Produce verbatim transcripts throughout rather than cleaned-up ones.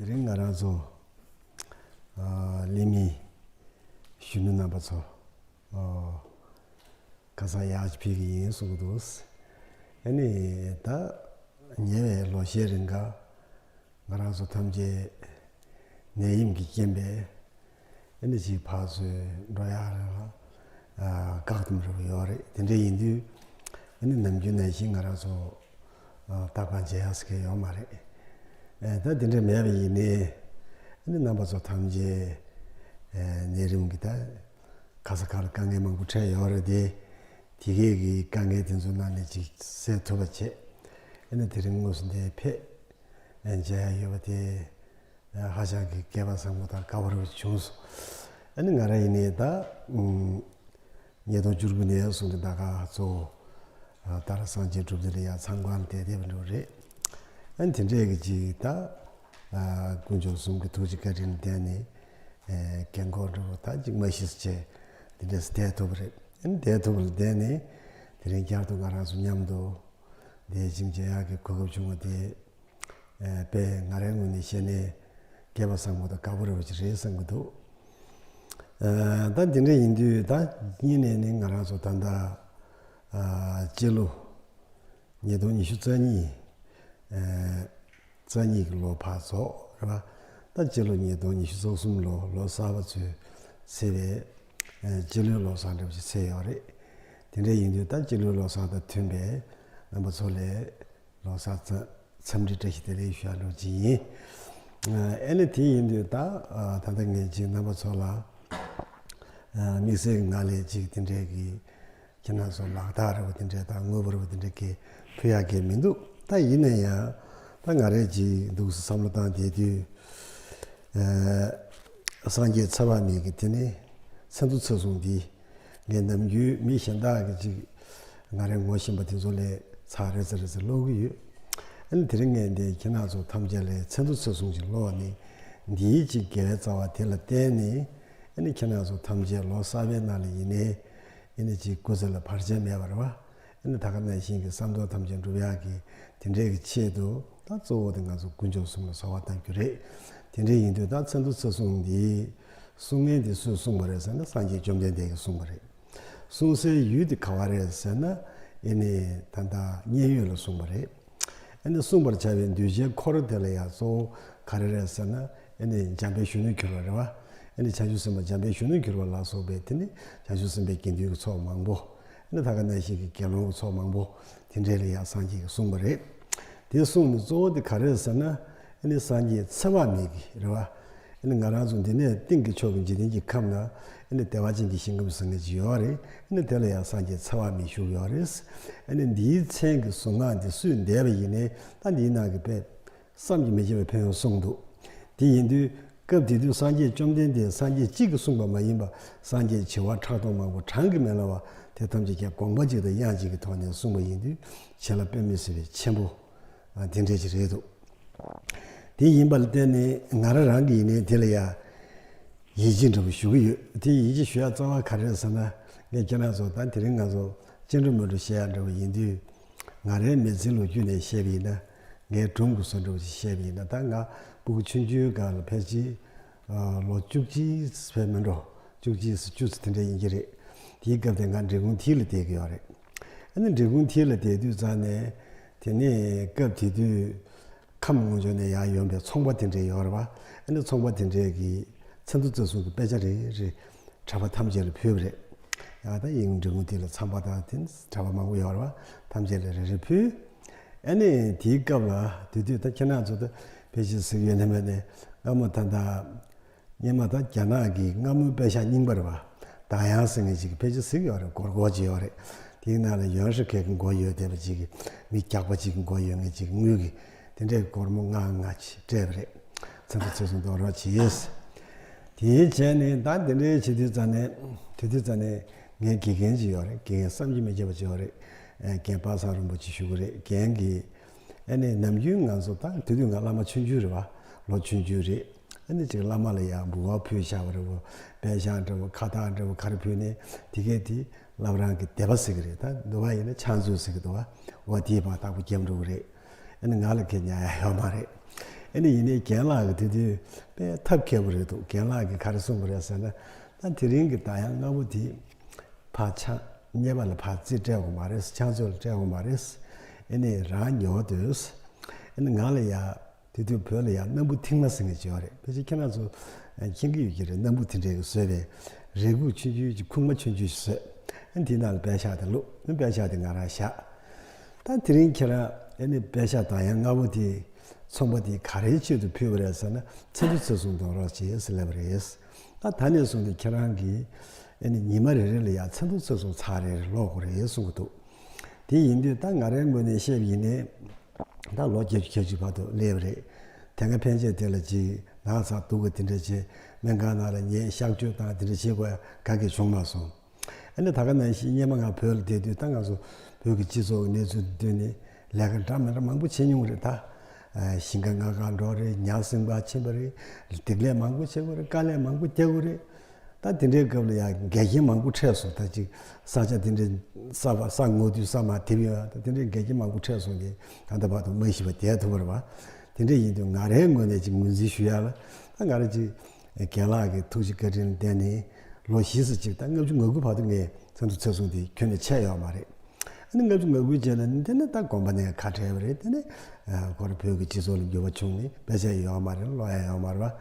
དེ་རིང་ང་རང་ཚོ་ཨ་གླེང་མི་གཞོན་ནུ་རྣམ་པ་ཚོ་ཨ་ཁ་སང་ཡག་ཅིག་ཕེབས་ཀྱི་ཡིན་གསུང་གི་འདུག་ཨ་ནི་ད་ཉེ་བའི་ལོ་ཤས་རིང་ག་ང་རང་ཚོ་ཐམས་ཅད་ནད་ཡམས་ཀྱི་རྐྱེན་པས་ཨ་ནི་ཅིག་ཕར་ཚུར་འགྲོ་ཡག་རེད་ལ་ཨ་བཀག་སྡོམ་རེ་བ་ཡོད་རེད། དེ་འདྲ་ཡིན་དུས་ཨ་ནི་ནམ་རྒྱུན་ནང་བཞིན་ང་རང་ཚོ་ཨ་ལྟ་སྐོར་མཇལ་ཡག་ཟེར་མཁན་ཡོད་མ་རེད། ཨ་ད་དེ་འདྲ་མེད་པ་ཡིན་ནའི་ཨ་ནི་རྣམ་པ་ཚོ་ཐམས་ཅད་ཨ་ནད་རིམས་ཀྱི་ད་ག་ས་ག་ལ་དཀའ་ངལ་མང་པོ་འཕྲད་ཡོད་རེད་དེ། དེ་གས་ཀྱི་དཀའ་ངལ་དེ་ཚོ་ནང་ནས་ཅིག་སེལ་ཐུབ་པ་བྱས། ཨ་ནི་དེ་རིང་དངོས་སུ་འདིར་ཕེབས་ཨ་མཇལ་ཡག་ཡོད་པ་དེ་ཧ་ཅང་གི་སྐལ་པ་བཟང་པོ་དང་དགའ་པོ་རེ་བྱུང་སོང་། ཨ་ནི་ང་རང་ཡིན་ནའི་ད་ཉིས་སྟོང་བཅུ་དགུ་ནས་བཟུང་སྟེ་ད་ག་གཙོ་བོ་ད་ར་སངས་རྒྱས་སྒྲུབ་སྡེ་ལ་ཡང་མཚམས་ཁང་ལ་བསྡད་བསྡད་པ་འདྲ་བོ་རེད། ཨ་ནི་དེ་འདྲས་ཀྱི་ཅིག་ད་དཀོན་མཆོག་གསུམ་གྱི་ཐུགས་རྗེ་བཀའ་དྲིན་ལ་བརྟེན་ནས་རྒན་འཁོགས་འདྲ་བོ་ད་ཅིག་མ་ཤི་ཟེར་བྱས་དེ་འདྲས་སུ་བསྡད་ཐུབ་པ་རེད། ཨ་ནི་བསྡད་ཐུབ་པ་ལ་བརྟེན་ནས་དེ་རིང་བསྐྱར་དུ་ང་རང་ཚོ་མཉམ་དུ་བསྡད་ཅིང་མཇལ་ཡག་གི་གོ་སྐབས་བྱུང་བ་དེ་ཨ་དཔེ་ང་རའི་ངོས་ནས་བཤད་ནས་སྐལ་པ་བཟང་པོ་དང་དགའ་པོ་རེ་བ་ཅིག་རེད་བསམ་གྱི་འདུག་ཨ་ད་འདི་འདྲ་ཡིན་དུས་ད་སྔོན་ནས་ནི་ང་རང་ཚོ་ད་ལྟ་ཨ་སྤྱི་ལོ་ཉིས་སྟོང་ཉི་ཤུ་རྩ་གཉིས་ཨ་རྩ་གཉིས་ཀྱི་ལོ་ཕར་རྫོགས་རེད་པ། ད་སྤྱི་ལོ་ཉིས་སྟོང་ཉི་ཤུ་རྩ་གསུམ་ལོ་ལོ་གསར་པ་ཚོས་ཚེས་པའི་ཨ་སྤྱི་ལོའི་ལོ་གསར་འདྲ་བོ་ཅིག་ཚེས་ཡོད་རེད། དེ་འདྲ་ཡིན་དུས་ད་སྤྱི་ལོའི་ལོ་གསར་དང་མཐུན་པའི་རྣམ་པ་ཚོ་ལ་ལོ་གསར་འཚམས་འདྲི་བཀྲ་ཤིས་བདེ་ལེགས་ཞུ་ཡག་འདྲ་བོ་ཅིག་ཡིན། ཨ་ནི་དེ་ཡིན་དུས་ད་ད་ལྟ་ངས་ཅིག་རྣམ་པ་ཚོ་ལ་དམིགས་བསལ་གྱི་ངག་ལས་ཅིག་དེ་འདྲས་ཀྱི་ཁྱེད་རང་ཚོ་ལག་རྟགས་རེད་བ་དེ་འདྲས་དང་དངོས་པོ་རེད་བ་དེ་འདྲས་ཀྱི་ཕུལ་ཡག་གི་མི་འདུག་ད་ཡིན་ན་ཡང་ད་ང་རས་ཅིག་འདུག་སེ་བསམ་བློ་བཏང་བསྡད་དུས་ཨ་སངས་རྒྱས་ཚེ་དཔག་མེད་ཀྱི་དེ་ནི་མཚན་ཐོ་ཚེས་གསུམ་འདི་ངས་ནམ་རྒྱུན་མི་གཞན་དག་གིས་ཅིག་ང་རས་ངོ་ཤེས་པ་དེ་ཚོ་ལས་ཚར་རེ་ཚར་རེ་ཚར་ཀློག་གི་ཡོད། ཨ་ནི་དེ་རིང་ངས་འདི་ཁྱེད་རང་ཚོ་ཐམས་ཅད་ལ་མཚན་ཐོ་ཚེས་གསུམ་ཅིག་ཀློག་ནས་འདིའི་ཅིག་དགེ་བའི་རྩ་བ་དེ་ལ་བརྟེན་ནས་ཨ་ནི་ཁྱེད་རང་ཚོ་ཐམས་ཅད་ལོ་གསར་པའི་ནང་ལ་ཡིན་ནའི་ཨ་ནི་ཅིག་སྐུ་ཚེ་ལ་བར་ཆད་མེད་པ་རེད་བ། ཨ་ནི་ད་ག་ནང་བཞིན་གྱི་བསམ་དོན་ཐམས་ཅད་འགྲུབ་ཡག་གི་དེ་འདྲའི་གི་ཆེད་དུ་ད་གཙོ་བོ་དེ་ང་ཚོ་དཀོན་མཆོག་གསུམ་ལ་གསོལ་བ་བཏབ་རྒྱུ་རེད། དེ་འདྲ་ཡིན་དུས་ད་མཚན་ཐོ་ཚེས་གསུམ་འདི་གསུང་མཁན་དེ་སུས་གསུངས་པ་རེད་ཟེར་ན་སངས་རྒྱས་བཅོམ་ལྡན་འདས་ཀྱིས་གསུངས་པ་རེད། གསུང་སའི་ཡུལ་དེ་ག་བ་རེད་ཟེར་ན་ཨ་ནི་ད་ལྟ་མཉན་ཡོད་ལ་གསུངས་པ་རེད། ཨ་ནི་གསུངས་པར་བྱ་བའི་གདུལ་བྱའི་འཁོར་དེ་ལ་ཡང་གཙོ་བོ་ག་རེ་རེད་ཟེར་ན་ཨ་ནི་འཇམ་དཔལ་གཞོན་ནུར་གྱུར་པ་རེད་བ། ཨ་ནི་བྱང་ཆུབ་སེམས་དཔའ་འཇམ་དཔལ་གཞོན་ནུར་གྱུར་པ་ལ་སོགས་པའི་དེ་ནི་བྱང་ཆུབ་སེམས་དཔའི་དགེ་འདུན་གྱི་ཚོགས་མང་པོ། ཨ་ནི་ད་ག་ནང་བཞིན་གྱི་དགེ་སློང་གི་ཚོགས་མང་པོ་དེ་འདྲས་ལ་ཡང་སངས་རྒྱས་ཀྱིས་གསུངས་པ་རེད། དེ་གསུངས་ནས་གཙོ་བོ་དེ་ག་རེ་རེད་ཟེར་ན་ཨ་ནི་སངས་རྒྱས་ཚེ་དཔག་མེད་ཀྱི་རེད་བ། ཨ་ནི་ང་རང་ཚོ་འདི་ནས་སྟེང་གི་ཕྱོགས་ཀྱི་འཇིག་རྟེན་གྱི་ཁམས་ན་ཨ་ནི་བདེ་བ་ཅན་གྱི་ཞིང་ཁམས་ཟེར་མཁན་ཅིག་ཡོད་རེད། ཨ་ནི་དེ་ལ་ཡང་སངས་རྒྱས་ཚེ་དཔག་མེད་བཞུགས་ཡོད་རེད། ཨ་ནི་འདིའི་མཚན་གྱི་གཟུངས་སྔགས་འདི་སུས་བཟླས་པ་ཡིན་ནའི་ད་འདིའི་ནང་གི་དཔེ་བསམ་གྱིས་མི་ཁྱབ་པའི་ཕན་ཡོན་གསུངས་འདུག་དེ་ཡིན་དུས་སྐབས་དེ་དུས་སངས་རྒྱས་བཅོམ་ལྡན་འདས་སངས་རྒྱས་གཅིག་གིས་གསུངས་པ་མ་ཡིན་པ་སངས་རྒྱས་བྱེ་བ་ཕྲག་སྟོང་མང་པོ་གྲངས་ཀྱིས་མི་ལང་བ་དེ་ཐམས་ཅད་ཀྱང་དགོངས་པ་གཅིག་དང་དབྱངས་གཅིག་གི་ཐོག་ནས་གསུངས་པ་ཡིན་དུས་བྱིན་རླབས་དཔེ་མི་སྲིད་པའི་ཆེན་པོ་དེ་འདྲས་ཅིག་རེད་འདུག་དེ་ཡིན་པ་ལ་བརྟེན་ནས་ང་རང་རང་གི་ཡིན་ནའི་དེ་ལ་ཡང་ཡིད་ཆེས་འདྲ་བོ་ཞུ་གི་ཡོད། དེ་ཡིད་ཆེས་ཞུ་ཡག་རྩ་བ་ག་རེ་རེད་ཟེར་ན་ངས་ཁྱེད་རང་ཚོ་ད་དེ་རིང་ང་ཚོ་སྐྱེ་འགྲོ་མི་འགྲོ་བཤད་ཡག་འདྲ་བོ་ཡིན་དུས་ང་རའི་མི་ཚེའི་ལོ་རྒྱུས་ནས་བཤད་པ་ཡིན་ན་ངའི་སྒྲུང་གི་བཟོ་འདྲ་བོ་ཞིག་བཤད་པ་ཡིན་ན་ད་ང་ཕྲུ་གུ་ཆུང་ཆུང་སྒང་ལ་ཕལ་ཆེར་ལོ་བཅུ་གཅིག་ཕལ་མི་འགྲོ་བཅུ་གཅིག་བཅུ་ཙམ་དེ་འདྲ་ཡིན་གྱི་རེད། དེའི་སྐབས་དེ་ང་འབྲས་སྤུངས་མཐིལ་ལ་བསྡད་ཀྱི་ཡོད་རེད། ཨ་ནི་འབྲས་སྤུངས་མཐིལ་ལ་བསྡད་དུས་ཙང་ནས་དེ་ནས་སྐབས་དེ་དུས་ཁམས་ལྔ་ཕྱོགས་ནས་ཡར་ཡོང་པའི་ཚོང་པ་དེ་འདྲས་ཡོད་རེད་བ། ཨ་ནི་ཚོང་པ་དེ་འདྲས་ཀྱིས་མཚན་ཐོ་རྩ་གསུམ་གྱི་དཔེ་ཆ་རེ་རེ་གྲྭ་པ་ཐམས་ཅད་ལ་ཕུལ་བ་རེད། ཡང་ད་ཡིན་འབྲས་སྤུངས་མཐིལ་ལ་ཚོང་པ་དང་དེ་གྲྭ་པ་མང་པོ་ཡོད་རེད་བ། ཐམས་ཅད་ལ་རེ་རེ་ཕུལ། ཨ་ནི་དེའི་སྐབས་ལ་དེ་དུས་ད་ཁྱེད་རང་ཚོ་ད་ཕལ་ཆེར་གཟིགས་ཡོད་ན་མེད་ན་སྔ་མོ་ད་ད། སྔོན་མ་ད་རྒྱ་ནག་གི་སྔ་མོའི་པད་ཤག་རྙིང་པ་རེད་བ། དང་ཡང་ཟེར་མཁན་ཅིག་གི་ཕལ་ཆེར་གཟིགས་ཡོད་རེད། སྒོར་སྒོར་ཅིག་ཡོད་རེད། དེའི་ནང་ལ་ཡོན་ཧྲི་ཁེ་གི་མགོ་ཡོད་བསྡད་པ་ཅིག་གི་མི་རྒྱགས་པ་ཅིག་གི་མགོ་ཡོད་མཁན་ཅིག་གི་དངུལ་གི་དེ་འདྲའི་སྒོར་མོ་ལྔ་ལྔ་ཅིག་སྤྲད་པ་རེད། མཚན་ཐོ་ཚེས་གསུམ་འདོན་རོགས་གྱིས། དེའི་རྗེས་ནས་ད་འདི་འདྲའི་བྱེད་དུས་ཙང་ནས་དེ་དུས་ཙང་ནས་ངའི་དགེ་རྒན་ཅིག་ཡོད་རེད། དགེ་རྒན་བསམ་གྱིས་མི་ཁྱབ་པ་ཅིག་ཡོད་རེད། རྒན་པ་སངས་རིན་པོ་ཆེ་ཞུ་གི་རེད། རྒན་གྱིས་ཨ་ནི་ནམ་རྒྱུན་ང་ཚོ་ད་དེ་དུས་ང་བླ་མ་ཆུང་ཆུང་རེད་བ། ལོ་ཆུང་ཆུང་རེད། ཨ་ནི་ཅིག་བླ་མ་ལ་ཡང་འབུལ་བ་ཕུལ་བཞག་པ་རེད་བ། པད་ཤག་འདྲ་བོ་ཁ་བཏགས་འདྲ་བོ་ག་རེ་ཕུལ་ནས་དེ་གས་དེ་བླ་བྲང་གི་སྡེ་པ་ཟེར་གི་རེད། ད་འདུལ་བ་ཡིན་ན་ཕྱག་མཛོད་ཟེར་གི་འདུག་བ། འོ་དེའི་བར་དག་པོ་རྒྱབ་འགྲོ་གི་རེད། ཨ་ནི་ང་ལ་ཁེ་ཉར་ཡག་ཡོད་མ་རེད། ཨ་ནི་ཡིན་ནའི་རྒན་ལགས་ཀྱིས་དེ་དུས་དཔེ་ཐབས་མཁས་པོ་རེད་འདུག་རྒན་ལགས་ཀྱིས་ག་རེ་གསུངས་པ་རེད་ཟེར་ན། ད་དེ་རིང་གི་ད་ཡང་སྔ་པོ་དེ་ཕར་ཆང་ཉེས་པ་ལ་ཕར་རྩིས་སྤྲད་དགོས་མ་རེད། ཆང་ཚོད་ལ་སྤྲད་དགོས་མ་རེད། ཨ་ནི་རང་ཉོ་འདོད། ཨ་ནི་ང་ལ་ཡ་དེ་དུས་བོད་ལ་ཡ་སྣམ་བུ་མཐིང་ནག་ཟེར་མཁན་ཅིག་ཡོད་རེད། ཕལ་ཆེར་ཁྱེད་རང་ཚོ་མཁྱེན་གྱི་ཡོད་ཀྱི་རེད། སྣམ་བུ་དེ་འདྲའི་གིས་བཟོས་པའི་རས་ཁུག་ཆུང་ཆུང་ཅིག་ཁུག་མ་ཆུང་ཆུང་ཞིག་བཟོས། ཨ་ནི་དེའི་ནང་ལ་པད་ཤག་དེ་བླུགས། ཨ་ནི་པད་ཤག་དེ་ང་རང་བཞག་ད་དེ་རིང་ཁྱེད་རང་ཨ་ནི་པད་ཤག་དང་ཡང་སྔ་པོ་དེ་ཚོང་པ་དེས་ག་རེའི་ཆེད་དུ་ཕུལ་བ་རེད་ཟེར་ན། ཚེ་མདོ་ཚེ་བཟུང་འདོན་རོགས་བྱེད་ཟེར་ལབ་པ་རེད། ད་ད་ནས་བཟུང་སྟེ་ཁྱེད་རང་གིས་ཨ་ནི་ཉི་མ་རེ་རེ་ལ་ཡང་ཚེ་མདོ་ཚེ་བཟུང་ཚར་རེ་རེ་ཀློག་དགོས་རེད་གསུང་གི་འདུག་དེ་ཡིན་དུས་ད་ང་རའི་ངོས་ནས་བཤད་པ་ཡིན་ནའི། ད་ལོ་བརྒྱད་ཅུ་གྱ་གཅིག་བར་དུ་སླེབས་པ་རེད། དེ་སྔ་ཕན་ཆད་དེ་ལ་ཅིག་ནག་ཚ་སྡུག་གི་དེ་འདྲ་བྱས། སྨན་ཁང་ནང་ལ་ཉལ། གཤག་བཅོས་དང་དེ་འདྲ་བྱེད་དགོས་ཡ་ག་གེ་བྱུང་མ་སོང་། ཨ་ནི་ད་ག་ནང་བཞིན་སྔོན་མ་ང་བོད་ལ་བསྡད་དུས་ད་ང་ཚོ་བོད་ཀྱི་སྤྱི་ཚོགས་ཀྱི་གནས་ཚུལ་དེ་ནི་ལས་ཀ་འདྲ་མི་འདྲ་མང་པོ་བྱེད་མྱོང་གི་རེད་ད། ཨ། ཞིང་ཁ་ལྔ་ཀ་འགྲོ་རེད། ཉ་སྲིན་པ་ཕྱིན་པ་རེད། སྡིག་ལས་མང་པོ་བྱེད་དགོས་རེད། དཀའ་ལས་མང་པོ་རྒྱག་དགོས་རེད། ད་དེ་འདྲའི་སྐབས་ལ་ཡང་འགལ་རྐྱེན་མང་པོ་འཕྲད་སོང་། ད་ཅིག་ས་ཆ་དེ་འདྲའི་ས་བ་ས་ངོ་དུས་ས་མ་དེབ་ཡོད། ད་དེ་འདྲའི་འགལ་རྐྱེན་མང་པོ་འཕྲད་སོང་སྟེ་ད་ལྟ་བར་དུ་མ་ཤི་བར་བསྡད་ཐུབ་པ་རེད་བ། དེ་འདྲ་ཡིན་དུས་ང་རའི་ངོས་ནས་ཅིག་ངོས་འཛིན་ཞུ་ཡ་ལ། ད་ང་རང་ཅིག་རྒན་ལགས་ཀྱི་ཐུགས་རྗེ་བཀའ་དྲིན་ལ་བརྟེན་ནས་ལོ་བཞི་ཙམ་ཅིག་ད་ལྔ་བཅུ་ང་དགུ་བར་དུ་ངས་ཚེ་མདོ་ཚེ་བཟུང་དེ་ཁྱོན་ནས་ཆད་ཡོད་མ་རེད། ཨ་ནི་ལྔ་བཅུ་ང་དགུའི་རྗེས་ལ་ནི་དེ་ནི་ད་དགོན་པ་ནས་ཁ་བྲལ་བ་རེད། དེ་ནི་ཨ་ཁོ་རང་བོད་ཀྱི་སྤྱི་ཚོགས་ལ་འགྱུར་བ་བྱུང་ནས་དཔེ་ཆ་ཡོད་མ་རེད། ཀློག་ཡ་ཡོད་མ་རེད་བ།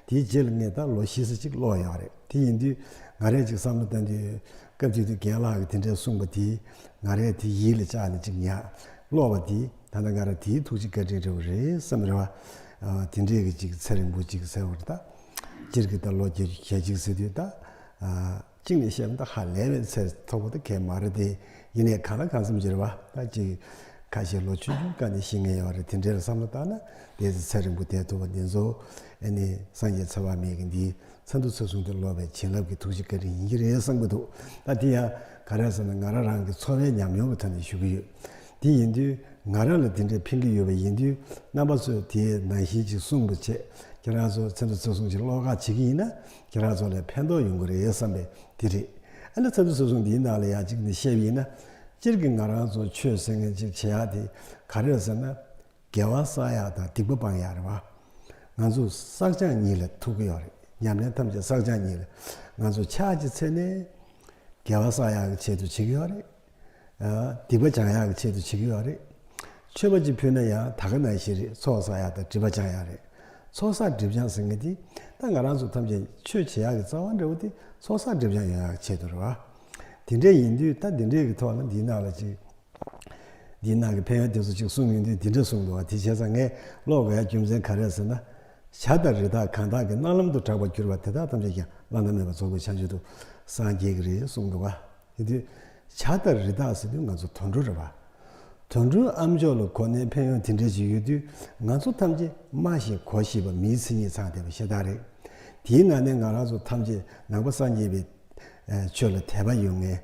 དེའི་རྗེས་ལ་ངས་ད་ལོ་བཞི་ཙམ་ཅིག་ཀློག་ཡོད་རེད། དེ་ཡིན་དུས་ང་རས་ཅིག་བསམ་བློ་བཏང་དུས། སྐབས་དེ་དུས་རྒན་ལགས་ཀྱིས་དེ་འདྲས་གསུངས་པ་དེ་ང་རས་དེ་ཡིད་ལ་བཅགས་ནས་ཅིག་ཉར་ཀློག་པ་དེ། ད་ལྟ་ང་རང་དེའི་ཐུགས་རྗེ་བཀའ་དྲིན་འདྲ་བོ་རེད་བསམ་རེད་བ། ཨ། དེ་འདྲས་ཀྱི་ཅིག་ཚེ་རིང་པོ་ཅིག་ཟེར་བ་རེད་ད། སྤྱིར་གྱི་ད་ལོ་བརྒྱད་ཅུ་གྱ་གཅིག་ཟེར་དུས་ད། ཨ། གཅིག་ནས་བཤད་ན་ད་ཧ་ལས་པའི་ཚད་མཐོ་པོ་ད་གས་མ་རེད་དེ། ཡིན་ནའི་གང་ལ་གང་འཚམ་ཅིག་རེད་བ། ད་ཅིག་ཁ་ཤས་ལོ་ཆུང་ཆུང་སྒང་ནས་ཤི་མཁན་ཡོད་རེད། དེ་འདྲའི་བསམ་བློ་བཏང་ན་དེ་ཚེ་ཚེ་རིང་པོ་བསྡད་ཐུབ་པ་འདི་ཚོ། ཨ་ནི་སངས་རྒྱས་ཚེ་དཔག་མེད་ཀྱི་འདིའི་ཚེ་མདོ་ཚེ་བཟུང་དེ་ཀློག་པའི་བྱིན་རླབས་ཀྱི་ཐུགས་རྗེ་བཀའ་དྲིན་ཡིན་གྱི་རེད་བསམ་གྱི་འདུག་ད་དེ་ཡང་ག་རེ་ཟེར་ན་ང་རང་རང་གི་འཚོ་བའི་ཉམས་མྱོང་གི་ཐོག་ནས་ཞུ་གི་ཡོད། དེ་ཡིན་དུས་ང་རང་ལ་དེ་འདྲའི་ཕན་གྱི་ཡོད་པ་ཡིན་དུས། རྣམ་པ་ཚོས་དེའི་ནང་བཞིན་ཅིག་གསུངས་པ་བྱས། ཁྱེད་རང་ཚོ་ཚེ་མདོ་ཚེ་བཟུང་ཅིག་ཀློག་ག་བྱེད་ཀྱི་ཡིན་ན། ཁྱེད་རང་ཚོ་ལ་ཕན་ཐོགས་ཡོང་གི་རེད་བསམ་པའི་དེ་རེད། ཨ་ནི་ཚེ་མདོ་ཚེ་བཟུང་འདིའི་ནང་ལ་ཡང་གཅིག་ནས་བཤད་པ་ཡིན་ན། སྤྱིར་གྱི་ང་རང་ཚོ་ཆོས་ཟེར་མཁན་ཅིག་བྱེད་ཡག་དེ་ག་རེ་རེད་ཟེར་ན། དགེ་བ་བསགས་ཡག་དང་སྡིག་པ་སྤང་ཡག་རེད་བ། ང་ཚོ་བསགས་སྦྱང་གཉིས་ལ་ཐུག་གི་ཡོད་རེད། ཉམས་ལེན་ཐམས་ཅད་བསགས་སྦྱང་གཉིས་ལ། ང་ཚོ་ཕྱག་གི་ཚད་ནས་དགེ་བ་བསགས་ཡག་གི་ཆེད་དུ་བྱེད་ཀྱི་ཡོད་རེད། ཨ། སྡིག་པ་སྦྱང་ཡག་གི་ཆེད་དུ་བྱེད་ཀྱི་ཡོད་རེད། མཆོད་པ་ཅིག་ཕུལ་ན་ཡང་ད་ག་ནང་བཞིན་རེད། ཚོགས་བསགས་ཡག་དང་སྒྲིབ་པ་སྦྱང་ཡག་རེད། ཚོགས་བསགས་སྒྲིབ་སྦྱང་ཟེར་མཁན་དེ་ད་ང་རང་ཚོ་ཐམས་ཅད་ཆོས་བྱེད་ཡག་གི་རྩ་བ་འདྲ་བོ་དེ་ཚོགས་བསགས་སྒྲིབ་སྦྱང་ཡོང་ཡག་གི་ཆེད་དུ་རེད་བ། དེ་འདྲ་ཡིན་དུས་ད་དེ་འདྲའི་གི་ཐོག་ལ་འདིའི་ནང་ལ་ཅིག་འདིའི་ནང་གི་ཕན་ཡོན་དེ་ཚོ་ཅིག་གསུངས་ཡོང་དུས་འདི་འདྲ་གསུངས་འདུག་བ། དེ་བྱས་ཙང་ངས་ཀློག་དགོས་ཡ་རྒྱུ་མཚན་ག་རེ་རེད་ཟེར་ན། བྱ་དང་རི་དྭགས་གང་དག་གི། རྣ་ལམ་དུ་གྲགས་པར་གྱུར་པ་དེ་དག་ཐམས་ཅད་ཀྱང་བླ་ན་མེད་པ་རྫོགས་པའི་བྱང་ཆུབ་ཏུ་སངས་རྒྱས་ཀྱི་རེད་གསུངས་འདུག་བ། དེ་དུས་བྱ་དང་རི་དྭགས་ཟེར་དུས་ང་ཚོ་དུད་འགྲོ་རེད་བ། དུད་འགྲོའི་ཨ་མཆོག་ལ་གོ་ནས་ཕན་ཡོན་དེ་འདྲ་ཞིག་ཡོད་དུས། ང་ཚོ་ཐམས་ཅད་སྨྲ་ཞིང་གོ་ཤེས་པ་མིའི་མཚན་ཉིད་ཚང་བསྡད་པ་ཤ་སྟག་རེད། དེའི་ནང་ནས་ང་རང་ཚོ་ཐམས་ཅད་ནང་པ་སངས་རྒྱས་པའི་ཆོས་ལ་དད་པ་ཡོད་མཁན།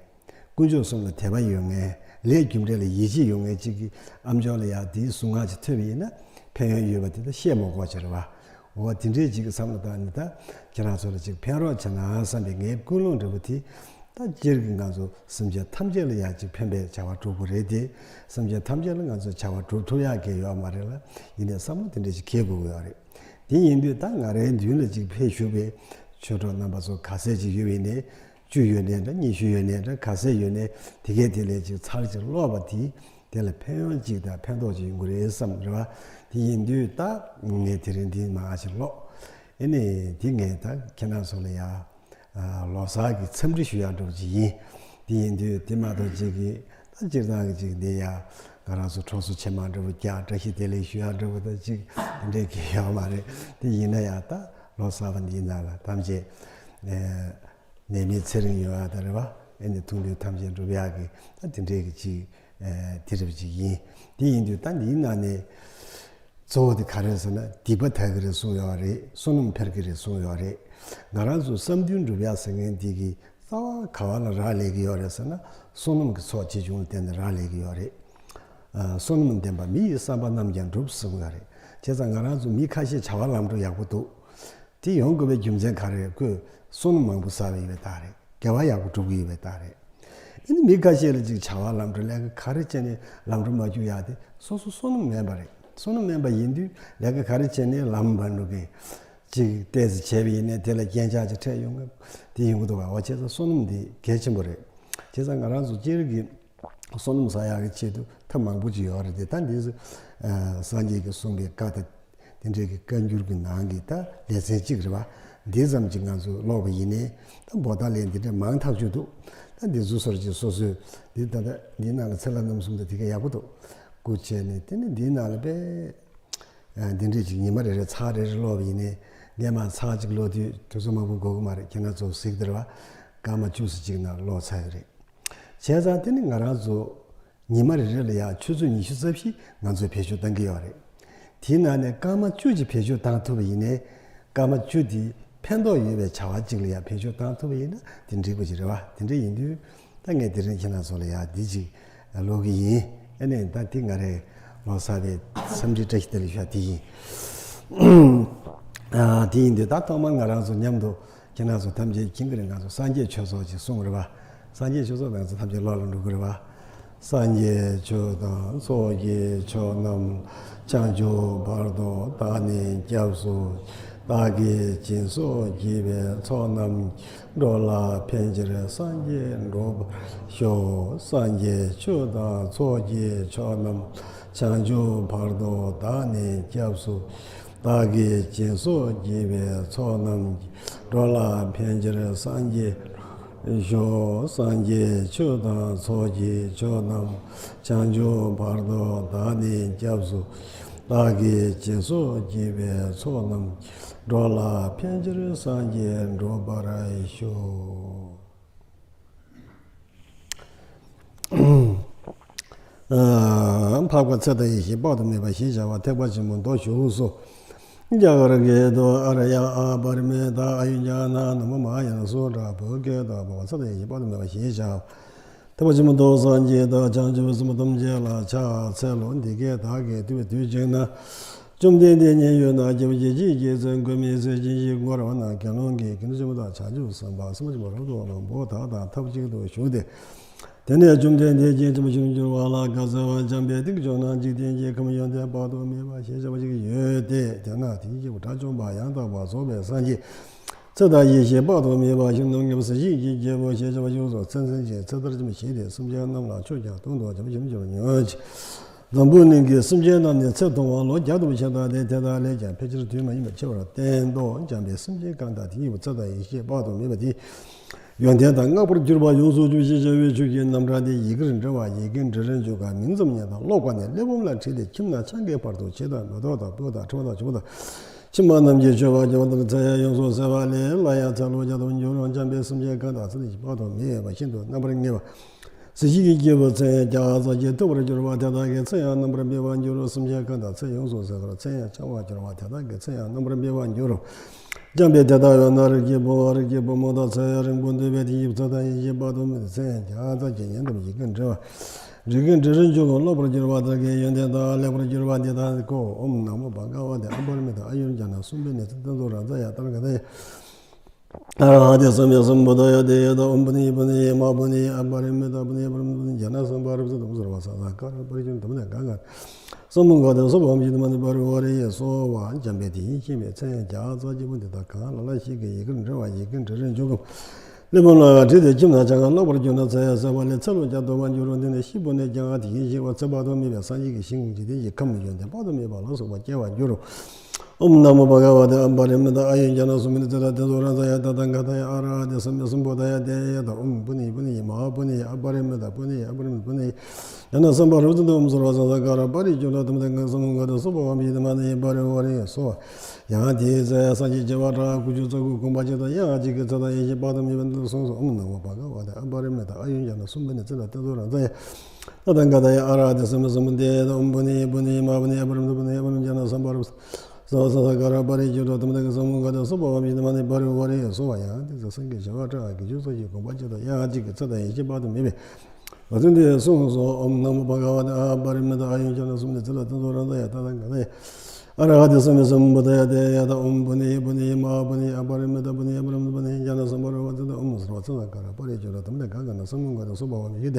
དཀོན་མཆོག་གསུམ་ལ་དད་པ་ཡོད་མཁན། ལས་རྒྱུ་འབྲས་ལ་ཡིད་ཆེས་ཡོད་མཁན་ཅིག་གི་ཨ་མཆོག་ལ་ཡང་དེའི་གཟུངས་སྔགས་ཅིག་ཐོས་པ་ཡིན་ན་ཕན་ཡོན་ཡོད་པ་དེ་ད་བཤད་མ་དགོས་ཅིག་རེད་བ། འོ་དེ་འདྲའི་ཅིག་གི་བསམ་བློ་བཏང་ནས་ད་ཁྱེད་རང་ཚོ་ལ་ཅིག་ཕན་རོགས་བྱས་ན་བསམ་པའི་ངའི་ཀུན་སློང་འདྲ་བོ་དེ། ད་སྤྱིར་གྱི་ང་ཚོ་སེམས་ཅན་ཐམས་ཅད་ལ་ཡང་ཅིག་ཕན་པའི་བྱ་བ་སྒྲུབ་དགོས་རེད་དེ། སེམས་ཅན་ཐམས་ཅད་ལ་ང་ཚོ་བྱ་བ་སྒྲུབ་ཐུབ་ཡག་གི་ཡོད་མ་རེད་ལ། ཡིན་ནའི་བསམ་བློ་དེ་འདྲ་ཅིག་འཁྱེར་དགོས་ཀྱི་ཡོད་རེད། དེ་ཡིན་དུས་ད་ང་རའི་མདུན་ལ་ཅིག་ཕེབས་བཞུགས་པའི་ཆོས་གྲོགས་རྣམ་པ་ཚོ་ག་ཚད་ཅིག་ཡོད་པ་ཡིན་ནའི། བཅུ་ཡོད་ནའི་འདྲ། ཉི་ཤུ་ཡོད་ནའི་འདྲ། ག་ཚད་ཡོད་ནའི་དེ་གས་དེ་ལས་ཅིག་ཚར་ཅིག་ཀློག་པ་དེ། དེ་ལ་ཕན་ཡོན་ཅིག་དང་ཕན་ཐོགས་ཅིག་ཡོང་གི་རེད་བསམ་རེད་བ། དེ་ཡིན་དུས་ད་ངས་དེ་རིང་འདི་མང་ང་ཅིག་ཀློག་ཨེ་ནས་དེ་ངས་ད་ཁྱེད་རང་ཚོ་ལ་ཡ། ཨ། ལོ་གསར་གྱི་འཚམས་འདྲི་ཞུ་ཡག་འདྲ་བོ་ཅིག་ཡིན། དེ་ཡིན་དུས་དེ་མ་གཏོགས་ཅིག་གིས་ད་སྤྱིར་བཏང་གི་ཅིག་འདི་ཡ། ང་རང་ཚོ་གྲོགས་ཚོ་ཆེ་མང་འདྲ་བོ་རྒྱག་བཀྲ་ཤིས་བདེ་ལེགས་ཞུ་ཡག་འདྲ་བོ་ད་ཅིག་དེ་འདྲས་གི་ཡོད་མ་རེད། དེ་ཡིན་ན་ཡང་ད་ལོ་གསར་པ་འདིའི་ནང་ལ་ཐམས་ཅད། ཨེ། ནད་མེད་ཚེ་རིང་ཡོང་ཡག་ད་རེད་བ། ཨེ་ནས་ཐུགས་འདུན་ཐམས་ཅད་འགྲུབ་ཡག་གི་ད་དེ་འདྲས་གི་ཅིག་ཨེ། དེ་འདྲ་བ་ཅིག་ཡིན། དེ་ཡིན་དུས་ད་འདིའི་ནང་ནས་གཙོ་བོ་དེ་ག་རེ་ཟེར་ན། སྡིག་པ་དག་གི་རེད་གསུངས་ཡོད་རེད། བསོད་ནམས་འཕེལ་གི་རེད་གསུངས་ཡོད་རེད། ང་རང་ཚོ་བསམ་འདུན་འགྲུབ་ཡག་ཟེར་མཁན་འདི་གི་རྩ་བ་ག་བ་ལ་རག་ལས་ཀྱི་ཡོད་རེད་ཟེར་ན། བསོད་ནམས་ཀྱི་ཚོགས་ཆེ་ཆུང་ལ་བརྟེན་ནས་རག་ལས་ཀྱི་ཡོད་རེད། ཨ། བསོད་ནམས་ལྡན་པ་མི་ཡི་བསམ་པ་རྣམས་ཀྱང་འགྲུབ་གསུངས་ཡོད་རེད། བྱས་ཙང་ང་རང་ཚོ་མི་ཁ་ཤས་བྱ་བ་ལམ་འགྲོ་ཡག་པོ་འདུག་དེ་ཡོང་དགོས་པའི་རྒྱུ་མཚན་ག་རེ་རེད། ཁོས་བསོད་ནམས་མང་པོ་བསགས་པ་ཡིན་པའི་རྟགས་རེད། དགེ་བ་ཡག་པོ་སྒྲུབ་ཀྱི་ཡོད་པའི་རྟགས་རེད། ཨ་ནི་མི་ཁ་ཤས་ལ་ཅིག་བྱ་བ་ལམ་འགྲོ་ལས་ཀ་ག་རེ་བྱས་ནས་ལམ་འགྲོ་མ་བཅུག་ཡག་དེ་སོ་སོ་བསོད་ནམས་མེད་པ་རེད། བསོད་ནམས་དམན་པ་ཡིན་དུས་ལས་ཀ་ག་རེ་བྱས་ནས་ལམ་མ་འགྲོ་གི། ཅིག་ཏོག་ཙམ་བྱས་པ་ཡིན་ནའི་དེ་ལ་རྐྱེན་ཆག་ཅིག་འཕྲད་ཡོང་གི། དེ་ཡོང་གི་འདུག་བ། འོ་བྱས་ཙང་བསོད་ནམས་འདི་གལ་ཆེན་པོ་རེད། བྱས་ཙང་ང་རང་ཚོ་སྤྱིར་གྱི་བསོད་ནམས་བསགས་ཡག་གི་ཆེད་དུ་ཐབས་མང་པོ་ཅིག་ཡོད་རེད་དེ། ད་འདི་སངས་རྒྱས་ཀྱིས་གསུངས་པའི་བཀའ་དང་། དེ་འདྲའི་གི་བཀའ་འགྱུར་གྱི་ནང་གི་ད་ལེ་ཚན་གཅིག་རེད་བ། འདི་ཙམ་གྱིས་ང་ཚོ་ཀློག་པ་ཡིན་ནའི་ད་འབོད་སྟངས་ལས་འདི་འདྲ་མང་ཐག་ཆོད་འདུག་ད་འདི་ཚོ་སོར་གྱིས་སོ་སོས་འདི་ད་ལྟ་འདིའི་ནང་ལ་ཚེ་ལྷ་རྣམ་གསུམ་དང་དེ་ག་ཡག་པོ་འདུག་སྐུ་བྱས་ནས། དེ་ནས་འདིའི་ནང་ལ་དཔེ་འདི་འདྲས་ཅིག་ཉི་མ་རེ་རེ་ཚེག་རེ་རེ་ཀློག་པ་ཡིན་ནའི་སྔས་མ་ཚེག་གཅིག་ཀློག་དུས་དུས་ཚོད་མང་པོ་འགོར་གི་མ་རེད། ཁྱེད་རང་ཚོ་གཟིགས་དེ་རེད་བ། སྐར་མ་བཅུ་ཙམ་ཅིག་ནང་ཀློག་ཚར་ཡོད་རེད། བྱས་ཙང་དེ་ནི་ང་རང་ཚོ་ཉི་མ་རེ་རེ་ལ་ཡང་ཆུ་ཚོད་ཉི་ཤུ་རྩ་བཞི་ང་ཚོས་བེད་སྤྱོད་གཏང་གི་ཡོད་རེད། དེའི་ནང་ནས་སྐར་མ་བཅུ་ཅིག་བེད་སྤྱོད་གཏང་ཐུབ་པ་ཡིན་ནའི་སྐར་མ་བཅུ་དེ་ཕན་ཐོགས་ཡོད་པའི་བྱ་བ་ཅིག་ལ་ཡང་བེད་སྤྱོད་གཏང་ཐུབ་པ་ཡིན་ན་དེ་འགྲིག་པ་ཅིག་རེད་བ། དེ་འདྲ་ཡིན་དུས་ད་ངས་དེ་རིང་ཁྱེད་རང་ཚོ་ལ་ཡང་འདི་ཅིག་ཀློག་གི་ཡིན། ཨ་ནི་ད་དེ་ང་རེ་ཀློག་ཚར་བའི་འཚམས་འདྲི་བཀྲ་ཤིས་བདེ་ལེགས་ཞུ་ཡ་དེ་ཡིན། ཨ། དེ་ཡིན་དུས་ད་ཐོག་མར་ང་རང་ཚོ་མཉམ་དུ་ཁྱེད་རང་ཚོ་ཐམས་ཅད་མཁྱེན་གྱི་རེད། ང་ཚོ་སངས་རྒྱས་ཆོས་ཚོགས་ཅིག་གསུངས་རེད་བ། སངས་རྒྱས་ཆོས་ཚོགས་ང་ཚོ་ཐམས་ཅད་ཀློག་ལ་འགྲོ་གི་རེད་བ། སངས་རྒྱས་ཆོས་དང་ཚོགས་ཀྱི་མཆོག་རྣམས། བྱང་ཆུབ་བར་དུ་བདག་ནི་སྐྱབས་སུ། བདག་གིས་སྦྱིན་སོགས་བགྱིས་པའི་ཚོགས་རྣམས། འགྲོ་ལ་ཕན་ཕྱིར་སངས་རྒྱས་འགྲུབ་པར་ཤོག་སངས་རྒྱས་ཆོས་དང་ཚོགས་ཀྱི་མཆོག་རྣམས། བྱང་ཆུབ་བར་དུ་བདག་ནི་སྐྱབས་སུ། བདག་གིས་སྦྱིན་སོགས་བགྱིས་པའི་ཚོགས་རྣམས་ཀྱིས། འགྲོ་ལ་ཕན་ཕྱིར་སངས་རྒྱས་ཤོག་སངས་རྒྱས་ཆོས་དང་ཚོགས་ཀྱི་མཆོག་རྣམས། བྱང་ཆུབ་བར་དུ་བདག་ནི་སྐྱབས་སུ། བདག་གིས་སྦྱིན་སོགས་བགྱིས་པའི་ཚོགས་རྣམས་ཀྱིས། འགྲོ་ལ་ཕན་ཕྱིར་སངས་རྒྱས་འགྲུབ་པར་ཤོག་ཨ། འཕགས་པ་ཚེ་དང་ཡེ་ཤེས་དཔག་ཏུ་མེད་པ་ཞེས་བྱ་བ་ཐེག་པ་ཆེན་པོ་མདོ་བཞི་སོ། རྒྱ་གར་སྐད་དུ། ཨཱརྱ་ཨཱ་པ་རི་མི་ཏ་ཨཱ་ཡུ་ཛྙཱ་ན་ན་མོ་མ་ཧཱ་ཡ་ན་སུ་ཏྲ། བོད་སྐད་དུ། འཕགས་པ་ཚེ་དང་ཡེ་ཤེས་དཔག་ཏུ་མེད་པ་ཞེས་བྱ་བ། ཐེག་པ་ཆེན་པོ་མདོ་སངས་རྒྱས་དང་བྱང་ཆུབ་སེམས་དཔའ་ཐམས་ཅད་ལ་ཕྱག་འཚལ་ལོ། འདི་སྐད་བདག་གིས་ཐོས་པའི་དུས་གཅིག་ན། བཅོམ་ལྡན་འདས་མཉན་ཡོད་ན་སྐྱེ་བ་སྐྱེད་བྱེད་ཀྱི་ཚེ་མགོན་མེད་ཟས་སྦྱིན་ཞིང་བསྐོར་བ་ན། དགེ་སློང་གིས་དགེ་འདུན་ཆེན་པོ་དང་བྱང་ཆུབ་སེམས་དཔའ་སེམས་དཔའ་ཆེན་པོ་རབ་ཏུ་བསྔོ་བ་ལ་འབོད་ཐག་དང་ཐབས་གཅིག་ཏུ་ཞུགས་ཏེ། དེ་ནས་བཅོམ་ལྡན་འདས་ཀྱིས་ཁྲིམས་ཆུང་གྱུར་བ་ལ་དགའ་བསུ་བ་འཇམ་པའི་ཐིག་བྱུང་ན། འཇིག་རྟེན་གྱི་ཁམས་ཡོན་ཏན་དཔག་ཏུ་མེད་པ་ཞེས་བྱ་བ་ཞིག་ཡོད་དེ། དེ་ན་དེའི་སྐྱེས་བུ་དགྲ་བཅོམ་པ་ཡང་དག་པར་རྫོགས་པའི་སངས་རྒྱས། ཚེ་དང་ཡེ་ཤེས་དཔག་ཏུ་མེད་པ་ཞིག་རྣམ་ངེས་པ་ཟས་བཅད་ཀྱི་སྐྱེས་བུ་ཞེས་བྱ་བ་ཞིག་སོགས་མཚན་མཚོན་གྱི་ཚེ་ལྟར་ཅམ་བཞེས་ཏེ། སེམས་ཅན་རྣམས་ལ་ཆོས་ཀྱང་སྟོན་ཏོ། བྱམས་ཤིང་སྙིང་རྗེ་བར་ཉོན་ཅིག་འཛམ་བུ་གླིང་གི་སེམས་ཅན་རྣམས་ནི་ཚེ་ཐུང་བ་ལོ་བརྒྱ་ལྟ་བུ་ཞིག་དང་། དེ་དེ་དག་ལས་ཀྱང་ཕལ་ཆེར་དུས་མ་ཡིན་པར་འཆི་བར་བསྟན་ཏོ། འཇམ་པའི་སེམས་ཅན་གང་དག་དེ་ཉིད་ཀྱི་ཚེ་དང་ཡེ་ཤེས་དཔག་ཏུ་མེད་པ་དེ། ཡོན་ཏན་དང་བསྔགས་པར་གྱུར་པ་ཡོངས་སུ་གྱུར་ཅིག་ཞེས་བྱ་བའི་ཆོས་ཀྱི་རྣམ་གྲངས་དེ་ཡི་གེར་འབྲི་བ། ཡི་གེར་འབྲི་རིན་འཇུག་གམ་མིང་ཙམ་ཉིད་དང་ཀློག་པ་ནི་གླེགས་བམ་ལ་བྲིས་ཏེ་ཁྱིམ་ནས་ཆང་གི་བར་དུ་བྱེད་དང་མེ་ཏོག་དང་སྤོས་དང་ཕྲེང་བ་དང་བྱུག་པ་དང་ཕྱི་མ་རྣམས་ཀྱིས་མཆོད་པར་བགྱི་བ་དང་ཚེ་ཡང་ཡོངས་སུ་ཟད་པ་ལས་སླར་ཡང་ཚེ་ལོ་བརྒྱ་ལྟ་བུར་འགྱུར་རོ། འཇམ་པའི་སེམས་ཅན་གང་དག་ཚེ་འདི་ཉིད་དཔག་ཏུ་མེད་པ་ཤིན་ཏུ་རྣམ་པར་ངེས་པ། ཚེ་གཅིག་གི་སྐྱེས་བུ་ཚེ་ཡང་བརྒྱ་རྩ་གཅིག་ཐུབ་པར་གྱུར་པ་དེ་དག་གི་ཚེ་ཡང་རྣམ་པར་འཕེལ་བར་འགྱུར་རོ། སེམས་ཅན་གང་དག་ཚེ་ཡོངས་སུ་ཟད་པར་ཚེ་ཡང་འཆི་བར་གྱུར་པ་དེ་དག་གི་ཚེ་ཡང་རྣམ་པར་འཕེལ་བར་འགྱུར་རོ། འཇམ་དཔལ་དེ་ལྟ་བས་ན་རིགས་ཀྱི་བུ་རིགས་ཀྱི་བུ་མོ་དང་ཚེ་ཡང་རིང་པོ་འདོད་པས་དེ་ཉིད་ཚེ་དང་ཡེ་ཤེས་དཔག་ཏུ་མེད་པའི་ཚེ་ཡང་བརྒྱ་རྩ་གཅིག་ཡན་དུ་ཡི་གེར་འབྲི་བ། རིག་གིན་འབྲི་རིན་འཇུག་གམ་ཀློག་པར་གྱུར་པ་དག་གི་ཡོན་ཏན་དང་ལེགས་པར་གྱུར་པ་འདི་དག་གོ། ཨོཾ་ན་མོ་བྷ་ག་ཝ་ཏེ་ཨ་པ་རི་མི་ཏ་ཨཱ་ཡུར་ཛྙཱ་ན་སུ་མི་ནི་ཙི་ཏན་ཏོ་རཱ་ཛ་ཡ་ཏ་ར་ག་ཏ་ཡ། ཨ་ར་ཧ་ཏེ་སམ་ཡ་སམ་བུ་དྷ་ཡ། ཏེ་ཡ་ད་ཨོཾ་པུ་ནི་པུ་ནི་མ་པུ་ནི་ཨ་པ་རི་མི་ཏ་པུ་ནི་ཨ་པ་རི་མི་ཏ་པུ་ནི་ཛྙཱ་ན་སམ་བྷ་རབ་ཙ་ཏུ་ཨོཾ་སརྦ་ས་ས་ཀ་ར་པ་རི་ཅུ་ཏུ་མ་ནི་ག་ག་སམ་བུ་ག་ཏེ་སོ་བྷ་བ་མི་ཏ་མ་ནི་པ་རི་ཝ་རི་ཡེ་སོ་བ། འཇམ་དཔལ་དེ་ཉིད་ཤེས་པའི་མཚན་ཡང་བརྒྱ་རྩ་གཅིག་པོ་འདི་དག་གང་ལ་ལ་ཞིག་གིས་ཡི་གེར་འབྲི་བ་ཡི་གེར་འབྲི་རིན་འཇུག་གམ་གླེགས་བམ་ལ་བྲིས་ཏེ་ཁྱིམ་ན་ཆང་གང་ཀློག་པར་གྱུར་ན་ཚེ་ཡང་ཟད་པ་ལས་ཚེ་ལོ་བརྒྱ་ལྟ་བུར་འགྱུར་རོ། འདི་ནི་ཤེས་བུ་ནི་རྒྱ་གར་དེ་ཉིད་ཤེས་པ་ཚེ་དཔག་ཏུ་མེད་པའི་སངས་རྒྱས་ཀྱི་ཞིང་འཇིག་རྟེན་གྱི་ཁམས་ནི་ཡོན་ཏན་དཔག་ཏུ་མེད་པ་ལ་སོགས་པ་སྐྱེ་བར་འགྱུར་རོ། ཨོཾ་ན་མོ་བྷ་ག་ཝ་ཏེ་ཨ་པ་རི་མི་ཏ་ཨཱ་ཡུར་ཛྙཱ་ན་སུ་མི་ནི་ཙི་ཏ་ཏེ་ཛོ་རཱ་ཛ་ཡ་ཏ་ཏ་ག་ཏ་ཡ། ཨ་ར་ཧ་ཏེ་སམ་ཡ་སམ་བུ་དྷ་ཡ། ཏེ་ཡ་ད་ཨོཾ་པུ་ནི་པུ་ནི་མ་ཧཱ་པུ་ནི་ཨ་པ་རི་མི་ཏ་པུ་ནི་ཨ་པ་རི་མི་པུ་ནི་ཛྙཱ་ན་སམ་བྷ་རབ་ཙ་ཏུ་ཨོཾ་སརྦ་ས་ས་ཀ་ར་པ་རི་ཅུ་ཏ་ཏུ་མ་ཏ་ག་སམ་བུ་ག་ཏེ་སོ་བྷ་བ་མི་ཏ་མ་ནི་པ་རི་ཝ་རི་ཡེ་སོ་བ། ཡང་དེའི་ཚེ་སངས་རྒྱས་བྱེ་བ་ཕྲག་དགུ་བཅུ་རྩ་དགུ་དགོངས་པ་གཅིག་དང་དབྱངས་གཅིག་གིས་ཚེ་དང་ཡེ་ཤེས་དཔག་ཏུ་མེད་པ་འདི་ལ་གསུངས་སོ། ཨོཾ་ན་མོ་བྷ་ག་ཝ་ཏེ་ཨ་པ་རི་མི་ཏ་ཨཱ་ཡུར་ཛྙཱ་ན་སུ་མི་ནི་ཙི་ཏ་ཏེ་ཛོ་རཱ་ཛ་ཡ་ཏ་ཏ་ག་ཏ་ཡ། ཨ་ར་ཧ་ཏེ་སམ་ཡ་སམ་བུ་དྷ་ཡ། ད་ཨོཾ་པུ་ནི་པུ་ནི་མ་ཧཱ་པུ་ནི་ཨ་པ་རི་མི་ཏ་པུ་ནི་ཛྙཱ་ན་སམ་བྷ་རབ་ས་ས་ས་ཀ་ར་པ་རི་ཅུ་ཏ་ཏུ་མ་ཏ་ག་སམ་བུ་ག་ཏེ་སོ་བྷ་བ་མི་ཏ་མ་ནི་པ་རི་ཝ་རི་ཡེ་སོ་བ། ཡང་དེའི་ཚེ་སངས་རྒྱས་བྱེ་བ་ཕྲག་དགུ་བཅུ་རྩ་གཅིག་དགོངས་པ་གཅིག་དང་དབྱངས་གཅིག་གིས་ཚེ་དང་ཡེ་ཤེས་དཔག་ཏུ་མེད་པའི་ཚུལ་འདི་གསུངས་སོ། ཨོཾ་ན་མོ་བྷ་ག་ཝ་ཏེ་ཨ་པ་རི་མི་ཏ་ཨཱ་ཡུར་ཛྙཱ་ན་སུ་མི་ནི་ཙི་ཏ་ཏེ་ཛོ་རཱ་ཛ་ཡ་ཏ་ཏ་ག་ཏ་ཡ། ཨ་ར་ཧ་ཏེ་སམ་ཡ་སམ་བུ་དྷ་ཡ། ཏེ་ཡ་ད་ཨོཾ་པུ་ནི་པུ་ནི་མ་ཧཱ་པུ་ནི་ཨ་པ་རི་མི་ཏ་པུ་ནི་ཨ་པ་རི་མི་ཏ་པུ་ནི་ཛྙཱ་ན་སམ་བྷ་རབ་ཙ་ཏུ་ཨོཾ་སརྦ་ས་ས་ཀ་ར་པ་རི་ཅུ་ཏ་ཏུ་མ་ཏ་ག་ག་ན་སམ་བུ་ག་ཏེ་སོ་བྷ་བ་མི་ཏ།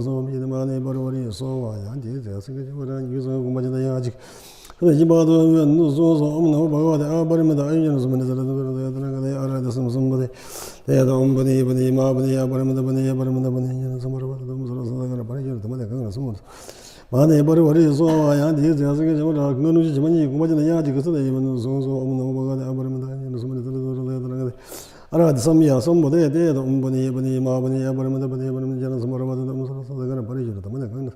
ནི་སོ་མ་ཡིན་མ་ནི་པ་རི་ཝ་རི་སོ་བ་ཡང་དེའི་ཚེ་སེང་གེ་ཆེན་པོ་རང་གི་སོ་གུམ་པ་ཅི་ད་ཡང་ཅིག་ཁྱོད་ཀྱིས་བར་དུ་སྨྲས་པ་ནི་གསུངས་སོ། ཨོཾ་ནམོ་བྷ་ག་ཝ་ཏེ་ཨ་པ་རི་མི་ཏ་ཨ་ཡུ་ཇ་ན་སུ་མ་ནི་ཙི་ཏ་ཏ་ཏ་ཏ་ཏ་ཨ་ར་ཏི་སམ་སམ་བ་ཏེ། ཏེ་ཏ་ཨོཾ་པ་ནི་པ་ནི་མ་པ་ནི་ཨ་པ་རི་མི་ཏ་པ་ནི་ཨ་པ་རི་མི་ཏ་པ་ནི་ཉ་ན་སམ་བ་ར་བ་ཏ་ཏ་མ་སུ་ར་ས་ས་ག་ར་པ་རི་ཅུ་ར་ཏ་མ་ཏེ་ག་ན་སུ་མ་ནི། མ་ནི་པ་རི་ཝ་རི་སོ་བ་ཡང་དེའི་ཚེ་སེང་གེ་ཆེན་པོ་རང་གི་སྔ་ནུབ་ཀྱི་བྱེ་མ་སྙེད་ཀྱི་གུམ་པ་ཅི་ད་ཡིན་པ་ནི་གསུངས་སོ། ཨོཾ་ནམོ་བྷ་ག་ཝ་ཏེ་ཨ་པ་རི་མི་ཏ་ཨ་ཡུ་ཇ་ན་སུ་མ་ནི་ཙི་ཏ་ཏ་ཏ་ཏ་ཨ་ར་ཏི་སམ་ཡ་སམ་བ་ཏེ། ཏེ་ཏ་ཨོཾ་པ་ནི་པ་ནི་མ་པ་ནི་ཨ་པ་རི་མི་ཏ་པ་ནི་ཨ་པ་རི་མི་ཏ་ཉ་ན་སམ་བ་ར་བ་ཏ་ཏ་མ་སུ་ར་ས་ས་ག་ར་པ་རི་ཅུ་ར་ཏ་མ་ཏེ་ག་ན་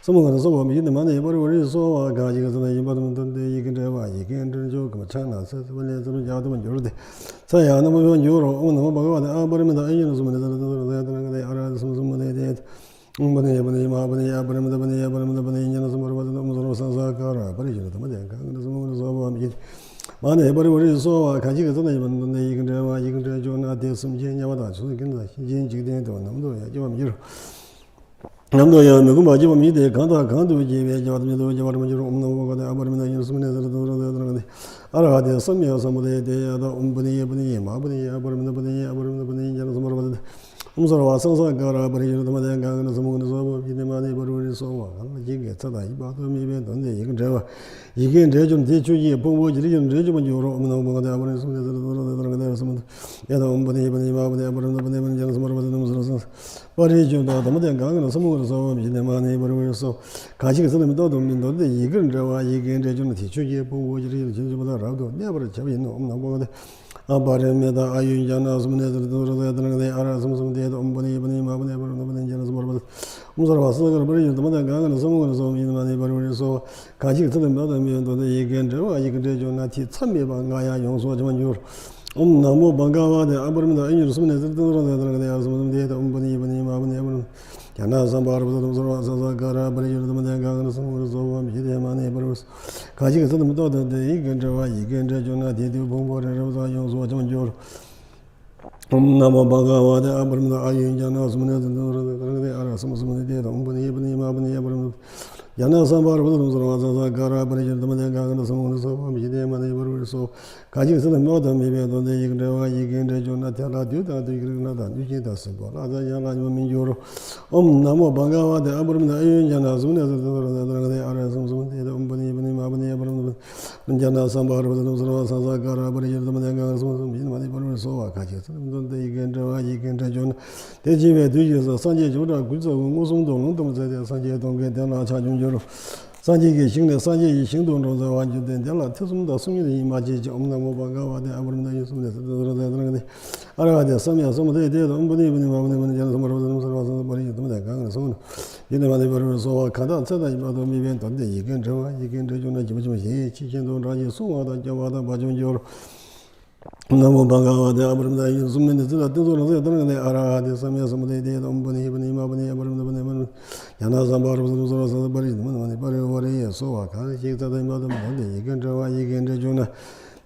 སུ་མ་ག་ན་སོ་བ་མ་ཡིན་མ་ནི་པ་རི་ཝ་རི་སོ་བ་གང་ཞིག་གི་ཚེ་ན་ཡིན་པ་དང་དོན་དེ་ཡི་གེ་འབྲེལ་བ་ཡི་གེ་འབྲེལ་འཇུག་གམ་ཕྱག་ན་ཚེ་ཚེ་བ་ལས་ཚེ་རུ་རྒྱག་ཏུ་མ་འགྱུར་ཏེ། ཚེ་ཡང་ན་མ་ཡོང་འགྱུར་རོ། ཨོཾ་ནམོ་བྷ་ག་ཝ་ཏེ་ཨ་པ་རི་མི་ཏ་ཨ་ཡུ་ཇ་ན་སུ་མ་ནི་ཙི་ཏ་ཏ་ཏ་ཏ་ཨ་ར་ཏི་སམ་སམ་བ་ཏེ། ཏེ་ཏ་ཨོཾ་པ་ནི་པ་ནི་མ་པ་ནི་ཨ་པ་རི་མི་ཏ་པ་ནི་ཨ་པ་རི་མི་ཏ་པ་ནི་ཉ་ན་སམ་བ་ར་བ་ཏ་ཏ་མ་སུ་ར་ས་ས་ག་ར་པ་རི་ཅུ་ར་ཏ་མ་ཏེ་ག་ན་སུ་མ་ག་ན་སོ་བ་མ་ཡིན་མ་ནི་པ་རི་ཝ་རི་སོ་བ་གང་ཞིག་གི་ཚེ་ན་ཡིན་པ་དང་དོན་དེ་ཡི་གེ་འབྲེལ་བ་ཡི་གེ་འབྲེལ་འཇུག་ན་དེ་སེམས་ཅན་དམྱལ་བ་དང་ཕྱོགས་བཅུའི་ཀུན་ཏུ་འཇིག་རྟེན་དུ་ནམ་དུ་ཡང་སྐྱེ་བར་མི་འགྱུར། ནམ་དུ་ཡང་མི་ཁོམ་པར་སྐྱེ་བ་མིན་ཏེ། གང་དང་གང་དུ་སྐྱེས་པའི་སྐྱེ་བ་དང་མྱུར་དུ་སྐྱེ་བར་མི་འགྱུར། ཨོཾ་ནམོ་བྷ་ག་ཝ་ཏེ་ཨ་པ་རི་མི་ཏ་ཨ་ཡུ་ཇ་ན་སུ་མ་ནི་ཙི་ཏ་ཏ་ཏ་ཏ་ཨ་ར་ཧ་ཏེ་སམ་ཡ་སམ་བ་ཏེ། ཏེ་ཡ་ཏ་ཨོཾ་པ་ནི་པ་ནི་མ་པ་ནི་ཨ་པ་རི་མི་ཏ་པ་ནི་ཨ་པ་རི་མི་ཏ་པ་ནི་ཉ་ན་སམ་བ་ར་བ་ཏ་ཏ་མ་སུ་ར་ས་ས་ག་ར་པ་རི་ཅུ་ར་ཏ་མ་ཏེ་ག་ན་སུ་མ་ག་ན་སོ་བ་མ་ཡིན་མ་ནི་པ་རི་ཝ་རི་སོ་བ་གང་ཞིག་གི་ཚེ་ན་ཡིན་པ་དང་མིན་པའི་དོན་དེ་ཡི་གེ་འབྲེལ་བ་ཡི་གེ་འབྲེལ་གྱུར་ན་དེ་ཆོས་ཀྱི་ཕུང་པོ་ཇི་ལྟར་ཡོད་ན་འབྲེལ་གྱུར་པར་འགྱུར་རོ། ཨོཾ་ནམོ་བྷ་ག་ཝ་ཏེ་ཨ་པ་རི་མི་ཏ་ཨ་ཡུ་ཇ་ན་སུ་མ་ནི་ཙི་ཏ་ཏ་ཏ་ཨ་ར་ཏི་སམ་སམ་བ་ཏེ། ཏེ་ཏ་ཨོཾ་པ་ནི་པ་ནི་མ་པ་ནི་ཨ་པ་རི་མི་ཏ་པ་ནི་ཨ་པ་རི་མི་ཏ་པ་ནི་ཉ་ན་སམ་བ་ར་བ་ཏ་ཏ་མ་སུ་ར་ས་ས་པ་རི་ཅུ་ར་ཏ་མ་ཏེ་ག་ན་སུ་མ་ག་ན་སོ་བ་མ་ཡིན་མ་ནི་པ་རི་ཝ་རི་སོ་བ་གང་ཞིག་གི་ཚེ་ན་མི་རྟག་དང་མིན་དོན་དེ་ཡི་གེ་འབྲེལ་བ་ཡི་གེ་འབྲེལ་འཇུག་ན་དེ་ཆོས་ཀྱི་ཕུང་པོ་ཇི་ལྟར་ཡོད་ན་ཇི་ལྟར་ཡོད་པ་དང་རབ་ཏུ་གནས་པར་བྱ་བ་ཡིན་ནོ། ཨོཾ་ནམོ་བྷ་ག་ཝ་ཏེ་ཨ་པ་རི་མི་ཏ་ཨ་ཡུ་ཇ་ན་སུ་མ་ནི་ཙི་ཏ་ཏ་ཏ་ཨ་ར་ཏི་སམ་སམ་བ་ཏེ། ཏེ་ཏ་ཨོཾ་པ་ནི་པ་ནི་མ་པ་ནི་ཨ་པ་རི་མི་ཏ་པ་ནི་ཉ་ན་སམ་བ་ར་བ་ཏ་ཏ་མ་སུ་ར་ས་ས་ག་ར་པ་རི་ཅུ་ར་ཏ་མ་ཏེ་ག་ན་སུ་མ་ག་ན་སོ་བ་མ་ཡིན་མ་ནི་པ་རི་ཝ་རི་སོ་བ་གང་ཞིག་གི་ཚེ་ན་མི་རྟག་དང་མིན་པའི་དོན་དེ་ཡི་གེ་འབྲེལ་བ་ཡི་གེ་འབྲེལ་འཇུག་ན་དེ་མཚམས་མེད་པར་སྔར་ཡང་ཡོངས་སུ་བྱང་བར་འགྱུར། ཨོཾ་ནམོ་བྷ་ག་ཝ་ཏེ་ཨ་པ་རི་མི་ཏ་ཨ་ཡུ་ཇ་ན་སུ་མ་ནི་ཙི་ཏ་ཏ་ཨ་ར་ཏི་སམ་སམ་བ་ཏེ། ཏེ་ཏ་ཨོཾ་པ་ནི་པ་ནི་མ་པ་ནི་ཨ་པ་རི་མི་ཏ་ཉ་ན་སམ་བ་ར་བ་ཏ་ཏ་མ་སུ་ར་ས་ས་ག་ར་པ་རི་ཅུ་ར་ཏ་མ་ཏེ་ག་ན་སུ་མ་ག་ན་སོ་བ་མ་ཡིན་མ་ནི་པ་རི་ཝ་རི་སོ་བ་གང་ཞིག་གི་ཚེ་ན་མི་རྟག་དང་མིན་པའི་དོན་དེ་ཡི་གེ་འབྲེལ་བ་ཡི་གེ་འབྲེལ་འཇུག་ན་དེ་དུས་ཕུང་པོ་རེ་རེ་བ་དང་ཡོངས་སུ་བྱང་བར་འགྱུར། ཨོཾ་ནམོ་བྷ་ག་ཝ་ཏེ་ཨ་པ་རི་མི་ཏ་ཨ་ཡུ་ཇ་ན་སུ་མ་ནི་ཙི་ཏ་ཏ་ཨ་ར་ཏི་སམ་སམ་བ་ཏེ། ཏེ་ཏ་ཨོཾ་པ་ནི་པ་ནི་མ་པ་ནི་ཨ་པ་རི་མི་ཏ་ཉ་ན་སམ་བ་ར་བ་ཏ་ཏ་མ་སུ་ར་ས་ས་ག་ར་པ་རི་ཅུ་ར་ཏ་མ་ཏེ་ག་ན་སུ་མ་ག་ན་སོ་བ་མ་ཡིན་མ་ནི་པ་རི་ཝ་རི་སོ་བ་གང་ཞིག་གི་ཚེ་ན་མི་རྟག་དང་མིན་པའི་དོན་དེ་ཡི་གེ་འབྲེལ་བ་ཡི་གེ་འབྲེལ་འཇུག་ན་དེ་ལ་དུས་དང་དུས་ཀྱི་རིགས་སྣ་དང་གནོད་སྦྱིན་དང་སྲིན་པོ་ལྷ་དང་ཡན་ལག་ཉོན་མོངས་མི་འགྱུར་རོ། ཨོཾ་ནམོ་བྷ་ག་ཝ་ཏེ་ཨ་པ་རི་མི་ཏ་ཨ་ཡུ་ཇ་ན་སུ་མ་ནི་ཙི་ཏ་ཏ་ཨ་ར་ཏི་སམ་སམ་བ་ཏེ། ཏེ་ཏ་ཨོཾ་པ་ནི་པ་ནི་མ་པ་ནི་ཨ་པ་རི་མི་ཏ་པ་ནི་ཉ་ན་སམ་བ་ར་བ་ཏ་ཏ་མ་སུ་ར་ས་ས་ག་ར་པ་རི་ཅུ་ར་ཏ་མ་ཏེ་ག་ན་སུ་མ་ག་ན་སོ་བ་མ་ཡིན་མ་ནི་པ་རི་ཝ་རི་སོ་བ་གང་ཞིག་གི་ཚེ་ན་མི་རྟག་དང་མིན་པའི་དོན་དེ་ཡི་གེ་འབྲེལ་བ་ཡི་གེ་འབྲེལ་འཇུག་ན་དེ་འཆི་བའི་དུས་ཀྱི་སངས་རྒྱས་བྱེ་བ་ཕྲག་དགུ་བཅུ་རྩ་དགུ་མངོན་སུམ་དུ་ལུང་དུ་མ་བཙལ་ཏེ་སངས་རྒྱས་དོན་ཀུན་དེ་ལ་ཆགས་འགྱུར་འགྱུར་རོ། སངས་རྒྱས་ཀྱི་ཞིང་ནས་སངས་རྒྱས་ཀྱི་ཞིང་དུ་འགྲོ་འཚལ་བར་འགྱུར་ཏེ། དེ་ལ་ཐེ་ཚོམ་དང་སུན་གཉིས་དང་ཡིད་མ་ཆེས་ཤིང་། ཨོཾ་ནམོ་བྷ་ག་ཝ་ཏེ་ཨ་པ་རི་མི་ཏ་ཨ་ཡུ་ཇ་ན་སུ་མ་ནི་ཙི་ཏ་ཏ་ཨ་ར་ཏི་སམ་ཡ་སམ་བ་ཏེ། ཏེ་ཏ་ཨོཾ་པ་ནི་པ་ནི་མ་པ་ནི་པ་ནི་ཉ་ན་སམ་བ་ར་བ་ཏ་ཏ་མ་སུ་ར་ས་ས་པ་རི་ཅུ་ར་ཏ་མ་ཏེ་ག་ན་སོ་བ་མ་ཡིན་མ་ནི་པ་རི་ཝ་རི་སོ་བ་གང་དག་ཚེ་དང་ཡིན་པ་དང་མིན་པའི་དོན་དེ་ཡི་གེ་འབྲེལ་བ་ཡི་གེ་འབྲེལ་འཇུག་ན་ཇི་བ་ཇི་བཞིན་ཤེས་ཤིང་དང་སྒྲ་གཅན་གཟུང་བ་དང་སྐྱོང་བ་དང་བག་ཆགས་འགྱུར། ནམོ་བྷ་ག་ཝ་ཏེ་ཨ་པ་རི་མི་ཏ་ཨ་ཡུ་ཇ་ན་སུ་མ་ནི་ཙི་ཏ་ཏ་ཏེ་ཚོ་རང་ཚེ་ཏ་རང་ནི་ཨ་ར་ཧ་ཏེ་སམ་ཡ་སམ་བ་ཏེ། ཏེ་ཏ་ཨོཾ་པ་ནི་པ་ནི་མ་པ་ནི་ཨ་པ་རི་མི་ཏ་པ་ནི་པ་ནི་ཉ་ན་སམ་བ་ར་བ་ཏ་ཏ་མ་སུ་ར་ས་ས་པ་རི་ཅུ་ར་ཏ་མ་ཏེ་ག་ན་སོ་བ་མ་ཡིན་མ་ནི་པ་རི་ཝ་རི་སོ་བ་གང་ཞིག་གི་ཚེ་ན་མི་རྟག་དང་མིན་པའི་དོན་དེ་ཡི་གེ་འབྲེལ་བ་ཡི་གེ་འབྲེལ་འཇུག་ན།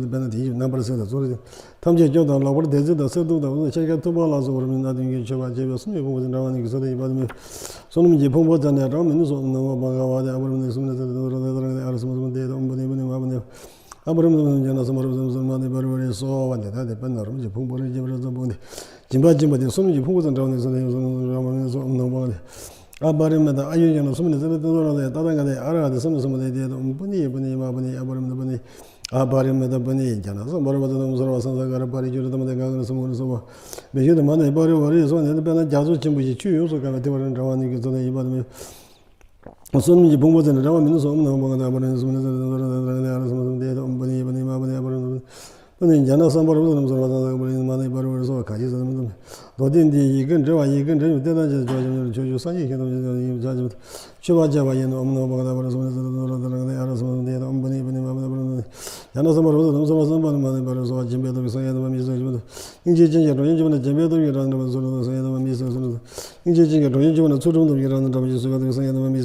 ནི་དཔེར་ན་དེ་བཞིན་རྣམ་པར་གསལ་དང་གཙོ་རིག་ཐམས་ཅད་སྐྱོབ་དང་ལོག་པར་དེར་འཛིན་དང་གསེར་གདུགས་དང་ཤཱཀྱ་ཐུབ་པ་ལ་སོགས་པ་རིམ་གྱིས་སྣ་བདུན་གྱིས་མཆོད་པ་བྱས་པའི་གསུམ་གྱི་ཕུང་པོ་དེ་འདྲ་བ་ཉིད་ཀྱི་ཚུལ་དུ་ཡིན་པ་དེ་མོས། བསོད་ནམས་ཀྱི་ཕུང་པོ་བཙལ་ནས་འདྲ་བ་མི་ནུས་སོ། ཨོཾ་ནམོ་བྷ་ག་ཝ་ཏེ། ཨ་པ་རི་མ་ཏེ་སུ་མ་ཏེ་ཏེ་ཏེ་ཏེ་ཨ་ར་སུ་མ་སུ་མ་ཏེ་ཏེ། ཨོཾ་པུ་ནི་པུ་ནི་མ་པུ་ནི། ཨ་པ་རི་མ་ཏེ་ཛྙཱ་ན་སམ་བྷ་ར་ཏེ་སུ་མ་ཏེ་པ་རི་ཝ་རེ་སྭཱ་ཧཱ། འདི་ལྟ་སྟེ་དཔེར་ན་རིམ་གྱིས་ཕུང་པོ་རིམ་གྱིས་པ་རེ་ཙམ་སྤུངས་ཏེ། སྦྱིན་པ་སྦྱིན་པ་དེ་གསུམ་གྱི་ཕུང་པོ་ཙམ་འདྲ་བ་ནི་སོ་ནི་སོ་ནི་སོ་ནི་སོ་ནི་སོ་ནི། ཨ་པ་རི་མ་ཏ། ཨ་ཡུ་ཛྙཱ་ན་སུ་མ་ཏེ་ཏེ་ཏེ་ཏེ་ཏེ་ཏ་ཏ་ག་ཏེ་ཨ་ར་ཏེ་སུ་མ་སུ་མ་ཏེ་ཏེ་ཏེ། ཨོཾ་པུ་ནི་པུ་ནི་མ་པུ་ནི། ཨ་པ་རི་མ་ཏ་པུ་ནི། ཨ་པ་རི་མ་ཏ་པུ་ནི། ཛྙཱ་ན་སམ་བྷ་ར་ཏེ་ཏེ་ཏེ་ཨོཾ་སརྦ་སཾ་སཱ་ཀ་ར་པ་རི་ཙུ་ཏ་དྷརྨ་ཏེ་ག་ག་ན་སུ་མ་ནི་སོ་བ། མི་ཤུ་ཏེ་མ་ནི་པ་རི་ཝ་རེ་སྭཱ་ཧཱ། འདི་ལྟ་སྟེ་དཔེར་ན་རྒྱ་མཚོ་ཆེན་པོ་ཞིག་ཆུ་ཡོངས་སུ་གང་བའི་ཐིགས་པ་རེ་འདྲ་བ་ཉིད་ཀྱི་ཚུལ་དུ་ཡིན་པ་དེ་མོས། བསོད་ནམས་ཀྱི་ཕུང་པོ་བཙལ་ནས་འདྲ་བ་མི་ནུས་སོ། ཨོཾ་ནམོ་བྷ་ག་ཝ་ཏེ། ཨ་པ་རི་མ་ཏེ་སུ་མ་ཏེ་ཏེ་ཏེ་ཏེ་ཏ་ཏ་ག་ཏེ་ཨ་ར་སུ་མ་སུ་མ་ཏེ་ཏེ་ཏེ། ཨོཾ་པུ་ནི་པུ་ནི་མ་པུ་ནི། ཨ་པ་རི་མ་ཏ་པུ་ནི། ཛྙཱ་ན་སམ་བྷ་ར་ཏེ་ཏེ་ཏེ་ཨོཾ་སརྦ་སཾ་སཱ་ཀ་ར་པ་རི་ཙུ་ཏ་དྷརྨ་ཏེ་ག་ག་ན་སུ་མ་ནི་སོ་བ། ག་ཅི་ཟེར་ན་མི་འདུག་མེད། མདོ་སྡེ་འདིའི་ཡི་གེ་འབྲི་བ། ཡི་གེ་འབྲི་བའི་སྟེང་ན་ཅི་ཆོས་ཀྱི་ཆོས་ཀྱི་སངས་རྒྱས་ཞིང་ཐམས་ཅད་ཀྱི་ཡུམ་ཆ་ཅི་མཆོད་པ་བྱས་པ་ཡིན་ནོ། ཨོཾ་ནམོ་བྷ་ག་ཝ་ཏེ་ཨ་པ་རི་མ་ཏེ་སུ་མ་ཏེ་ཏེ་ཏེ་ཏ་ཏ་ག་ཏེ་ཨ་ར་སུ་མ་སུ་མ་ཏེ་ཏེ་ཏེ། ཨོཾ་པུ་ནི་པུ་ནི་མ་པུ་ནི། ཨ་པ་རི་མ་ཏ་པུ་ནི། ཛྙཱ་ན་སམ་བྷ་ར་ཏེ་ཏེ་ཏེ་ཨོཾ་སརྦ་སཾ་སཱ་ཀ་ར་པ་རི་ཙུ་ཏ་དྷརྨ་ཏེ་ག་ག་ན་སུ་མ་སུ་མ་ཏེ་ཏེ་ཏེ། སྙིང་རྗེའི་སྤྱན་གྱི་གྲོགས་བྱེད་ཀྱི་བྱེད་པ་ན་འཇམ་དཔལ་སྟོབས་ཀྱིས་རང་དང་འདྲ་བར་བཟོད་པ་དང་། སངས་རྒྱས་དང་མ་མིའི་སྲས་སུ་འགྲོ་དང་། སངས་རྒྱས་དང་མ་མིའི་སྲས་སུ་འགྲོ་དང་། སྙིང་རྗེའི་སྤྱན་གྱི་གྲོགས་བྱེད་ཀྱི་བྱེད་པ་ན་ཚུལ་ཁྲིམས་སྟོབས་ཀྱིས་རང་དང་འདྲ་བར་བྱེད་པ་དང་། སངས་རྒྱས་དང་མ་མིའི་སྲས་སུ་འགྲོ་དང་། སྙིང་རྗེའི་སྤྱན་གྱི་གྲོགས་བྱེད་ཀྱི་བྱེད་པ་ན་ཚུལ་ཁྲིམས་སྟོབས་ཀྱིས་རང་དང་འདྲ་བར་བྱེད་པ་དང་། སངས་རྒྱས་དང་མ་མིའི་སྲས་སུ་འགྲོ་དང་། སྙིང་རྗེའི་སྤྱན་གྱི་གྲོགས་བྱེད་ཀྱི་བྱེད་པ་ན་བཟོད་པའི་སྟོབས་ཀྱིས་རང་དང་འདྲ་བར་བཟོད་པ་དང་། སངས་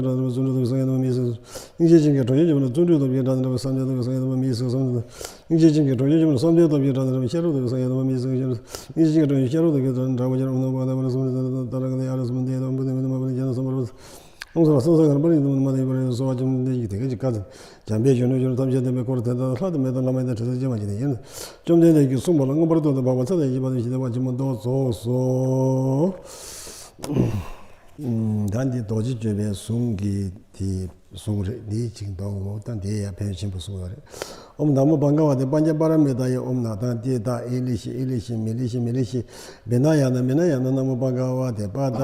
རྒྱས་དང་མ་མིའི་སྲས་སུ། སྙིང་རྗེའི་སྤྱན་གྱི་གྲོགས་བྱེད་ཀྱི་བྱེད་པ་ན་བརྩོན་འགྲུས་སྟོབས་ཀྱིས་རང་དང་འདྲ་བར་བསམ་གཏན་སྟོབས་ཀྱིས་སངས་རྒྱས་དང་མ་མིའི་སྲས་སུ་འགྲོ་དང་། སྙིང་རྗེའི་སྤྱན་གྱི་གྲོགས་བྱེད་ཀྱི་བྱེད་པ་ན་བསམ་གཏན་སྟོབས་ཀྱིས་རང་དང་འདྲ་བར་ཤེས་རབ་སྟོབས་ཀྱིས་སངས་རྒྱས་དང་མ་མིའི་སྲས་སུ་འགྲོ་དང་། སྙིང་རྗེའི་སྤྱན་གྱི་གྲོགས་བྱེད་ཀྱི་བྱེད་པ་ན་ཤེས་རབ་སྟོབས་ཀྱིས་རང་དང་འདྲ་བར་བྱེད་པ་དང་། ཨོཾ་ནམོ་བྷ་ག་ཝ་ཏེ་ཨ་པ་རི་མ་ཏེ་སུ་མ་ཏེ་ཏེ་ཏ་ཏ་ག་ཏེ་ཨ་ར་སུ་མ་སུ་མ་ཏེ་ཏེ་ཏེ། ཨོཾ་སརྦ་སཾ་སཱ་ཀ་ར་པ་རི་ཙུ་ཏ་དྷརྨ་ཏེ་ག་ག་ན་སུ་མ་སུ་མ་ཏེ་ཏེ་ཏེ། དེ་སྐད་ཅེས་བཀའ་སྩལ། འཇམ་དཔལ་གཞོན་ནུ་ཐམས་ཅད་བསྟེན་པའི་སྐོར་དེ་ལྟར་ལྷ་དང་མི་དང་བླ་མ་དང་དྲི་ཟར་ཅན་མ་ཞིག་ནི་ཡིན། བཅོམ་ལྡན་འདས་ཀྱིས་གསུངས་པ་ལ་མངོན་པར་བསྟོད་དེ་འཕགས་པ་ཚེ་དང་བཅས་པ་དང་ཞི་བདེ་བ་ཆེན་པོ་མདོ་རྫོགས་སོ། ད་འདི་རྡོ་རྗེ་གཅོད་པའི་གཟུངས་ཀྱི་དེ་གཟུངས་རེད། འདི་གཅིག་འདོན་དགོས། ད་འདི་ཡང་ཕན་ཆེན་པོ་གསུངས་པ་རེད། ཨོཾ་དྷརྨོ་བྷ་ག་ཝ་ཏེ། པཉྩ་པཱ་ར་མི་ཏཱ་ཡེ། ཨོཾ་ནཱ་ཐཱ་ཏེ་ཏཱ་ཨེ་ལི་ཤི་ཨེ་ལི་ཤི་མི་ལི་ཤི་མི་ལི་ཤི། བི་ན་ཡ་ན་མི་ན་ཡ་ན། ན་མོ་བྷ་ག་ཝ་ཏེ། པ་ཏ་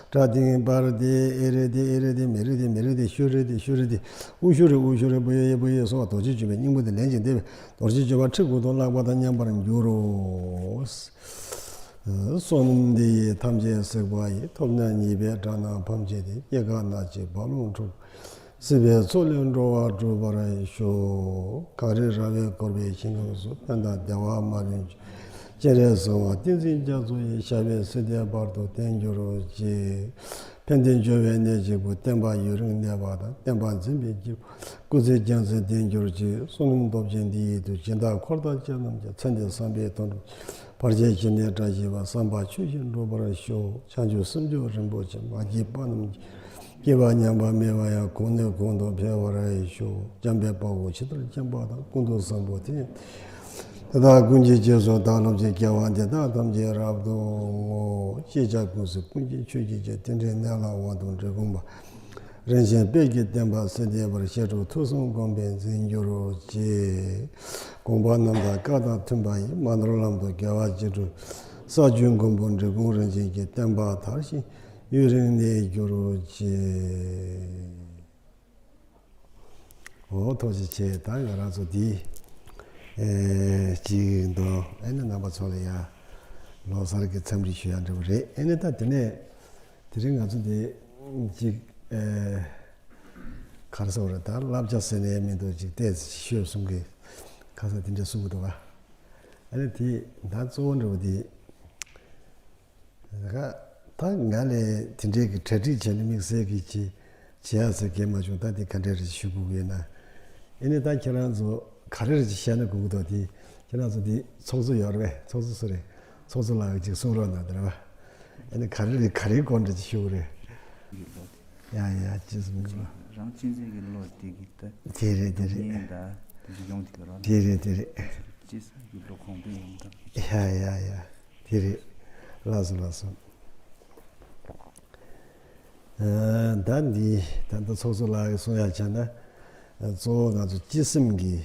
པྲ་ཏིང་པྲ་ཏེ། ཨེ་རེ་ཏེ་ཨེ་རེ་ཏེ། མི་རེ་ཏེ་མི་རེ་ཏེ། ཤུ་རེ་ཏེ་ཤུ་རེ་ཏེ། ཨུ་ཤུ་རེ་ཨུ་ཤུ་རེ། བུ་ཡེ་ཡེ་བུ་ཡེ་སོགས་རྡོ་རྗེ་གཅོད་པའི་སྙིང་པོ་དེ་ལན་གཅིག་བཟླས་པས། རྡོ་རྗེ་གཅོད་པ་ཁྲི་དགུ་སྟོང་བརླག་པ་དང་མཉམ་པར་འགྱུར་རོ། བསོད་ནམས་འདི་ཡིས་ཐམས་ཅད་གཟིགས་པ་ཡི། ཐོབ་ནས་ཉེས་པའི་དགྲ་རྣམས་ཕམ་བྱས་ཏེ། སྐྱེ་རྒ་ན་འཆིའི་རྦ་ཀློང་འཁྲུགས། སྲིད་པའི་མཚོ་ལས་འགྲོ་བ་སྒྲོལ་བར་ཤོག། གངས་རི་ར་བས་བསྐོར་བའི་ཞིང་ཁམས་སུ། ཕན་དང་བདེ་བ་མ་ལུས་འབྱུང་། སྤྱན་རས་གཟིགས་དབང་བསྟན་འཛིན་རྒྱ་མཚོ་ཡི། ཞབས་པད་སྲིད་མཐའི་བར་དུ་བརྟན་གྱུར་ཅིག། ཕན་བདེ་འབྱུང་བའི་གནས་གཅིག་པུ། བསྟན་པ་ཡུན་རིང་གནས་པ་དང་། བསྟན་པ་འཛིན་པའི་སྐྱེས་བུ། སྐུ་ཚེ་རྒྱ་མཚོའི་བརྟན་གྱུར་ཅིག། བསོད་ནམས་སྟོབས་ཆེན་འདི་ཡི་མཐུས། སྦྱིན་བདག་འཁོར་དང་བཅས་རྣམས་ཀྱང་། ཚེ་འདིར་བསམ་པའི་དོན་འགྲུབ། བར་ཆད་ཞི་ནས་བཀྲ་ཤིས་པ། བསམ་པ་ཆོས་བཞིན་འགྲུབ་པར་ཤོག། བྱང་ཆུབ་སེམས་མཆོག་རིན་པོ་ཆེ། མ་སྐྱེས་པ་རྣམས་ཀྱི། སྐྱེས་པ་ཉམས་པ་མེད་པ་ཡང་། གོང་ནས་གོང་དུ་འཕེལ་བར་ཤོག། འཇམ་དཔལ་དཔའ་བོས་ཇི་ལྟར་མཁྱེན་པ་དང་། ཀུན་ཏུ་བཟང་པོ་དེ་ཡང་དེ་དག་ཀུན་གྱི་རྗེས་སུ་བདག་སློབ་ཅིང་། སྐྱེ་བ་འདི་དག་ཐམས་ཅད་རབ་ཏུ་བསྔོ། ཤེས་བྱ་ཀུན་གཟིགས་ཀུན་མཁྱེན་ཆོས་ཀྱི་རྒྱལ། དེ་འདྲའི་གནས་ལ་དབང་དུ་འགྲོ་ཀུན་པ། རིན་ཆེན་དཔལ་གྱི་བསྟན་པ་སྲིད་མཐའི་བར། ཞི་ཁྲོ་ཐུགས་གསུམ་དགོངས་པས་འཛིན་གྱུར་ཅིག། དགོངས་པ་རྣམ་དག་བཀའ་དང་མཐུན་པ་ཡིས། མ་ནོར་ལམ་དུ་དགེ་བ་རྒྱས་འགྲུབ། ས་བཅུའི་མགོན་པོ་འབྲི་གུང་རིན་ཆེན་གྱི། བསྟན་པ་དར་ཞིང་ཡུན་རིང་གནས་གྱུར་ཅིག། འོ་ཐུགས་རྗེ་ཆེ། ད་ང་རང་ཚོ་འདི་ཨེ་གཅིག་འདོན། ཨེ་ནི་རྣམ་པ་ཚོ་ལ་ཡ་ལོ་གསར་གྱི་འཚམས་འདྲི་ཞུ་ཡ་འདྲ་པོ་རེད། ཨེ་ནི་ད་དེ་ནས་དེ་རིང་ང་ཚོ་འདི་གཅིག་ཨེ་ག་རེ་ཟེར་བ་རེད། ད་བསླབ་བྱ་ཟེར་ནས་མི་འདུག་ཅིག་ཏོག་ཙམ་ཤོད་གསུང་གི། ཁ་སང་དེ་འདྲ་གསུང་གི་འདུག་ག་ཨ་ནི་དེ་ད་གཙོ་བོ་འདྲ་བོ་དེ་ད་ང་ལས་དེ་འདྲའི་གི་གྲ་སྒྲིག་བྱས་ནས་དམིགས་བསལ་གྱི་བྱེད་བྱེད་ཡ་ཟེར་གྱི་མ་བྱུང་། ད་དེ་ག་འདྲ་རེ་ཞུ་དགོས་ཀྱི་ཡོད་ན། ཨ་ནི་ད་ཁྱེད་རང་ཚོ་ག་རེ་རེ་བཤད་ན་དགོས་ཀྱི་འདུག་དེ་ ཁྱེད་རང་ཚོ་འདི་ཚོགས་གཙོ་ཡོད་རེད་པས། ཚོགས་གཙོ་སུ་རེད། ཚོགས་གཙོ་ལགས་ཀྱིས་ཅིག་གསུང་རོགས་གནང་དང་། ཨ་ནི་ག་རེ་རེད། ག་རེའི་སྐོར་འདྲ་ཅིག་ཞུ་གི་རེད། ཡ་ཡ། ཅི་ཟེར་མི་འདུག་རང་གཅེས་འཛིན་གྱི་བློ་དེ་གི་ད། དེ་རེད། དེ་རེད། ཡིན་ད་དེ་ཡོང་གི་རོགས། དེ་རེད། དེ་རེད། ཅི་ཟེར་གྱི་བློ་གོང་འཕེལ་ཡོང་ད། ཡ་ཡ་ཡ། དེ་རེད། ལགས་སོ། ལགས་སོ། ཨ། ད་འདི་ད་ལྟ་ཚོགས་གཙོ་ལགས་ཀྱིས་གསུང་ཡ་བྱས་ན། ཨ། གཙོ་བོ་ང་ཚོ་སྤྱི་སེམས་ཀྱི་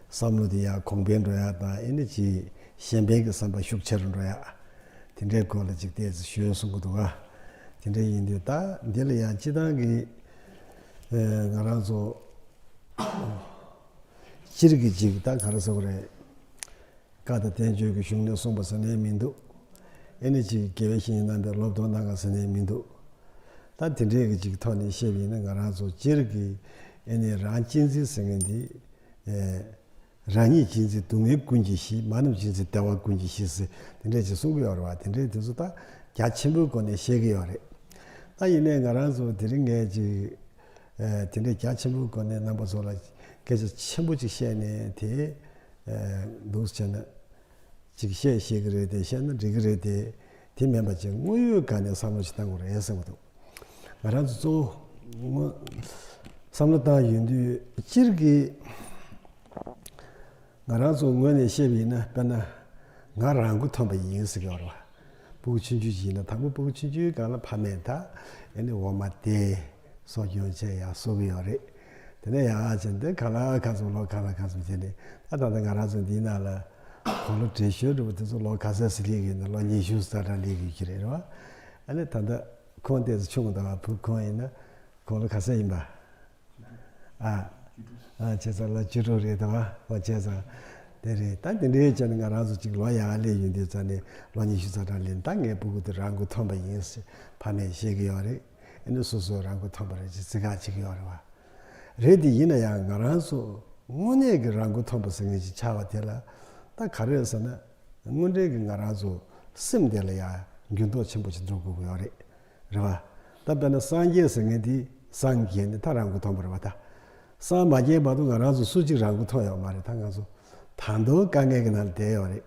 བསམ་བློ་དེ་ཡར་གོང་འཕེལ་འགྲོ་ཡ་དང་། ཨེ་ནི་ཅིག་གཞན་ཕན་གྱི་བསམ་པ་ཤུགས་ཆེ་རུ་འགྲོ་ཡ། དེ་འདྲའི་སྐོར་ལ་ཅིག་ཏོག་ཙམ་ཞུ་གསུང་གི་འདུག་ག་དེ་འདྲ་ཡིན་དུས་ད་འདི་ལ་ཡང་སྤྱི་བཏང་གི། ཨ། ང་རང་ཚོ་སྤྱིར་གྱི་ཅིག་ད་ག་རེ་ཟེར་དགོས་རེད། བཀའ་དང་བསྟན་བཅོས་ཀྱི་གཞུང་ནས་གསུངས་པ་ཟེར་ནའི་མི་འདུག་ཨེ་ནི་ཅིག་དགེ་བའི་བཤེས་གཉེན་རྣམ་པས་སློབ་སྟོན་གནང་ག་ཟེར་ནའི་མི་འདུག་ད་དེ་འདྲའི་གི་ཅིག་ཐོག་ནས་བཤད་པ་ཡིན་ན། ང་རང་ཚོ་སྤྱིར་གྱི་ཨེ་ནི་རང་གཅེས་འཛིན་ཟེར་མཁན་འདི། ཨེ། རང་ཉིད་གཅེས་འཛིན་སྡུག་བསྔལ་ཀུན་གྱི་གཞི། མ་རྣམས་གཅེས་འཛིན་བདེ་བ་ཀུན་གྱི་གཞི་ཟེར། དེ་འདྲས་ཅིག་གསུང་གི་ཡོད་རེད་པ། དེ་འདྲས་དེ་ཚོ་ད་རྒྱ་ཆེན་པོའི་སྒོ་ནས་བཤད་ཀྱི་ཡོད་རེད། ད་ཡིན་ནའི་ང་རང་ཚོ་དེ་རིང་ངས་ཅིག་ཨ། དེ་འདྲའི་རྒྱ་ཆེན་པོའི་སྒོ་ནས་རྣམ་པ་ཚོ་ལ་སྐད་ཆ་ཆེན་པོ་ཅིག་བཤད་ནས་དེ། ཨ། འདུག་སེ་བྱས་ན་ཅིག་བཤད་ཤེས་ཀྱི་རེད་དེ། བཤད་ན་འགྲིག་གི་རེད་དེ། དེ་མིན་པ་ཅིག་དངོས་ཡོད་སྒང་ནས་བསམ་བློ་ཞིག་བཏང་དགོས་རེད་བསམ་གྱི་འདུག་ང་རང་ཚོ་གཙོ་བོ་དངོས་བསམ་བློ་བཏང་ཡོང་དུས། སྤྱིར་གྱི་ང་རང་ཚོ་ངོས་ནས་བཤད་པ་ཡིན་ན། དཔེར་ན་ང་རང་མགོ་ཐོན་པ་ཡིན་ཟེར་གྱི་ཡོད་རེད་པ། སྤུ་གུ་ཆུང་ཆུང་ཞིག་ཡིན་ན། དང་པོ་སྤུ་གུ་ཆུང་ཆུང་སྒང་ལ་ཕ་མས་ད་ཨེ་ནི་འོ་མ་དེ་གསོ་སྐྱོང་བྱས་ཡར་གསོ་གི་ཡོད་རེད། དེ་ནས་ཡར་བྱས་ཏེ་གང་ལ་གང་འཚམ་ལོ་གང་ལ་གང་འཚམ་བྱས་ནས། ད་ད་ལྟ་ང་རང་ཚོ་འདིའི་ནང་ལ་དགུང་ལོ་བགྲེས་ཤོས་འདྲ་པོ་དེ་ཚོ་ལོ་ག་ཚད་ཙམ་སླེབས་ཀྱི་ཡོད་ན། ལོ་ཉི་ཤུ་རྩ་གྲངས་སླེབས་ཀྱི་ཡོད་ཀྱི་རེད་པ། ཨ་ནི་ད་ལྟ་ཁོང་ཏོག་ཙམ་ཆུང་དང་། བུ་ཁོང་ཡིན་ན་དགུང་ལོ་ག་ཚད་ཡིན་པ། ཨ། ཨ། བྱས་ཙང་ལོ་བཅུ་དྲུག་རེད་དོ། འོ། བྱས་ཙང་དེ་རེད། ད་དེ་འདྲའི་བྱས་ནས་ང་རང་ཚོ་ཅིག་ལོ་ཡར་སླེབས་ཡོང་དུས་ཙང་ནས། ལོ་ཉི་ཤུ་རྩ་གྲངས་སླེབས། ད་ངའི་སྤུ་གུ་དེ་རང་མགོ་ཐོན་པ་ཡིན་ཟེར་ཕ་མས་བཤད་ཀྱི་ཡོད་རེད། ཨེ་ནི་སོ་སོ་རང་མགོ་ཐོན་པ་རེད་ཅེས་རྩིས་ཁ་བྱེད་ཀྱི་ཡོད་རེད་པ། རེད་དེ། ཡིན་ན་ཡང་ང་རང་ཚོ་དངོས་གནས་ཀྱི་རང་མགོ་ཐོན་པ་ཟེར་མཁན་ཅིག་ཆགས་པ་དེ་ལ་ད་ག་རེ་ཟེར་ན། དངོས་འབྲེལ་གྱི་ང་རང་ཚོ་སེམས་དེ་ལ་ཡང་འགྱུར་ལྡོག་ཆེན་པོ་ཞིག་འགྲོ་དགོས་ཀྱི་ཡོད་རེད། རེད་པ། ད་དཔེར་ན་སངས་རྒྱས་ཟེར་མཁན་དེ་སངས་རྒྱས་ནས་ད་རང་མགོ་ཐོན་པ་རེད་པ། ད་སངས་མ་རྒྱས་བར་དུ་ང་རང་ཚོ་སུ་གཅིག་རང་མགོ་ཐོན་ཡོད་མ་རེད། ད་ང་ཚོ་ད་དུང་དཀའ་ངལ་གྱི་ནང་ལ་བསྡད་ཡོད་རེད།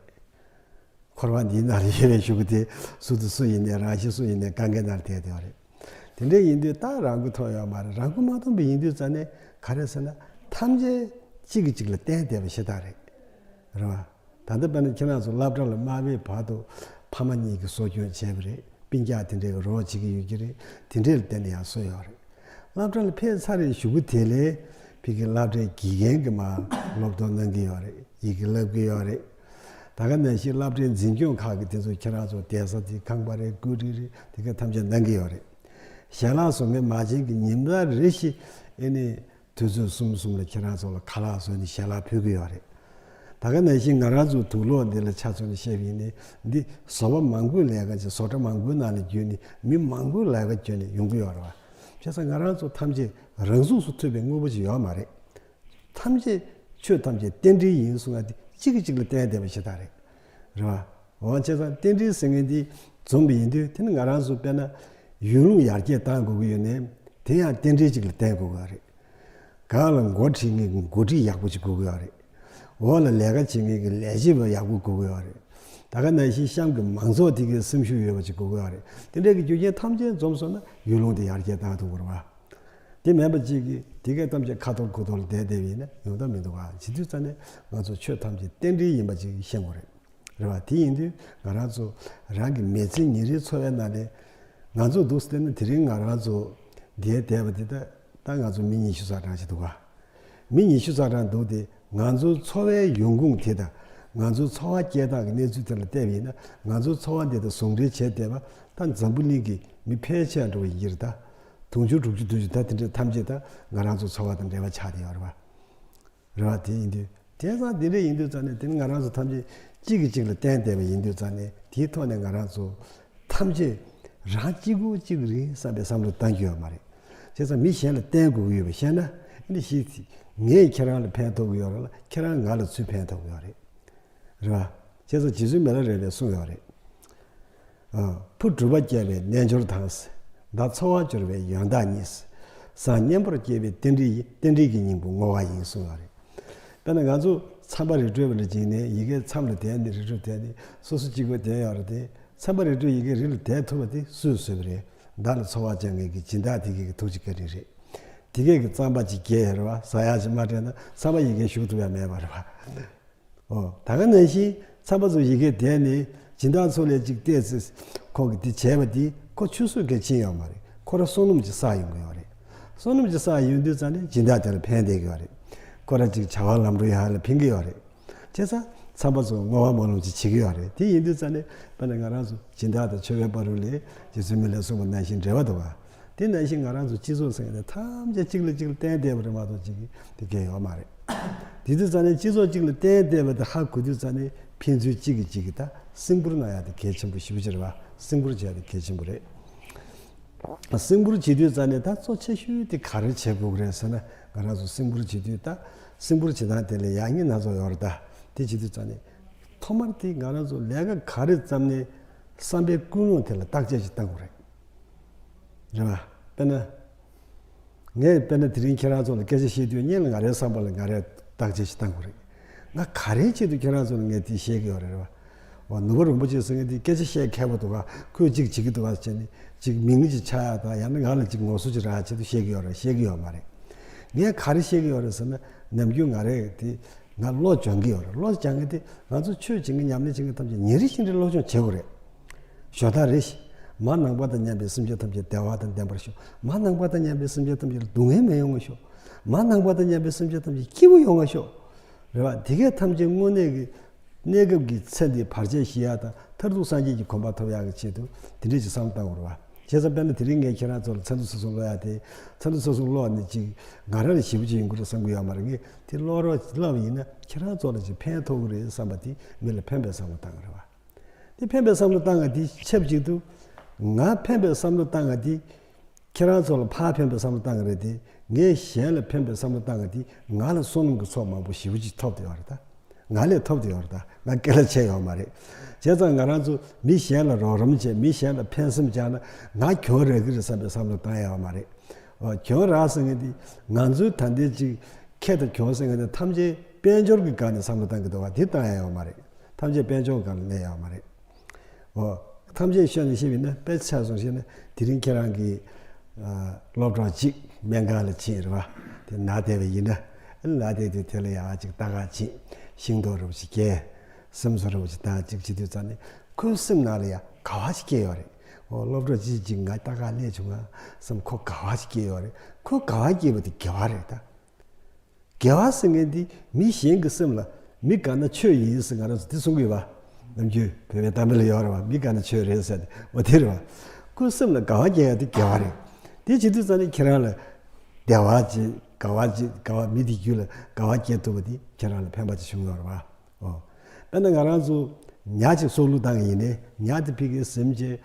འཁོར་བ་འདིའི་ནང་ལ་ཡོད་པའི་གཞུག་གུ་དེ་སུ་དང་སུ་ཡིན་ནའི། རང་གཞན་སུ་ཡིན་ནའི་དཀའ་ངལ་ནང་ལ་བསྡད་བསྡད་ཡོད་རེད། དེ་འདྲ་ཡིན་དུས་ད་རང་མགོ་ཐོན་ཡོད་མ་རེད། རང་མགོ་མ་ཐོན་པ་ཡིན་དུས་ཙང་ནས་ག་རེ་ཟེར་ན། ཐམས་ཅད་གཅིག་གིས་གཅིག་ལ་བརྟེན་བསྡད་པ་ཞེ་དྲག་རེད། རེད་པ། ད་ལྟ་དཔེར་ན་ཁྱེད་རང་ཚོ་སློབ་གྲྭ་ལ་མ་ཕེབས་བར་དུ་ཕ་མ་གཉིས་ཀྱིས་གསོ་སྐྱོང་བྱས་པ་རེད། སྤུན་ཀྱག་དེ་འདྲས་ཀྱིས་རོགས་བྱེད་ཀྱི་ཡོད་ཀྱི་རེད། དེ་འདྲས་ལ་བརྟེན་ནས་ཡར་གསོས་ཡོད་རེད། སློབ་གྲྭ་ལ་ཕེབས་ཚར་བའི་གཞུག་གུ་དེ་ལ་ཕ་གི་སློབ་གྲྭའི་དགེ་རྒན་གྱིས་མར་སློབ་སྟོན་གནང་གི་ཡོད་རེད། ཡི་གེ་བསླབ་ཀྱི་ཡོད་རེད། ད་ག་ནང་བཞིན་སློབ་གྲྭའི་འཛིན་སྐྱོང་ཁག་གིས་དེ་ཚོ་ཁྱེད་རང་ཚོ་བསྡད་ས་དེ། ཁང་པ་རེད། ཀུ་ཧྲི་རེད། དེ་ག་ཐམས་ཅད་གནང་གི་ཡོད་རེད། ཞལ་ལག་བཟོ་མཁན་མ་བྱན་གྱིས་ཉིན་ལྟར་རེ་བཞིན་ཨེ་ནི་དུས་ཚོད་གསུམ་གསུམ་ལ་ཁྱེད་རང་ཚོ་ལ་ཁ་ལག་བཟོས་ནས་ཞལ་ལག་ཕུལ་གྱི་ཡོད་རེད། ད་ག་ནང་བཞིན་ང་རང་ཚོའི་དུག་ལོག་འདི་ལ་ཆ་མཚོན་ནས་བཤད་པ་ཡིན་ན། འདི་བཟོ་པ་མང་པོས་ལས་ཀ་བྱེད། བཟོ་གྲྭ་མང་པོའི་ནང་ནས་བརྒྱུད་ནས། མི་མང་པོས་ལས་ཀ་བརྒྱུད་ནས་ཡོང་གི་ཡོད་རེད་པ། བྱས་ཙང་ང་རང་ཚོ་ཐམས་ཅད་རང་གཟུགས་སུ་ཐུབ་པའི་དངོས་པོ་ཅིག་ཡོད་མ་རེད། ཐམས་ཅད་ཆོས་ཐམས་ཅད་རྟེན་འབྲེལ་ཡིན་གསུང་ཡ་དེ་གཅིག་གིས་གཅིག་ལ་བརྟེན་བསྡད་པ་ཞེ་དྲག་རེད། རེད་པ། འོ། བྱས་ཙང་རྟེན་འབྲེལ་ཟེར་མཁན་འདི་འཛོམས་པ་ཡིན་དུས། དེ་ནི་ང་རང་ཚོ་དཔེར་ན་ཡུལ་ལུང་ཡར་རྒྱས་གཏང་དགོས་ཀྱི་ཡོད་ནའི། དེ་ཡང་རྟེན་འབྲེལ་གཅིག་ལ་བརྟེན་དགོས་ཀྱི་ཡོད་རེད། སྒང་ལ་འགོ་ཁྲིད་མཁན་གྱི་འགོ་ཁྲིད་ཡག་པོ་ཅིག་དགོས་ཀྱི་ཡོད་རེད། འོག་ལ་ལས་ཀ་བྱེད་མཁན་གྱི་ལས་བྱེད་པ་ཡག་པོ་དགོས་ཀྱི་ཡོད་རེད། ད་ག་ནང་བཞིན་གཤམ་གྱི་མང་ཚོགས་དེ་གའི་སེམས་ཤུགས་ཡོད་པ་ཅིག་དགོས་ཀྱི་ཡོད་རེད། དེ་འདྲའི་གི་རྒྱུ་རྐྱེན་ཐམས་ཅད་འཛོམས་སོང་ན་ཡུལ་ལུང་དེ་ཡར་རྒྱས་གཏང་ཐུབ་ཀྱི་རེད་པ། དེ་མིན་པ་ཅིག་གིས་དེ་གའི་ཐམས་ཅད་ཁ་འཐོར་ཁུ་འཐོར་ལ་བསྡད་བསྡད་པ་ཡིན་ན་ཡོང་ཐབས་མི་འདུག་ག་བྱེད་དུས་ཙང་ནས་ང་ཚོ་ཆོས་ཐམས་ཅད་རྟེན་འབྲེལ་ཡིན་པ་ཅིག་ཤེས་དགོས་རེད། རེད་པ། དེ་ཡིན་དུས་ང་རང་ཚོ་རང་གི་མི་ཚེ་ཉིན་རེའི་འཚོ་བའི་ནང་ནས། ང་ཚོ་འདུག་སེ་བལྟས་ན་དེ་རིང་ང་རང་ཚོ་འདིར་བསྡད་པ་འདི་ད་ད་ང་ཚོ་མི་ཉི་ཤུ་རྩ་གྲངས་ཅིག་འདུག་ག་མི་ཉི་ཤུ་རྩ་གྲངས་འདུག་སྟེ། ང་ཚོའི་འཚོ་བའི་ཡོང་ཁུངས་དེ་དང་ང་ཚོའི་འཚོ་བ་སྐྱེལ་སྟངས་ཀྱི་གནས་ཚུལ་དེ་ལ་བལྟས་པ་ཡིན་ན། ང་ཚོའི་འཚོ་བ་འདི་དང་ཟུང་འབྲེལ་བྱས་བསྡད་པ་ད་འཛམ་བུ་གླིང་གི་མི་ཕལ་ཆེར་འགྲོ་བ་ཡིན་གྱི་རེད། ད་དུང་ཕྱུར་དྲུག་ཅུ་བདུན་ཅུ་ད་དེ་འདྲ་ཐམས་ཅད་ད་ང་རང་ཚོའི་འཚོ་བ་དང་འབྲེལ་བ་ཆགས་བསྡད་ཡོད་རེད་པ། རེད་པ། དེ་ཡིན་དུས། དེང་སང་འདི་འདྲ་ཡིན་དུས་ཙང་ནས། དེ་ནི་ང་རང་ཚོ་ཐམས་ཅད་གཅིག་གིས་གཅིག་ལ་བརྟེན་བསྡད་པ་ཡིན་དུས་ཙང་ནས། དེའི་ཐོག་ནས་ང་རང་ཚོ་ཐམས་ཅད་རང་གཅིག་པོ་གཅིག་རེད་བསམ་པའི་བསམ་བློ་གཏང་རྒྱུ་ཡོད་མ་རེད། བྱས་ཙང་མི་གཞན་ལ་བརྟེན་དགོས་ཀྱི་ཡོད་པ་ཤེས་ན། ཨ་ནི་ཞིག་ངས་ཁྱེད་རང་ལ་ཕན་ཐོགས་ཀྱི་ཡོད་རེད་ལ། ཁྱེད་རང་ང་ལ་ཚུར་ཕན་ཐོགས་ཀྱི་ཡོད་རེད། རེད་པ། བྱས་ཙང་རྗེ་བཙུན་མི་ལ་རས་པས་གསུངས་ཡོད་རེད། ཨ། ཕོ་སྒྲུབ་པ་སྐྱེ་བའི་རྣལ་འབྱོར་དང་། མདའ་འཚོ་བར་སྦྱོར་བའི་ཡོན་བདག་གཉིས། བཟའ་གཉེན་པོར་སྐྱེ་བའི་རྟེན་འབྲེལ་ཡིན། རྟེན་འབྲེལ་གྱི་སྙིང་པོ་བསྔོ་བ་ཡིན་གསུངས་ཡོད་རེད། དཔེར་ན་ང་ཚོ་ ཚན་པ་རི་ཁྲོད་པ་ལ་སྦྱིན་ནས་ཡི་གེ་མཚམས་ལ་བསྡད་ནས་རི་ཁྲོད་བསྡད་ནས་སོ་སོ་གཅིག་པོ་བསྡད་ཡོད་རེད་དེ། ཚན་པ་རི་ཁྲོད་ཡི་གེ་རི་ལ་བསྡད་ཐུབ་པ་དེ་སུས་བཟོས་པ་རེད། བདག་ལ་འཚོ་བ་སྦྱང་མཁན་གྱི་སྦྱིན་བདག་དེ་གས་ཀྱི་ཐུགས་རྗེ་བཀའ་དྲིན་རེད། དེ་གས་ཀྱི་རྩམ་པ་ཅིག་བརྒྱབ་ཡོད་རེད་བ། ཟ་ཡག་ཅིག་མ་སྤྲད་ན་ཚན་པ་ཡི་གེ་ཞུགས་ཐུབ་ཡ་མེད་པ་རེད་བ། ཨོ། ད་ག་ནང་བཞིན་ཚན་པ་ཚོ་ཡི་གེ་བསྡད་ནས་སྦྱིན་བདག་ཚོ་ལས་ཅིག་བལྟས་ཚེ་ཁོ་གིས་དེ་བྱས་པ་དེ་ཁོ་ཆུད་ཟོས་གལ་ཕྱིན་ཡོད་མ་རེད། ཁོ་རང་བསོད་ནམས་ཅིག་བསགས་ཡོང་གི་ཡོད་རེད། བསོད་ནམས་ཅིག་བསགས་ཡོང་དུས་ཙང་ནས་སྦྱིན་བདག་དེ་ལ་ཕན་བསྡད་ཀྱི་ཡོད་རེད། ཁོ་རང་ཅིག་བྱ་བ་ལམ་འགྲོ་ཡག་ལ་ཕན་གྱི་ཡོད་རེད། བྱས་ཙང་ཚན་པ་ཚོ་བསྔོ་བ་སྨོན་ལམ་ཅིག་བྱེད་ཀྱི་ཡོད་རེད། དེ་ཡིན་དུས་ཙང་ནས་དཔེར་ན་ང་རང་ཚོ་སྦྱིན་བདག་དང་མཆོད་པའི་བར་དུ་ལས་རྗེ་བཙུན་མི་ལས་གསུངས་པ་ནང་བཞིན་འབྲེལ་བ་འདུག་བ། དེ་ནང་བཞིན་ང་རང་ཚོ་སྤྱི་ཚོགས་ཟེར་མཁན་དེ་ཐམས་ཅད་གཅིག་ལ་གཅིག་ལ་བརྟེན་བསྡད་པ་རེད་མ་གཏོགས་གཅིག་གིས་དེ་གས་ཡོད་མ་རེད། དེ་དུས་ཙང་ནས་སྤྱི་ཚོགས་གཅིག་ལ་བརྟེན་བསྡད་པ་དེ་ཧ་གོ་དུས་ཙང་ནས་ཕན་ཚུན་གཅིག་གིས་གཅིག་གི་ད་སེམས་ཁུར་གནང་ཡག་དེ་གལ་ཆེན་པོ་ཞེ་པོ་ཅིག་རེད་བ། སེམས་ཁུར་བྱས་ཏེ་གལ་ཆེན་པོ་རེད། སེམས་ཁུར་བྱེད་དུས་ཙང་ནས་ད་གཙོ་ཆེ་ཤོས་དེ་ག་རེ་བྱེད་དགོས་ཀྱི་རེད་ཟེར་ན། ང་རང་ཚོ་སེམས་ཁུར་བྱེད་དུས་ད་སེམས་ཁུར་བྱེད་སྟངས་དེ་ལ་ཡག་ཉེས་སྣ་ཚོགས་ཡོད་རེད་ད། དེ་བྱེད་དུས་ཙང་ནས་ཐོག་མར་དེ་ང་རང་ཚོ་ལས་ཀ་ག་རེ་བརྩམས་ནས་བསམ་པའི་ཀུན་སློང་དེ་ལ་བརྟག་དཔྱད་ཅིག་བཏང་དགོས་རེད། རེད་བ། དཔེར་ན། ངས་དཔེར་ན་དེ་རིང་ཁྱེད་རང་ཚོ་ལ་སྐད་ཆ་བཤད་དུས་སྔོན་ལ་ང་རའི་བསམ་པ་ལ་ང་རས་བརྟག་དཔྱད་ཅིག་བཏང་དགོས་རེད། ང་ག་རེའི་ཆེད་དུ་ཁྱེད་རང་ཚོ་ལ་ངས་དེ་བཤད་ཀྱི་ཡོད་རེད་བ། འོ། ནུབ་པ་རིན་པོ་ཆེ་ཟེར་མཁན་དེ་སྐད་ཆ་བཤད་མཁས་པོ་འདུག་ག་ཁོས་ཅིག་བྱེད་ཀྱི་འདུག་ག་བྱས་ནས་ཅིག་མིང་ཅིག་ཆགས་ཡག་དང་ཡང་ན་ང་ལ་ཅིག་ངོ་སོ་ཅིག་རག་ཡག་ཆེད་དུ་བཤད་ཀྱི་ཡོད་རེད། བཤད་ཀྱི་ཡོད་མ་རེད། ངས་ག་རེ་བཤད་ཀྱི་ཡོད་རེད་ཟེར་ན། ནམ་རྒྱུན་ང་རས་དེ་ང་བློ་སྦྱོང་གི་ཡོད་རེད། བློ་སྦྱང་མཁན་དེ་ང་ཚོ་ཆོས་བྱེད་མཁན་ཉམས་ལེན་བྱེད་མཁན་ཐམས་ཅད་ཉིན་རེ་བཞིན་རེ་སློབ་སྦྱོང་བྱེད་དགོས་རེད། ཞོ་ད་རེ་ཞིག་མ་ནང་པ་དང་མཉམ་པའི་སེམས་ཅན་ཐམས་ཅད་བདེ་བ་དང་ལྡན་པར་ཤོག་མ་ནང་པ་དང་མཉམ་པའི་སེམས་ཅན་ཐམས་ཅད་ལ་སྡུག་བསྔལ་མི་ཡོང་བ་ཤོག་མ་ནང་པ་དང་མཉམ་པའི་སེམས་ཅན་ཐམས་ཅད་སྐྱིད་པོ་ཡོང་བ་ཤོག་རེད་བ། དེ་གས་ཐམས་ཅད་དངོས་གནས་ཀྱི་གནས་སྐབས་ཀྱི་ཚེ་འདིའི་བར་ཆད་ཞི་ཡག་དང་མཐར་ཐུག་སངས་རྒྱས་ཀྱི་གོ་འཕང་ཐོབ་ཡག་གི་ཆེད་དུ་དེ་འདྲས་ཀྱི་བསམ་བློ་བཏང་དགོས་རེད་བ། བྱས་ཙང་དཔེར་ན་དེ་རིང་ངས་ཁྱེད་རང་ཚོ་ལ་ཚན་རིག་སོ་སོ་ཀློག་ཡག་དེ། ཚན་རིག་སོ་སོ་ཀློག་ནས་ཅིག་ང་རང་ལ་ཞེ་པོ་ཅིག་ཡོང་གི་རེད་བསམ་གི་ཡོད་མ་རེད། ངས་དེ་ཀློག་རོགས་ཀློག་ཡིན་ན་ཁྱེད་རང་ཚོ་ལ་ཅིག་ཕན་ཐོགས་ཀྱི་རེད་བསམ་པ་དེ་མི་ལ་ཕན་པའི་བསམ་བློ་བཏང་གི་རེད་བ། དེ་ཕན་པའི་བསམ་བློ་བཏང་ཡག་དེ་ཆབས་ཅིག་ཏུ་ང་ཕན་པའི་བསམ་བློ་བཏང་ཡག་དེ་ཁྱེད་རང་ཚོ་ལ་ཕར་ཕན་པའི་བསམ་བློ་བཏང་གི་རེད་དེ། ངས་གཞན་ལ་ཕན་པའི་བསམ་བློ་བཏང་ཡག་དེ་ང་ལ་བསོད་ནམས་ཀྱི་ཚོགས་མང་པོ་ཞེ་པོ་ཅིག་ཐོབ་བསྡད་ཡོད་རེད་ད། ང་ལས་ཐོབ་བསྡད་ཡོད་རེད་ད། ང་སྐད་ལ་ཆད་ཡོད་མ་རེད། བྱས་ཙང་ང་རང་ཚོ་མི་གཞན་ལ་རོགས་རམ་བྱས། མི་གཞན་ལ་ཕན་སེམས་བཅངས་ན་ང་གྱོང་རག་གི་རེད་བསམ་པའི་བསམ་བློ་བཏང་ཡག་ཡོད་མ་རེད། འོ། གྱོང་རག་ཟེར་མཁན་དེ་ང་ཚོའི་ད་ལྟའི་ཅིག་ཁེ་དང་གྱོང་ཟེར་མཁན་དེ་ཐམས་ཅད་དཔལ་འབྱོར་གྱི་སྒང་ནས་བསམ་བློ་བཏང་གི་འདུག་བ། དེ་བཏང་ཡག་ཡོད་མ་རེད། ཐམས་ཅད་དཔལ་འབྱོར་སྒང་ལ་གནས་ཡོད་མ་རེད། འོ། ཐམས་ཅད་ཤོད་ནས་བཤད་པ་ཡིན་ན། དཔེ་ཆ་བཟུང་བཤད་ན་དེ་རིང་ཁྱེད་རང་གི་ཨ་སློབ་གྲོགས་གཅིག་སྨན་ཁང་ལ་ཕྱིན་རེད་བ། དེ་ན་བསྡད་པ་ཡིན་ན། ཨ་ནི་ན་བསྡད་དུས་དེ་ལ་ཡག་ཅིག་ལྟ་ག་ཕྱིན། ཤིང་ཏོག་རེ་བ་ཅིག་བསྐྱལ། སེམས་གསོ་རེ་བ་ཅིག་བཏང་། ཅིག་བྱེད་དུས་ཙང་ནས་ཁོའི་སེམས་ནང་ལ་ཡང་དགའ་བ་ཅིག་སྐྱེས་ཡོད་རེད། འོ། སློབ་གྲོགས་གཅིག་ཅིག་ང་ལྟ་ག་སླེབས་བྱུང་ང་བསམ། ཁོ་དགའ་བ་ཅིག་སྐྱེས་ཡོད་རེད། ཁོ་དགའ་བ་སྐྱེས་པ་དེ་དགེ་བ་རེད་ད། དགེ་བ་ཟེར་མཁན་འདི་མི་གཞན་གྱི་སེམས་ལ། མི་དགའ་ན་ཆོས་ཡིན་ཟེར་ང་རང་ཚོ་འདི་གསུང་གི་ཡོད་པ། ནམ་རྒྱུན་བོད་པའི་གཏམ་དཔེ་ལ་ཡོད་རེད་བ། མི་དགའ་ན་ཆོས་རེད་ཟེར་ཏེ། འོ་དེ་རེད་བ། ཁོའི་སེམས་ལ་དགའ་བ་སྐྱེ་ཡག་དེ་དགེ་བ་རེད། དེ་བྱེད་དུས་ཙང་ནས་ཁྱེད་རང་ལ་བདེ་བ་ཅིག་དགའ་བ་ཅིག་དགའ་བ། མི་དེའི་རྒྱུད་ལ་དགའ་བ་སྐྱེ་ཐུབ་པ་དེ་ཁྱེད་རང་ལ་ཕན་པ་ཅིག་བྱུང་ཡོད་རེད་བ། ཨོ། དཔེར་ན་ང་རང་ཚོ་ཉ་ཅིག་སྲོག་བླུ་བཏང་གི་ཡིན་ནའི། ཉ་དེ་ཕ་གིར་ཟིན་བྱས།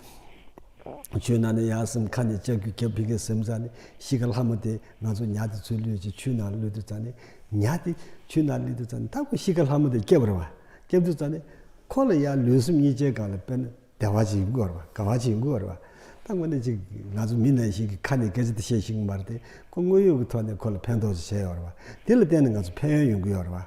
ཆུའི་ནང་ནས་ཡར་ཟིན། ཁ་ནས་ལྕགས་ཀྱུ་བརྒྱབ། ཕ་གིར་ཟིན་ཙང་ནས་གཤིས་ཀ་ལྷ་མོ་དེ་ང་ཚོ་ཉ་དེ་ཚུར་བླུས་བྱས་ཆུའི་ནང་ལ་བླུགས་དུས་ཙང་ནས། ཉ་དེ་ཆུའི་ནང་ལ་བླུགས་དུས་ཙང་ནས་ད་ཁོ་གཤིས་ཀ་ལྷ་མོ་དེ་སྐྱབས་རེད་བ། སྐྱབས་དུས་ཙང་ནས་ཁོ་ལ་ཡང་ལུས་སེམས་གཉིས་ཆའི་སྒང་ལ་དཔེར་ན་བདེ་བ་ཅིག་ཡོང་གི་ཡོད་རེད་བ། དགའ་བ་ཅིག་ཡོང་གི་ཡོད་རེད་བ། ད་དངོས་གནས་ཅིག་ང་ཚོ་མི་ནང་བཞིན་གྱི་ཁ་ནས་སྐད་ཆ་དེ་བཤད་ཤེས་ཀྱི་མ་རེད་དེ། ཁོ་དངོས་ཡོད་ཀྱི་ཐོག་ནས་ཁོ་ལ་ཕན་ཐོགས་ཅིག་བྱས་ཡོད་རེད་བ། དེ་ལ་བརྟེན་ནས་ང་ཚོ་ཕན་ཡོན་ཡོང་གི་ཡོད་རེད་བ།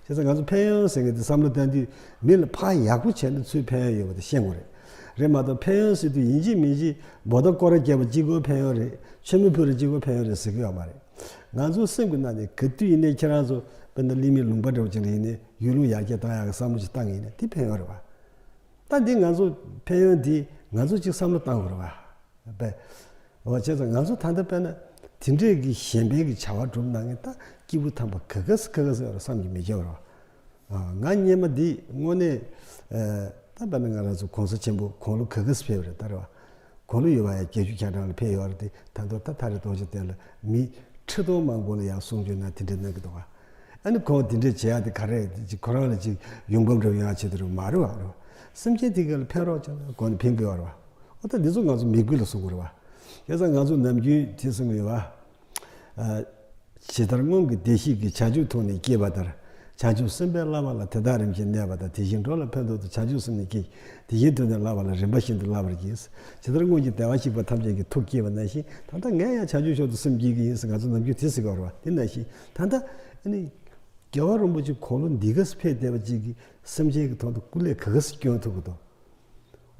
བྱས་ཙང་ང་ཚོ་ཕན་ཡོན་ཟེར་མཁན་དེ་བསམ་བློ་བཏང་དུས་མི་ལ་ཕར་ཡག་པོ་བྱས་ན་ཚུར་ཕན་ཡོན་ཡོད་པ་དེ་ཤེས་དགོས་རེད། རེད་མ་གཏོགས་ཕན་ཡོན་ཟེར་དུས་ཡིན་གཅིག་མིན་གཅིག་འབོ་ད་སྐོར་ར་བརྒྱབ་པ་གཅིག་པོ་ཕན་ཡོན་རེད། མཆོད་མེ་ཕུལ་ར་གཅིག་པོ་ཕན་ཡོན་རེད་ཟེར་གི་ཡོད་མ་རེད། ང་ཚོ་སེམས་ཀྱི་ནང་ནས་ག་དུས་ཡིན་ནའི་ཁྱེད་རང་ཚོ་དཔེར་ན་གླེང་མི་ལུང་པ་འདྲ་བོ་ཅིག་ལ་ཡིན་ནའི་ཡུལ་ལུང་ཡར་རྒྱས་བཏང་ཡག་གི་བསམ་བློ་ཅིག་བཏང་གི་ཡིན་ན་དེ་ཕན་ཡོན་རེད་བ། ད་འདི་ང་ཚོ་ཕན་ཡོན་འདི་ང་ཚོ་གཅིག་བསམ་བློ་བཏང་དགོས་རེད་བ། པས། འོ། བྱས་ཙང་ང་ཚོ་ད་ལྟ་དཔེར་ན་དེ་འདྲས་ཀྱི་གཞན་ཕན་གྱི་བྱ་བ་སྒྲུབ་གནང་མཁན་ད་སྐྱེས་བུ་དམ་པ་ག་ག་སེ་ག་ག་སེ་ཡོད་རེད་བསམ་གྱི་མི་སྐྱེ་བ་རེད་བ། ང་སྔོན་མ་འདི་དངོས་གནས། ཨ། ད་དཔེར་ན་ང་རང་ཚོ་གོང་ས་ཆེན་པོ་དགུང་ལོ་ག་ག་སེ་ཕེབས་རེད་ད་རེད་བ། དགུང་ལོ་ཡོད་པ་ཡང་བརྒྱད་ཅུ་གྱ་གྲངས་ལ་ཕེབས་ཡོད་རེད་དེ། ད་དུང་ད་ད་རེས་རྡོ་རྗེ་གདན་ལ་མི་ཁྲི་སྟོང་མང་པོ་ལ་ཡང་གསུང་ཆོས་གནང་། དེ་འདྲས་གནང་གི་འདུག་ག་ཨ་ནི་ཁོང་དེ་འདྲས་བྱེད་ཡག་དེ་ག་རེ་རེད། ཅིག་ཁོ་རང་ལ་ཅིག་ཡོང་འབབ་འདྲ་བོ་ཡོང་ཡག་ཆེད་དུ་རེད་མ་རེད་བ། རེད་བ། སེམས་ཅན་དེ་ག་ལ་ཕན་རོགས་བྱས་ན་ཁོང་ནི་ཕན་གི་ཡོད་རེད་བ། འོ། ད་འདི་ཚོ་ང་ཚོ་མི་དགོས་ལ་གསུང་དགོས་རེད་བ། བྱས་ཙང་ང་ཚོ་ནམ་རྒྱུན་དེ་གསུང་གི་ཡོད་བ། ཨ། ཇི་ལྟར་སྔོན་གྱི་བདེ་གཤེགས་ཀྱིས་བྱང་ཆུབ་ཐུགས་ནི་བསྐྱེད་པ་ལྟར། བྱང་ཆུབ་སེམས་དཔའི་བསླབ་པ་ལ་དེ་དག་རིམ་བཞིན་གནས་པ་དང་། དེ་བཞིན་འགྲོ་ལ་ཕན་ཐོགས་ཏེ་བྱང་ཆུབ་སེམས་ནི་བསྐྱེད། དེ་བཞིན་དུ་ནི་བསླབ་པ་ལ་རིམ་པ་བཞིན་དུ་བསླབ་པར་བགྱི། ཇི་ལྟར་སྔོན་གྱི་བདེ་བར་གཤེགས་པ་ཐམས་ཅད་ཀྱིས་ཐུགས་བསྐྱེད་པ་ནང་བཞིན། ད་ལྟ་ངས་ཡང་བྱང་ཆུབ་མཆོག་ཏུ་སེམས་བསྐྱེད་ཀྱི་ཡིན་ཟེར་ང་ཚོ་ནམ་རྒྱུན་དེ་ཟེར་གྱི་ཡོད་རེད་བ། དེ་ནང་བཞིན་ད་ལྟ་ཨ་ནི། རྒྱལ་བ་རིན་པོ་ཆེ་དགུང་ལོ་འདི་ག་ཙམ་ཕེབས་བསྡད་པ་ཅིག་གིས་སེམས་ཅན་གྱི་ཐོག་ཏུ་སྐུ་ལས་ག་ག་ཙམ་སྐྱོན་ཐུབ་ཀྱི་འདུག།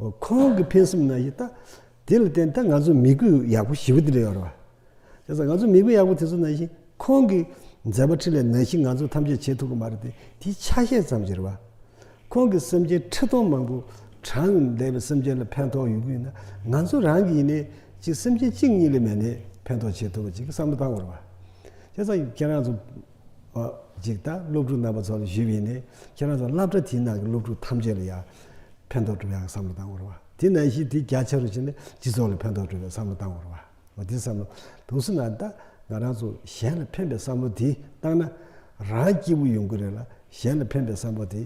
འོ་ཁོང་གི་ཕན་སེམས་ནང་བཞིན་ད་དེ་ལ་བརྟེན་ད་ང་ཚོ་མི་གུས་ཡག་པོ་ཞེ་པོ་དེ་འདྲ་ཡོད་རེད་བ། བྱས་ཙང་ང་ཚོ་མི་གུས་ཡག་པོ་དེ་ཚོ་ནང་བཞིན་ཁོང་གི་མཛད་པ་འཕྲིན་ལས་ནང་བཞིན་ང་ཚོ་ཐམས་ཅད་བྱེད་ཐུབ་ཀྱི་མ་རེད་དེ། དེ་ཆ་ཤས་ཙམ་ཅིག་རེད་བ། ཁོང་གིས་སེམས་ཅན་ཁྲི་སྟོང་མང་པོ་གྲངས་ལས་འདས་པའི་སེམས་ཅན་ལ་ཕན་ཐོགས་ཡོང་གི་ཡོད་ན། ང་ཚོ་རང་གིས་ཡིན་ནའི་ཅིག་སེམས་ཅན་གཅིག་གཉིས་ལས་མེད་ནའི་ཕན་ཐོགས་བྱེད་ཐུབ་པ་ཅིག་གི་བསམ་བློ་བཏང་དགོས་རེད་བ། བྱས་ཙང་ཁྱེད་རང་ཚོ་ཨ་ཅིག་ད་སློབ་ཕྲུག་རྣམ་པ་ཚོ་ལ་ཞུས་པ་ཡིན་ནའི། ཁྱེད་རང་ཚོ་སློབ་གྲྭ་དེའི་ནང་གི་སློབ་ཕྲུག་ཐམས་ཅད་ལ་ཡང་ཕན་ཐོགས་འགྲོ་ཡག་གི་བསམ་བློ་བཏང་དགོས་རེད་བ། དེ་ནང་བཞིན་དེ་རྒྱ་ཆེ་རུ་ཕྱིན་ནས་སྤྱི་ཚོགས་ལ་ཕན་ཐོགས་འགྲོ་བའི་བསམ་བློ་བཏང་དགོས་རེད་བ། འོ་དེ་བསམ་བློ་འདུག་སེ་ན། ད་ང་རང་ཚོ་གཞན་ལ་ཕན་པའི་བསམ་བློ་དེ་བཏང་ན་རང་སྐྱིད་པོ་ཡོང་གི་རེད་ལ། གཞན་ལ་ཕན་པའི་བསམ་བློ་དེ་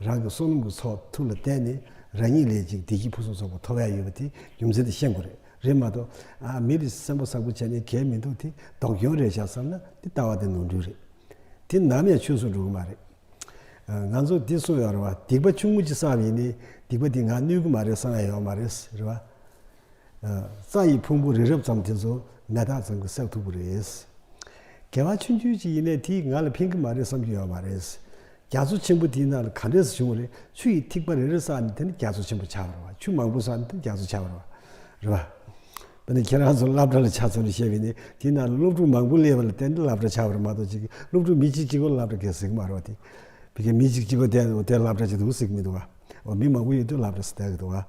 རང་གི་བསོད་ནམས་ཀྱི་ཚོགས་ཐུགས་ལ་བསྟེན་ནས་རང་ཉིད་ལས་ཅིག་བདེ་སྐྱིད་ཕུན་སུམ་ཚོགས་པ་ཐོབ་ཡ་ཡོད་པ་དེ་རྒྱུ་མཚན་དེ་ཤེས་དགོས་རེད། རེད་མ་གཏོགས་ཨ་མི་རེ་སེམས་པ་བཟང་པོ་བྱས་ནས་གལ་མི་འདུག་དེ་སྡུག་གྱོང་རེད་བཞག་བསམ་ན་དེ་ལྟ་བ་དེ་ནོར་འཁྲུལ་རེད། དེ་ནམ་ཡང་ཆོས་སུ་འགྲོ་གི་མ་རེད། ང་ཚོ་འདི་གསུངས་ཡོད་རེད་བ། སྡིག་པ་ཆུང་ངུ་ཅིག་བསགས་པ་ཡིན་ནའི་སྡིག་པ་འདི་ང་གནོད་ཀྱི་མ་རེད་བསམ་ཡ་ཡོད་མ་རེད། རེད་བ། རྩྭ་ཡི་ཕུང་པོ་རི་རབ་ཙམ་དེ་ཚོ་མེ་སྟག་ཙམ་གྱིས་བསྲེག་ཐུབ་ཀྱི་རེད། དགེ་བ་ཆུང་ཆུང་ཅིག་ཡིན་ནའི་དེས་ང་ལ་ཕན་གྱི་མ་རེད་བསམ་གྱི་ཡོད་མ་རེད། རྒྱ་མཚོ་ཆེན་པོ་དེའི་ནང་ལ་ག་འདྲས་སེ་བྱུང་བ་རེད། ཆུ་ཡི་ཐིགས་པ་རེ་རེ་བསགས་ནས་དེ་ནི་རྒྱ་མཚོ་ཆེན་པོ་ཆགས་པ་རེད་བ། ཆུ་མང་པོ་བསགས་ནས་དེ་རྒྱ་མཚོ་ཆགས་པ་རེད་བ། རེད་བ། དཔེར་ན་ཁྱེད་རང་ཚོ་སློབ་གྲྭ་ལ་ཆ་མཚོན་ནས་བཤད་པ་ཡིན་ན། དེའི་ནང་ལ་སློབ་ཕྲུག་མང་པོ་སླེབས་པ་ལ་བརྟེན་ནས་སློབ་གྲྭ་ཆགས་པ་རེད་མ་གཏོགས། ཅིག་སློབ་ཕྲུག་མི་གཅིག་གཅིག་པོ་སློབ་གྲྭ་གས་ཟེར་གི་མ་རེད་བ། དེ་བི་གའི་མི་གཅིག་གཅིག་པོ་དེ་དེ་སློབ་གྲྭ་ཅིག་འདུག་ཟེར་གི་མི་འདུག་བ། འོ་མི་མང་པོ་ཡོད་དུས་སློབ་གྲྭ་ཟེར་བསྡད་གི་འདུག་བ།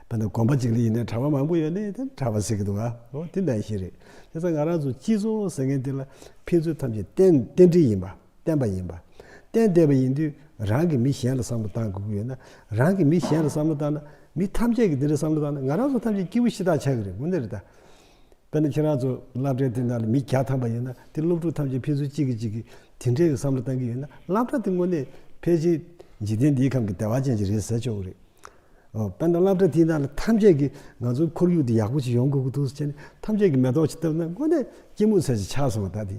དཔེར་ན་དགོན་པ་གཅིག་ལ་ཡིན་ནའི་གྲྭ་པ་མང་པོ་ཡོད་ནའི་དེ་གྲྭ་པ་ཟེར་གི་འདུག་བ། འོ་དེ་འདྲ་ཞིག་རེད། དེ་ཚོ་ང་རང་ཚོ་སྤྱི་ཚོགས་ཟེར་མཁན་དེ་ལ་ཕན་ཚུན་ཐམས་ཅད་རྟེན་རྟེན་འབྲེལ་ཡིན་པ། བརྟེན་པ་ཡིན་པ། བརྟེན་བསྡད་པ་ཡིན་དུས་རང་གིས་མི་གཞན་ལ་བསམ་བློ་བཏང་དགོས་ཀྱི་ཡོད་ན། རང་གིས་མི་གཞན་ལ་བསམ་བློ་བཏང་ན། མི་ཐམས་ཅད་ཀྱིས་དེ་འདྲ་བསམ་བློ་བཏང་ན་ང་རང་ཚོ་ཐམས་ཅད་སྐྱིད་པོ་ཞེ་དྲག་ཆགས་ཀྱི་རེད། དངོས་གནས་རེད་ད། དཔེར་ན་ཁྱེད་རང་ཚོ་སློབ་གྲྭའི་དེ་ནང་ལ་མི་བརྒྱ་ཐམ་པ་ཡོད་ན། དེ་སློབ་ཕྲུག་ཐམས་ཅད་ཕན་ཚུན་གཅིག་གིས་གཅིག་གིས་དེ་འདྲའི་བསམ་བློ་བཏང་གི་ཡོད་ན། སློབ་གྲྭ་དེ་དངོས་གནས་ཕལ་ཆེར་འཇིག་རྟེན་འདིའི་ཁམས་ཀྱི་བདེ་བ་ཅན་ཅིག་རེད་ཟེར་ཆོག་གི་རེད། ཨོ། དཔེར་ན་སློབ་གྲྭ་དེའི་ནང་ལ་ཐམས་ཅད་ཀྱིས་ང་ཚོའི་ཁོར་ཡུག་འདི་ཡག་པོ་ཅིག་ཡོང་དགོས་ཀྱི་འདུག་ཟེར་ནས་ཐམས་ཅད་ཀྱིས་མེ་ཏོག་ཅིག་བཏབ་ན་དངོས་གནས་སྐྱིད་མོ་ཚད་ཅིག་ཆགས་སོང་བ། ད་དེ་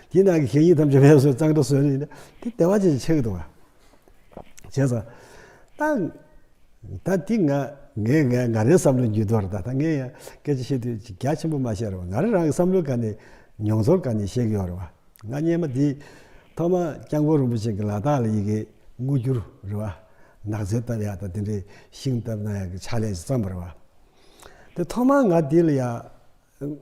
དེའི་ནང་གི་གད་སྙིགས་ཐམས་ཅད་མེད་པ་བཟོས་གཙང་སྦྲ་བཟོས་ནས་ཡིན་ན་དེ་བདེ་བ་ཅན་ཅིག་ཆགས་ཀྱི་འདུག་བ། བྱས་ཙང་ད་ད་དེ་ང་ངས་ངས་ང་རའི་བསམ་བློའི་འགྱུར་ལྡོག་རེད། ད་ད་ངས་ཡང་སྐད་ཆ་བཤད་དུས་ཅིག་རྒྱ་ཆེན་པོ་མ་བཤད་རོགས། ང་རང་རང་གི་བསམ་བློའི་སྒང་ནས་མྱོང་ཚོར་སྒང་ནས་བཤད་ཀྱི་ཡོད་རེད་བ། ང་སྔོན་མ་འདི་ཐོག་མ་སྐྱབས་མགོན་རིན་པོ་ཆེ་གིས་ལ་དྭགས་ལ་ཡི་གེ་སྔོ་འགྱུར་རེད་བ། ནགས་ཚལ་བཏབ་ཡག་དང་དེ་འདྲའི་ཤིང་བཏབ་གནང་ཡག་གི་ཕྱག་ལས་ཅིག་བརྩམས་པ་རེད་བ། དེ་ཐོག་མ་ང་འདི་ལ་ཡ་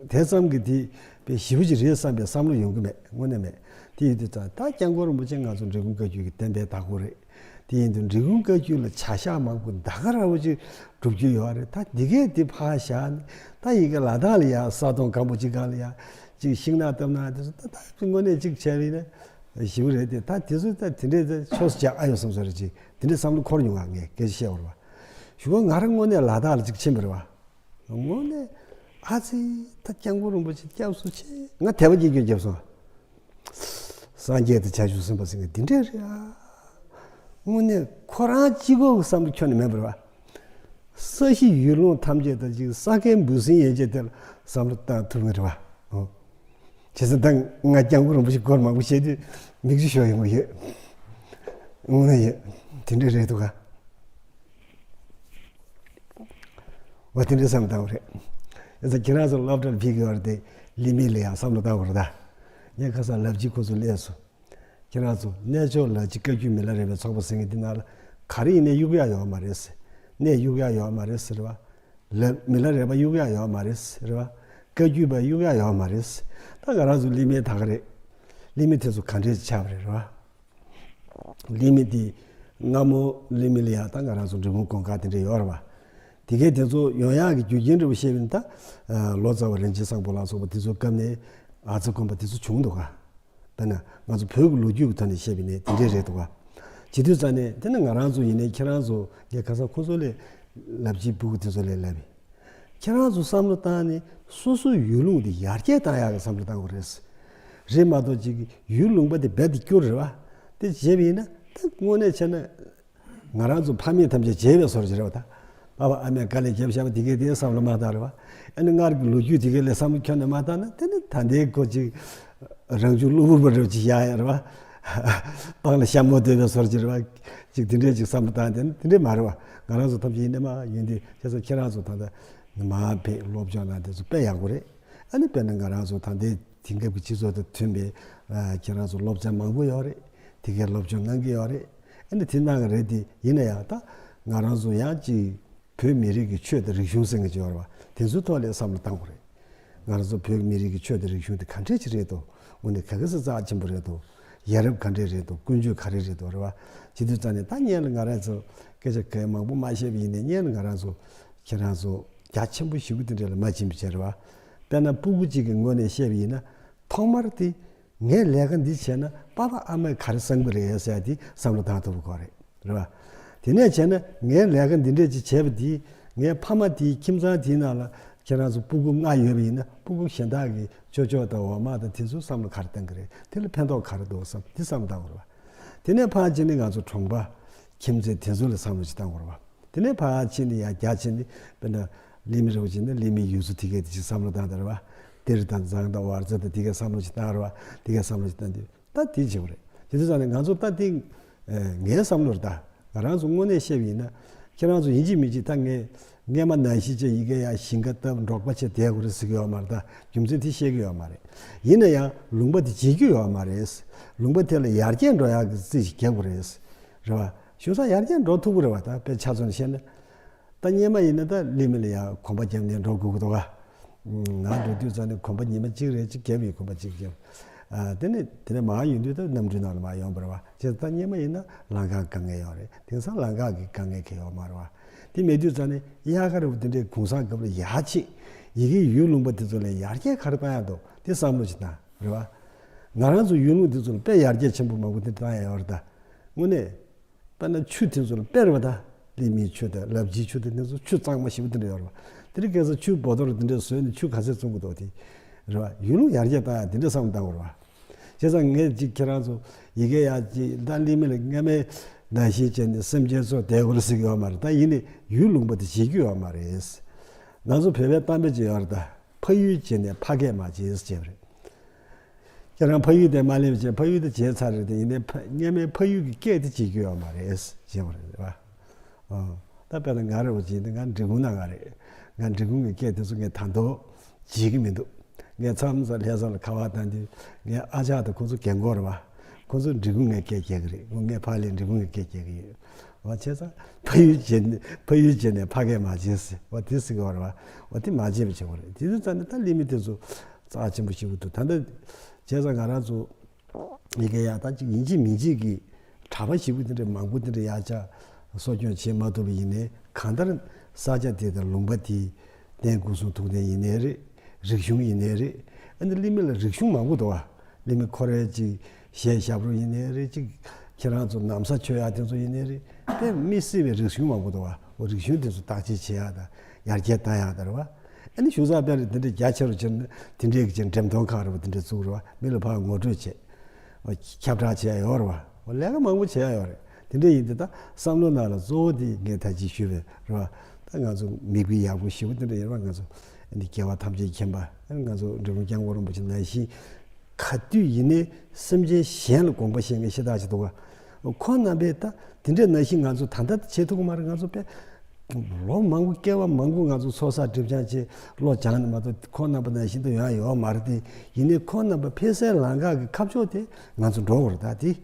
དེ་ཙམ་གྱིས་དེ་དཔེ་ཞེ་པོ་ཅིག་རེད་བསམ་པའི་བསམ་བློ་ཡོང་གི་མེད། དངོས་གནས་མེད། དེ་ཡིན་དུས་ཙང་ད་སྐྱབས་མགོན་རིན་པོ་ཆེ་ང་ཚོ་འབྲི་གུང་བཀའ་བརྒྱུད་ཀྱི་བསྟན་པའི་བདག་པོ་རེད། དེ་ཡིན་དུས་འབྲི་གུང་བཀའ་བརྒྱུད་ལ་བྱ་གཞག་མང་པོ་ད་ག་ར་བ་ཅིག་སྒྲུབ་རྒྱུ་ཡོད་རེད། ད་འདི་གས་འདི་ཕར་བཞག་ནས་ད་ཡི་གེ་ལ་དྭགས་ལ་ཡ་ས་སྟོང་སྒམ་པོ་ཅིག་སྒང་ལ་ཡ་ཅིག་ཤིང་ནགས་བཏབ་ན་དེ་ཚོ་ད་ད་དངོས་གནས་ཅིག་བྱས་པ་ཡིན་ན་ཞེ་པོ་རེད་དེ། ད་དེ་ཚོ་ད་དེ་འདྲས་ད་ཕྱོགས་སུ་བཅད་ཨ་ཡོད་བསམ་ས་རེད། ཅིག་དེ་འདྲས་བསམ་བློ་འཁོར་མྱོང་བ། ངས་སྐད་ཆ་བཤད་པ་རེད་བ། གཞུག་གུ་ང་རང་དངོས་གནས་ལ་དྭགས་ལ་ཅིག་ཕྱིན་པ་རེད་བ། དངོས་གནས་ཨ་ཙི། ད་སྐྱབས་མགོན་རིན་པོ་ཆེ་སྐྱབས་སུ་མཆི། ང་དད་པ་སྐྱེ་རྒྱུ་བརྒྱབ་སོང་། སངས་རྒྱས་དང་བྱང་ཆུབ་སེམས་དཔའ་ཟེར་མཁན་འདི་འདྲས་རེད་ཨ། དངོས་གནས་ཁོ་རང་གཅིག་པོ་གི་བསམ་བློ་ཁྱོན་ནས་མེད་པ་རེད་བ། ས་གཞི་ཡུལ་ལུང་ཐམས་ཅད་དང་ཅིག་ས་ཁའི་འབུ་སྲིན་ཡན་ཆད་དེ་ལ་བསམ་བློ་བཏང་ཐུབ་ངེས་རེད་བ། ཨོ། བྱས་ཙང་ད་ང་སྐྱབས་མགོན་རིན་པོ་ཆེ་སྐོར་མང་པོ་བཤད་དུས་མིག་ཆུ་ཤོར་ཡོང་གི་ཡོད། དངོས་གནས་ཡོད། དེ་འདྲས་རེད་འདུག་ག། འོ་དེ་འདྲའི་བསམ་བཏང་བ་རེད། ཡིན་ཙང་ཁྱེད་རང་ཚོ་སློབ་གྲྭར་ཕེབས་ཀྱི་ཡོད་རེད་དེ། ལི་མི་ལ་ཡང་བསམ་བློ་བཏང་དགོས་རེད་ད། ངས་ཁ་སང་ལབ་ཀྱི་ཁོ་ཚོ་སླེབས་སོང་། ཁྱེད་རང་ཚོ་གནས་མཆོག་ལ་རྗེ་བཀའ་བརྒྱུད་མི་ལ་རས་པའི་ཚོགས་པ་ཟེར་མཁན་འདི་ནང་ལ་ག་རེ་ཡིན་ནའི་གཡུག་ཡག་ཡོད་མ་རེད་ཟེར། གནས་གཡུག་ཡག་ཡོད་མ་རེད་ཟེར་བ། ལ་མི་ལ་རས་པ་གཡུག་ཡག་ཡོད་མ་རེད་ཟེར་བ། བཀའ་བརྒྱུད་པ་གཡུག་ཡག་ཡོད་མ་རེད་ཟེར། ད་ང་རང་ཚོ་ལི་མི་ད་ག་རེད། ལི་མི་དེ་ཚོ་ག་འདྲས་ཆགས་པ་རེད་རེད་བ། ལི་མི་དེ་སྔ་མོ་ལི་མི་ལ་ཡ་ད་ང་རང་ཚོ་འབྲི་གུང་དགོན་ཁག་དེ་འདྲ་ཡོད་རེད་བ། དེ་གས་དེ་ཚོ་ཡོང་ཡག་གི་རྒྱུ་རྐྱེན་འདྲ་བོ་བཤད་པ་ཡིན་ན་ད། ལོ་ཙཱ་བ་རིན་ཆེན་བཟང་པོ་ལ་སོགས་པ་དེ་ཚོའི་སྐབས་ནས་ཨ་ཙི་དགོན་པ་དེ་ཚོ་བྱུང་འདུག་ག། དཔེར་ན་ང་ཚོ་བོད་ཀྱི་ལོ་རྒྱུས་ཀྱི་ཐོག་ནས་བཤད་པ་ཡིན་ན་དེ་འདྲས་རེད་འདུག་ག། བྱེད་དུས་ཙང་ནས་དེ་ནི་ང་རང་ཚོ་ཡིན་ནའི་ཁྱེད་རང་ཚོ་ངས་ཁ་སང་ཁོ་ཚོ་ལས་ལབ་ཀྱི་སྤུ་གུ་དེ་ཚོ་ལས་ལབ་ཡིན། ཁྱེད་རང་ཚོ་བསམ་བློ་བཏང་ནས་སོ་སོའི་ཡུལ་ལུང་དེ་ཡར་རྒྱས་བཏང་ཡག་གི་བསམ་བློ་བཏང་དགོས་རེད། རེད་མ་གཏོགས་ཅིག་ཡུལ་ལུང་པ་དེ་རྦད་དེ་སྐྱུར་རེད་བ། དེ་བྱས་པ་ཡིན་ན་ད་དངོས་གནས་བྱས་ན་ང་རང་ཚོ་ཕ་མེས་ཐམས་ཅད་བརྗེད་པའི་བཟོ་འདྲ་ཅིག་རེད་བ་ད། པ་ཕ་ཨ་མས་དཀའ་ལས་བརྒྱབ་བཞག་པ་དེ་གས་དེ་བསམ་བློ་མ་བཏང་རེད་བ། ཨ་ནི་སྔར་གྱི་ལོ་རྒྱུས་དེ་གས་ལས་བསམ་བློ་ཁྱོན་ནས་མ་བཏང་ན་དེ་ནི་ད་ལྟའི་ཁོ་ཅིག་རང་བྱུང་གློ་བུར་བ་འདྲ་ཅིག་བཞག་ཡ་རེད་བ། སྤང་ལ་ཤ་མོ་སྡོད་པའི་བཟོ་འདྲ་ཅིག་རེད་བ། ཅིག་དེ་འདྲས་ཅིག་བསམ་བློ་བཏང་དེ་ནི་དེ་འདྲས་མ་རེད་བ། ང་རང་ཚོ་ཐམས་ཅད་ཡིན་ནའི་མ་ཡིན་དེ་བྱས་ཙང་ཁྱེད་རང་ཚོ་ད་ལྟ་མར་ཕེབས་སློབ་སྦྱོང་གནང་དེ་ཚོ་དཔེ་ཡག་པོ་རེད། ཨ་ནི་དཔེར་ན་ང་རང་ཚོ་ད་ལྟའི་དེང་སྐབས་ཀྱི་སྤྱི་ཚོགས་དང་མཐུན་པའི་ཨ་ཁྱེད་རང་ཚོ་སློབ་ཚན་མང་པོ་ཡོད་རེད། དེ་གའི་སློབ་སྦྱོང་གནང་གི་ཡོད་རེད། ཨ་ནི་དེ་གནང་གི་རེད་དེ། ཡིན་ན་ཡང་ད་ང་རང་ཚོ་ཡང་ཅིག་བོད་མི་རིགས་ཀྱི་ཆོས་དང་རིག་གཞུང་ཟེར་མཁན་ཅིག་ཡོད་རེད་བ། དེ་ཚོའི་ཐོག་ལ་བསམ་བློ་བཏང་དགོས་རེད། ང་རང་ཚོ་བོད་ཀྱི་མི་རིགས་ཀྱི་ཆོས་དང་རིག་གཞུང་དེ་ག་འདྲས་ཅིག་རེད་དོ། དངོས་གནས་ག་ག་ས་རྩ་ཆེན་པོ་རེད་དོ། ཡ་རབས་ག་འདྲས་རེད་དོ། ཀུན་སྤྱོད་ག་རེ་རེད་དོ། རེད་བ། བྱེད་དུས་ཙང་ནས་ད་སྔོན་ལ་ང་རང་ཚོ་སྐད་ཆ་ག་མང་པོ་མ་བཤད་པ་ཡིན་ནའི། སྔོན་ལ་ང་རང་ཚོ་ཁྱེད་རང་ཚོ་རྒྱ་ཆེན་པོ་ཞེ་པོ་དེ་འདྲས་ལ་མ་ཕྱིན་པ་བྱས། རེད་བ། དཔེར་ན་སྤུ་གུ་གཅིག་གི་ངོས་ནས་བཤད་པ་ཡིན་ན། ཐོག་མར་དེ་ངས་ལས་ཀ་འདི་བྱས་ན་པཱ་ལགས་ཨ་མས་ག་རེ་བསམ་གྱི་རེད་ཟེར་ཡ་དེ་བསམ་བློ་བཏང་ཐུབ་པ་དགོས་རེད། རེད་བ། དེ་ནས་བྱས་ན་ངས་ལས་ཀ་འདི་འདྲས་ཅིག་བྱས་པ་དེས། ངའི་ཕ་མ་དེའི་ཁྱིམ་ཚང་དེའི་ནང་ལ་ཁྱེད་རང་ཚོ་སྤུ་གུ་ལྔ་ཡོད་པ་ཡིན་ན། སྤུ་གུ་གཞན་དག་གི་ཅོ་ཅོ་དང་འོག་མ་དང་དེ་ཚོ་བསམ་བློ་ག་རེ་གཏོང་གི་རེད། དེ་ལ་ཕན་ཐོགས་ག་རེ་འདུག་བསམ། དེ་བསམ་བློ་བཏང་དགོས་རེད་བ། དེ་ནས་ཕར་ཕྱིན་ནས་ང་ཚོ་གྲོང་པ་ཁྱིམ་མཚེས་དེ་ཚོ་ལ་བསམ་བློ་ཞིག་བཏང་དགོས་རེད་བ། དེ་ནས་ཕར་ཕྱིན་ནས་ཡར་རྒྱ་ཆེ་ནས། དཔེར་ན་ལི་མི་རེ་བ་ཅིག་ན་ལི་མི་ཡུལ་ཚོ་དེ་གའི་དེ་ཅིག་བསམ་བློ་བཏང་དང་། རེད་བ། གཏེར་དང་མཛངས་དང་བར་ཚ་དང་དེ་གའི་བསམ་བློ་ཞིག་བཏང་། རེད་བ། དེ་གའི་བསམ་བློ་ཞིག་བཏང་དུས་ད་དེ་བྱེད་དགོས་རེད། དེ་དུས་ཙང་ནས་ང་ཚོ་ད་དེ་ངའི་བསམ་བློ་རེད། ད་ང་རང་ཚོ་དངོས་གནས་བཤད་པ་ཡིན་ན། ཁྱེད་རང་ཚོ་ཡིན་གཅིག་མིན་གཅིག་ད་ངས་སྔས་མ་ནང་བཞིན་བྱས་ཡི་གེ་ཡར་ཞིང་ཁ་བཏབ་འབྲོག་པ་བྱས་བསྡད་དགོས་རེད་ཟེར་གྱི་ཡོད་མ་རེད། ད་རྒྱུ་མཚན་དེ་བཤད་ཀྱི་ཡོད་མ་རེད། ཡིན་ན་ཡང་ལུང་པ་དེ་བརྗེ་རྒྱུ་ཡོད་མ་རེད། ལུང་པ་དེ་ལ་ཡར་རྒྱས་འགྲོ་ཡག་གི་རྩིས་ཤིག་རྒྱག་དགོས་རེད། རེད་བ། གཞུང་ས་ཡར་རྒྱས་འགྲོ་ཐུབ་ཀྱི་རེད་བ། ད་དཔེ་ཆ་མཚོན་བཤད་ན། ད་སྔས་མ་ཡིན་ན་ད་ལི་མི་ལ་ཡར་གོམ་པ་བརྒྱབ་ནས་འགྲོ་དགོས་ཀྱི་འདུག་ག་ང་འགྲོ་དུས་ཙང་ནས་གོམ་པ་ཉི་མ་གཅིག་རེ་གཅིག་བརྒྱབ་ཡིན། གོམ་པ་གཅིག་བརྒྱབ། ཨ། དེ་ནས་དེ་ནས་མར་ཡོང་དུས་ད་གནམ་གྲུའི་ནང་ལ་མར་ཡོང་བ་རེད་བ། བྱས་ཙང་ད་སྔས་མ་ཡིན་ན་ལམ་ཁ་དཀའ་ངལ་ཡོད་རེད། དེང་སང་ལམ་ཁ་གི་དཀའ་ངལ་གང་ཡང་ཡོད་མ་རེད་བ། དེ་མེད་དུས་ཙང་ནས་དབྱར་ཁ་རེད་བ། དེ་འདྲའི་གུང་སེང་སྐབས་ལ་ཡར་ཕྱིན། ཡི་གེ་ཡུལ་ལུང་པ་དེ་ཚོ་ལ་ཡར་རྒྱས་ག་རེ་བཏང་ཡག་འདུག་དེ་བསམ་བློ་ཞིག་བཏང་། རེད་བ། ང་རང་ཚོ་ཡུལ་ལུང་དེ་ཚོ་ལ་དཔེ་ཡར་རྒྱས་ཆེན་པོ་མང་པོ་དེ་བཏང་ཡག་ཡོད་རེད། ད་དངོས་གནས། དཔེར་ན་ཆུ་དེ་ཚོ་ལ་དཔེར་བ་ད། ལི་མིའི་ཆུ་དང་ལབ་ཇིའི་ཆུ་དང་དེ་ཚོ་ཆུ་གཙང་མ་ཞེ་པོ་དེ་འདྲ་ཡོད་རེད་བ། དེ་རིང་ཁ་སང་ཆུ་བོ་ཏོ་རུ་དེ་འདྲ་བཟོས་ནས་ཆུ་ག་ཚད་བཙོང་གི་འདུག་དེ། རེད་བ། ཡུལ་ལུང་ཡར་རྒྱས་བཏང་ཡག་དེ་འདྲ་བསམ་བློ་བཏང་དགོས་རེད་བ། བྱས་ཙང་ངས་ཅིག་ཁྱེད་རང་ཚོ་ཡི་གེ་ཡར་ཅིག་ད་ལི་མི་ལ་སྔས་མའི་ནང་བཞིན་བྱས་ནས་སེམས་ཅན་ཚོ་བསྡད་དགོས་རེད་ཟེར་གྱི་ཡོད་མ་རེད། ད་ཡིན་ནའི་ཡུལ་ལུང་པ་དེ་བརྗེ་རྒྱུ་ཡོད་མ་རེད། ང་ཚོ་བོད་པའི་གཏམ་དཔེ་ཅིག་ཡོད་རེད་ད། ཕ་ཡུལ་བརྗེད་ནས་ཕ་སྐད་མ་བརྗེད་ཟེར་བྱས་པ་རེད། ཁྱེད་རང་ཕ་ཡུལ་དེ་མ་སླེབས་བྱས་ཕ་ཡུལ་དེ་བརྗེད་ཚར་རེད་དེ། ཡིན་ནའི་ཕ་སྔས་མའི་ཕ་ཡུལ་གྱི་སྐད་དེ་བརྗེད་རྒྱུ་ཡོད་མ་རེད་ཟེར་བ་རེད་བ། ཨོ། ད་དཔེར་ན་ང་རེད་བ། ཅིག་ཡིན་ན་ང་འབྲི་གུང་ནང་ང་རེད། ང་འབྲི་གུང་གི་སྐད་དེ་ཚོ་ངས་ད་དུང་བརྗེད་ཀྱི་མི་འདུག་ངས་མཚམས་མཚམས་ལྷ་ས་ལ་ཁ་པར་བཏང་དུས་ངའི་ཨ་ཅག་དང་ཁོ་ཚོ་རྒན་གོག་རེད་བ། ཁོ་ཚོ་འབྲི་གུང་ངའི་སྐད་རྒྱག་གི་རེད། ངས་ཕར་ལ་འབྲི་གུང་གི་སྐད་རྒྱག་གི་ཡོད། འོ། བྱས་ཙང་ཕ་ཡུལ་བརྗེད་ནས་ཕ་ཡུལ་བརྗེད་ནས་ཕ་སྐད་མ་བརྗེད་ཟེར་བ་དེ་ཟེར་གྱི་ཡོད་རེད་བ། འོ། དེ་མ་བརྗེད་པ་བྱེད་དགོས་རེད། དེ་དུས་ཙང་ནས་ད་ལི་མི་དེ་ཚོ་རྩ་ཆེན་པོ་ཞེ་པོ་འདུག་ད་ལྟ་བྱས་ཙང་ང་རང་ཚོ་ཡི་གེ་ཡག་ད་ཅིག་ཡིན་གཅིག་མིན་གཅིག་གི་གྲྭ་པ་ཞེ་པོ་དེ་འདྲ་མང་པོ་དེ་འདྲ་ཡར་བཅར་གསོ་སྐྱོང་བྱེད་མ་ཐུབ་པ་ཡིན་ནའི། གང་ལྟར་ས་ཆ་དེ་དང་ལུང་པ་དེ། རྟེན་སྐུ་གསུང་ཐུགས་རྟེན་ཡིན་ནའི་རེད། རིག་གཞུང་ཡིན་ནའི་རེད། ཨ་ནི་ལི་མི་ལ་རིག་གཞུང་མང་པོ་འདུག་བ། ལི་མི་ཁོ་རའི་ཅིག་གཞས་ཞབས་བྲོ་ཡིན་ནའི་རེད། ཅིག་ཁྱེད་རང་ཚོ་ན་བཟའ་མཆོད་ཡག་དེ་ཚོ་ཡིན་ནའི་རེད། དཔེ་མི་སྲིད་པའི་རིག་གཞུང་མང་པོ་འདུག་བ། འོ། རིག་གཞུང་དེ་ཚོ་བརྟག་དཔྱད་བྱེད་ཡག་དང་ཡར་རྒྱས་གཏང་ཡག་དང་རེད་བ། ཨ་ནི་གཞུང་ས་དཔེར་དེ་འདྲ་རྒྱ་ཆེ་རུ་ཕྱིན་ན་དེ་འདྲའི་གི་ཅིག་འགྲེམས་སྟོན་ཁང་རེད་བ། དེ་འདྲ་བཙུགས་རེད་བ། མི་ལ་ཕར་ངོ་སྤྲོད་བྱེད། འོ། ཁྱབ་བསྒྲགས་བྱེད་ཡག་ཡོད་རེད་བ། འོ། ལས་ཀ་མང་པོ་བྱེད་ཡག་ཡོད་རེད། དེ་འདྲ་ཡིན་དུས་ད་བསམ་བློ་ནང་ལ་གཙོ་བོ་དེ་ངས་ད་ཅི་ཞུས་པའི་རེད་བ། ད་ང་ཚོ་མིག་དཔེ་ཡག་པོ་ཞེ་པོ་དེ་འདྲ་ཡོད་རེད་བ། ང་ཚོ་འདི་སྐྱེ་བ་ཐམས་ཅད་མཁྱེན་པ། ང་ཚོ་འབྲི་གུང་སྐྱབས་མགོན་རིན་པོ་ཆེ་ནང་བཞིན་ག་དུས་ཡིན་ནའི་སེམས་ཅན་གཞན་ལ་དགོངས་པ་བཞེས་མཁན་ཤ་སྟག་ཅིག་འདུག་ག་ཁོང་རྣམ་པས་ད་དེ་འདྲ་ནང་བཞིན་ང་ཚོ་ད་ལྟ་བྱེད་ཐུབ་ཀྱི་མ་རེད། ང་ཚོ་དཔེ་ལོ་མང་པོ་སྐྱེ་བ་མང་པོ་ང་ཚོ་ཚོགས་བསགས་སྒྲིབ་སྦྱང་བྱས་བློ་སྦྱངས་ནས་མ་གཏོགས་ཁོང་རྣམ་པ་ནང་བཞིན་དུ་ཡོང་ཡག་ཡོད་མ་རེད་དེ། ཡིན་ནའི་ཁོང་རྣམ་པ་ཕེབས་སའི་ལམ་ཁ་གི་ཁ་ཕྱོགས་དེ་ང་ཚོ་འགྲོ་དགོས་རེད། ད་དེ།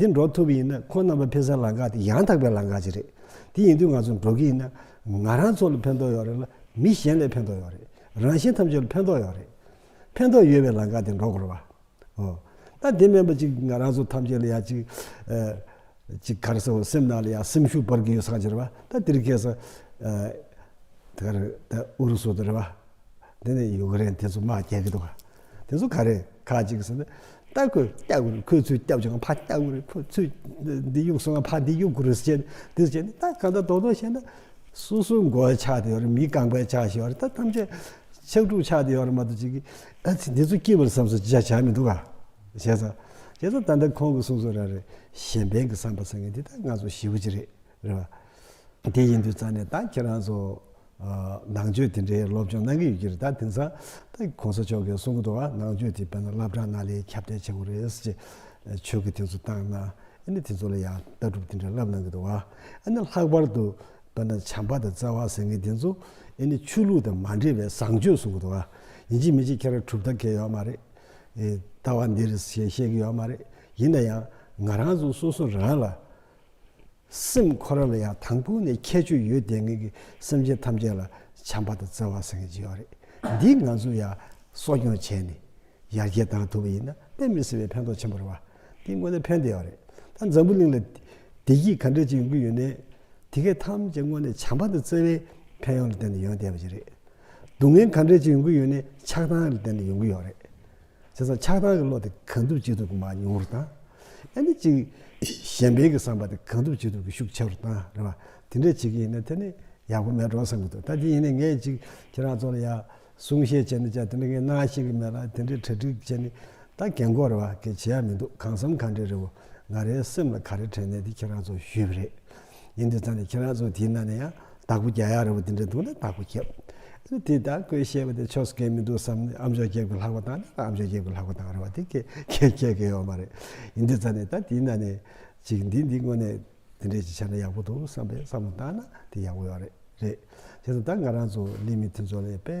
འདི་འགྲོ་ཐུབ་པ་ཡིན་ན་ཁོང་རྣམ་པ་ཕེབས་སའི་ལམ་ཁ་དེ་ཡང་དག་པའི་ལམ་ཁ་ཅིག་རེད། དེ་ཡིན་དུས་ང་ཚོ་འགྲོ་གི་ཡིན་ན་ང་རང་ཚོ་ལ་ཕན་ཐོགས་ཡོད་རེད་ལ། མི་གཞན་ལ་ཕན་ཐོགས་ཡོད་རེད། རང་གཞན་ཐམས་ཅད་ལ་ཕན་ཐོགས་ཡོད་རེད། ཕན་ཐོགས་ཡོད་པའི་ལམ་ཁ་དེ་འགྲོ་དགོས་རེད་བ། ཨོ། ད་དེ་མིན་པ་ཅིག་ང་རང་ཚོ་ཐམས་ཅད་ལ་ཡ་ཅིག་ཨ། ཅིག་ག་རེ་ཟེར། སེམས་ནང་ལ་ཡ་སེམས་ཤུགས་འབར་གྱི་ཡོད་ས་ཅིག་རེད་བ། ད་དེ་རིང་ཁ་སང་ཨ། ད་ག་རེ། ད་ཨུ་རུ་སུ་དེ་རེད་བ། དེ་ནས་ཡུ་ཀེ་རེན་དེ་ཚོ་དམག་རྒྱག་གི་འདུག་ག་དེ་ཚོ་ག་རེ་ཁག་ཅིག་ཟེར་ན། ད་ཁོས་སྐྱབས་དགོས་རེད། ཁོས་ཚུར་སྐྱབས་བྱུང་ཕར་སྐྱབས་དགོས་རེད། ཁོས་ཚུར་འདི་གཡུག་སོང་ཕར་འདི་གཡུག་དགོས་རེད་ཟེར་བྱས་ནས། དེ་ཟེར་བྱས་ནས་ད་གང་ལྟར་རྡོག་རྡོག་བཤད་ན་སོ་སོའི་མགོ་ཆག་བསྡད་ཡོད་རེད། མི་རྐང་པ་ཆག་བཞག་ཡོད་རེད། ད་ཐམས་ཅད་ཕྱག་དྲུག་ཆག་བསྡད་ཡོད་རེད་མ་གཏོགས། ཅིག་གིས་ཨ་ཙི་འདི་ཚོ་སྐྱིད་པར་བསམ་སོང་ཅི་བྱ་བྱ་མི་འདུག་ག་བྱས་ཙང་། བྱས་ཙང་ད་ལྟ་ཁོང་གིས་གསུངས་སོང་ར་རེད། གཞན་ཕན་གྱི་བསམ་པ་ཟེར་མཁན་འདི་ད་ང་ཚོ་ཞེ་པོ་ཅིག་རེད། རེད་བ། དེ་ཡིན་དུས་ཙང་ནས་ད་ཁྱེད་རང་ཚོ་ཨ་ནང་ཆོས་དེ་འདྲའི་སློབ་སྦྱོང་གནང་གི་ཡོད་ཀྱི་རེད། ད་དེང་སང་ད་གོང་ས་མཆོག་གིས་གསུང་གི་འདུག་བ། ནང་ཆོས་དེ་དཔེར་ན་སློབ་གྲྭ་ནང་ལ་ཁྱབ་གདལ་བྱེད་དགོས་རེད་ཟེར་བྱས། ཆོས་ཀྱི་དེ་ཚོ་བཏང་ན། ཨ་ནི་དེ་ཚོ་ལ་ཡང་ལྟ་གྲུབ་དེ་འདྲ་བསླབ་གནང་གི་འདུག་བ། ཨ་ནི་ལྷག་པར་དུ་དཔེར་ན་བྱམས་པ་དང་བརྩེ་བ་ཟེར་མཁན་དེ་ཚོ་ཨ་ནི་ཆོས་ལུགས་དང་མ་འདྲེས་པའི་བཟང་སྤྱོད་གསུང་གི་འདུག་བ། ཡིན་གཅིག་མིན་གཅིག་ཁྱེད་རང་གྲུབ་མཐའ་གང་ཡང་ཡོད་མ་རེད། ཨེ། ལྟ་བ་འདི་རེད་ཞེས་བཤད་ཀྱི་ཡོད་མ་རེད། ཡིན་ན་ཡང་ ང་རང་ཚོ་སོ་སོ་རང་ལ། སེམས་ཁོ་རང་ལ་ཡང་དང་པོ་ནས་ཁྱད་ཆོས་ཡོད་བསྡད་མཁན་གྱི་སེམས་ཅན་ཐམས་ཅད་ལ་བྱམས་པ་དང་བརྩེ་བ་ཟེར་མཁན་ཅིག་ཡོད་རེད། འདི་ང་ཚོ་ཡང་གསོ་སྐྱོང་བྱས་ནས་ཡར་རྒྱས་བཏང་ཐུབ་པ་ཡིན་ན་དཔེ་མི་སྲིད་པའི་ཕན་ཐོགས་ཆེན་པོ་རེད་བ། འདི་དངོས་གནས་ཕན་བདེ་བ་རེད། ད་འཛམ་བུ་གླིང་ལ་བདེ་སྐྱིད་ག་འདྲ་ཅིག་ཡོང་གི་ཡོད་ནའི་དེ་གས་ཐམས་ཅད་དངོས་གནས་བྱམས་པ་དང་བརྩེ་བའི་ཕན་ཡོན་ལ་བརྟེན་ནས་ཡོང་བསྡད་པ་ཅིག་རེད། སྡུག་བསྔལ་ག་འདྲ་ཅིག་ཡོང་གི་ཡོད་ནའི་ཆགས་སྡང་ལ་བརྟེན་ནས་ཡོང་གི་ཡོད་རེད། བྱས་ཙང་ཆགས་སྡང་གི་བློ་དེ་གང་ཐུབ་ཅི་ཐུབ་ཀྱིས་མར་ཉུང་རུ་བཏང་། ཨ་ནི་ཅིག་གཞན་ཕན་གྱི་བསམ་པ་དེ་གང་ཐུབ་ཅི་ཐུབ་ཀྱིས་ཤུགས་ཆེ་རུ་བཏང་རེད་བ། དེ་འདྲ་བྱེད་ཀྱི་ཡིན་ན་དེ་ནི་ཡག་པོ་མེད་འགྲོ་བསམ་གྱི་འདུག་ད་དེ་ཡིན་ནའི་ངས་ཅིག་ཁྱེད་རང་ཚོ་ལ་ཡ་གསུང་བཤད་བྱས་ན་ཅག་དེ་འདྲ་ངས་གནང་ཤེས་ཀྱི་མེད་ལ། དེ་འདྲའི་གྲ་སྒྲིག་བྱས་ནས་ད་རྒན་གོག་རེད་བ། གལ་བྱེད་ཡ་མི་འདུག་གང་བསམ་གང་འདྲ་རེད་བོ། ང་རའི་སེམས་ལ་ག་རེ་དྲན་ནས་དེ་ཁྱེད་རང་ཚོ་ཞུས་པ་རེད། ཡིན་དུས་ཙང་ནས་ཁྱེད་རང་ཚོ་དེའི་ནང་ནས་ཡང་བདག་པོ་རྒྱག་ཡག་རེད་བ། དེ་འདྲ་འདུག་ན་བདག་པོ་རྒྱབ། དེ་ད་ཁོས་བཤད་པ་དེ་ཆོས་སྐད་མི་འདུག་བསམ་ནས་ཨ་མཆོག་རྒྱབ་ཀྱི་ལྷག་པ་བཏང་ན་ཨ་མཆོག་རྒྱབ་ཀྱི་ལྷག་པ་བཏང་རེད་བ། དེ་ཁྱད་ཁྱད་ཁྱད་ཁྱད་ཡོད་མ་རེད། ཡིན་དུས་ཙང་ནས་ད་དེའི་ནང་ནས་ཅིག་འདི་འདི་དངོས་གནས་དེ་འདྲས་ཅིག་བྱས་ན་ཡག་པོ་འདུག་བསམ་པའི་བསམ་བློ་བཏང་ན་དེ་ཡག་པོ་ཡོད་རེད། རེད། བྱས་ཙང་ད་ང་རང་ཚོ་གླེང་མི་དེ་ཚོ་ལ་དཔེ།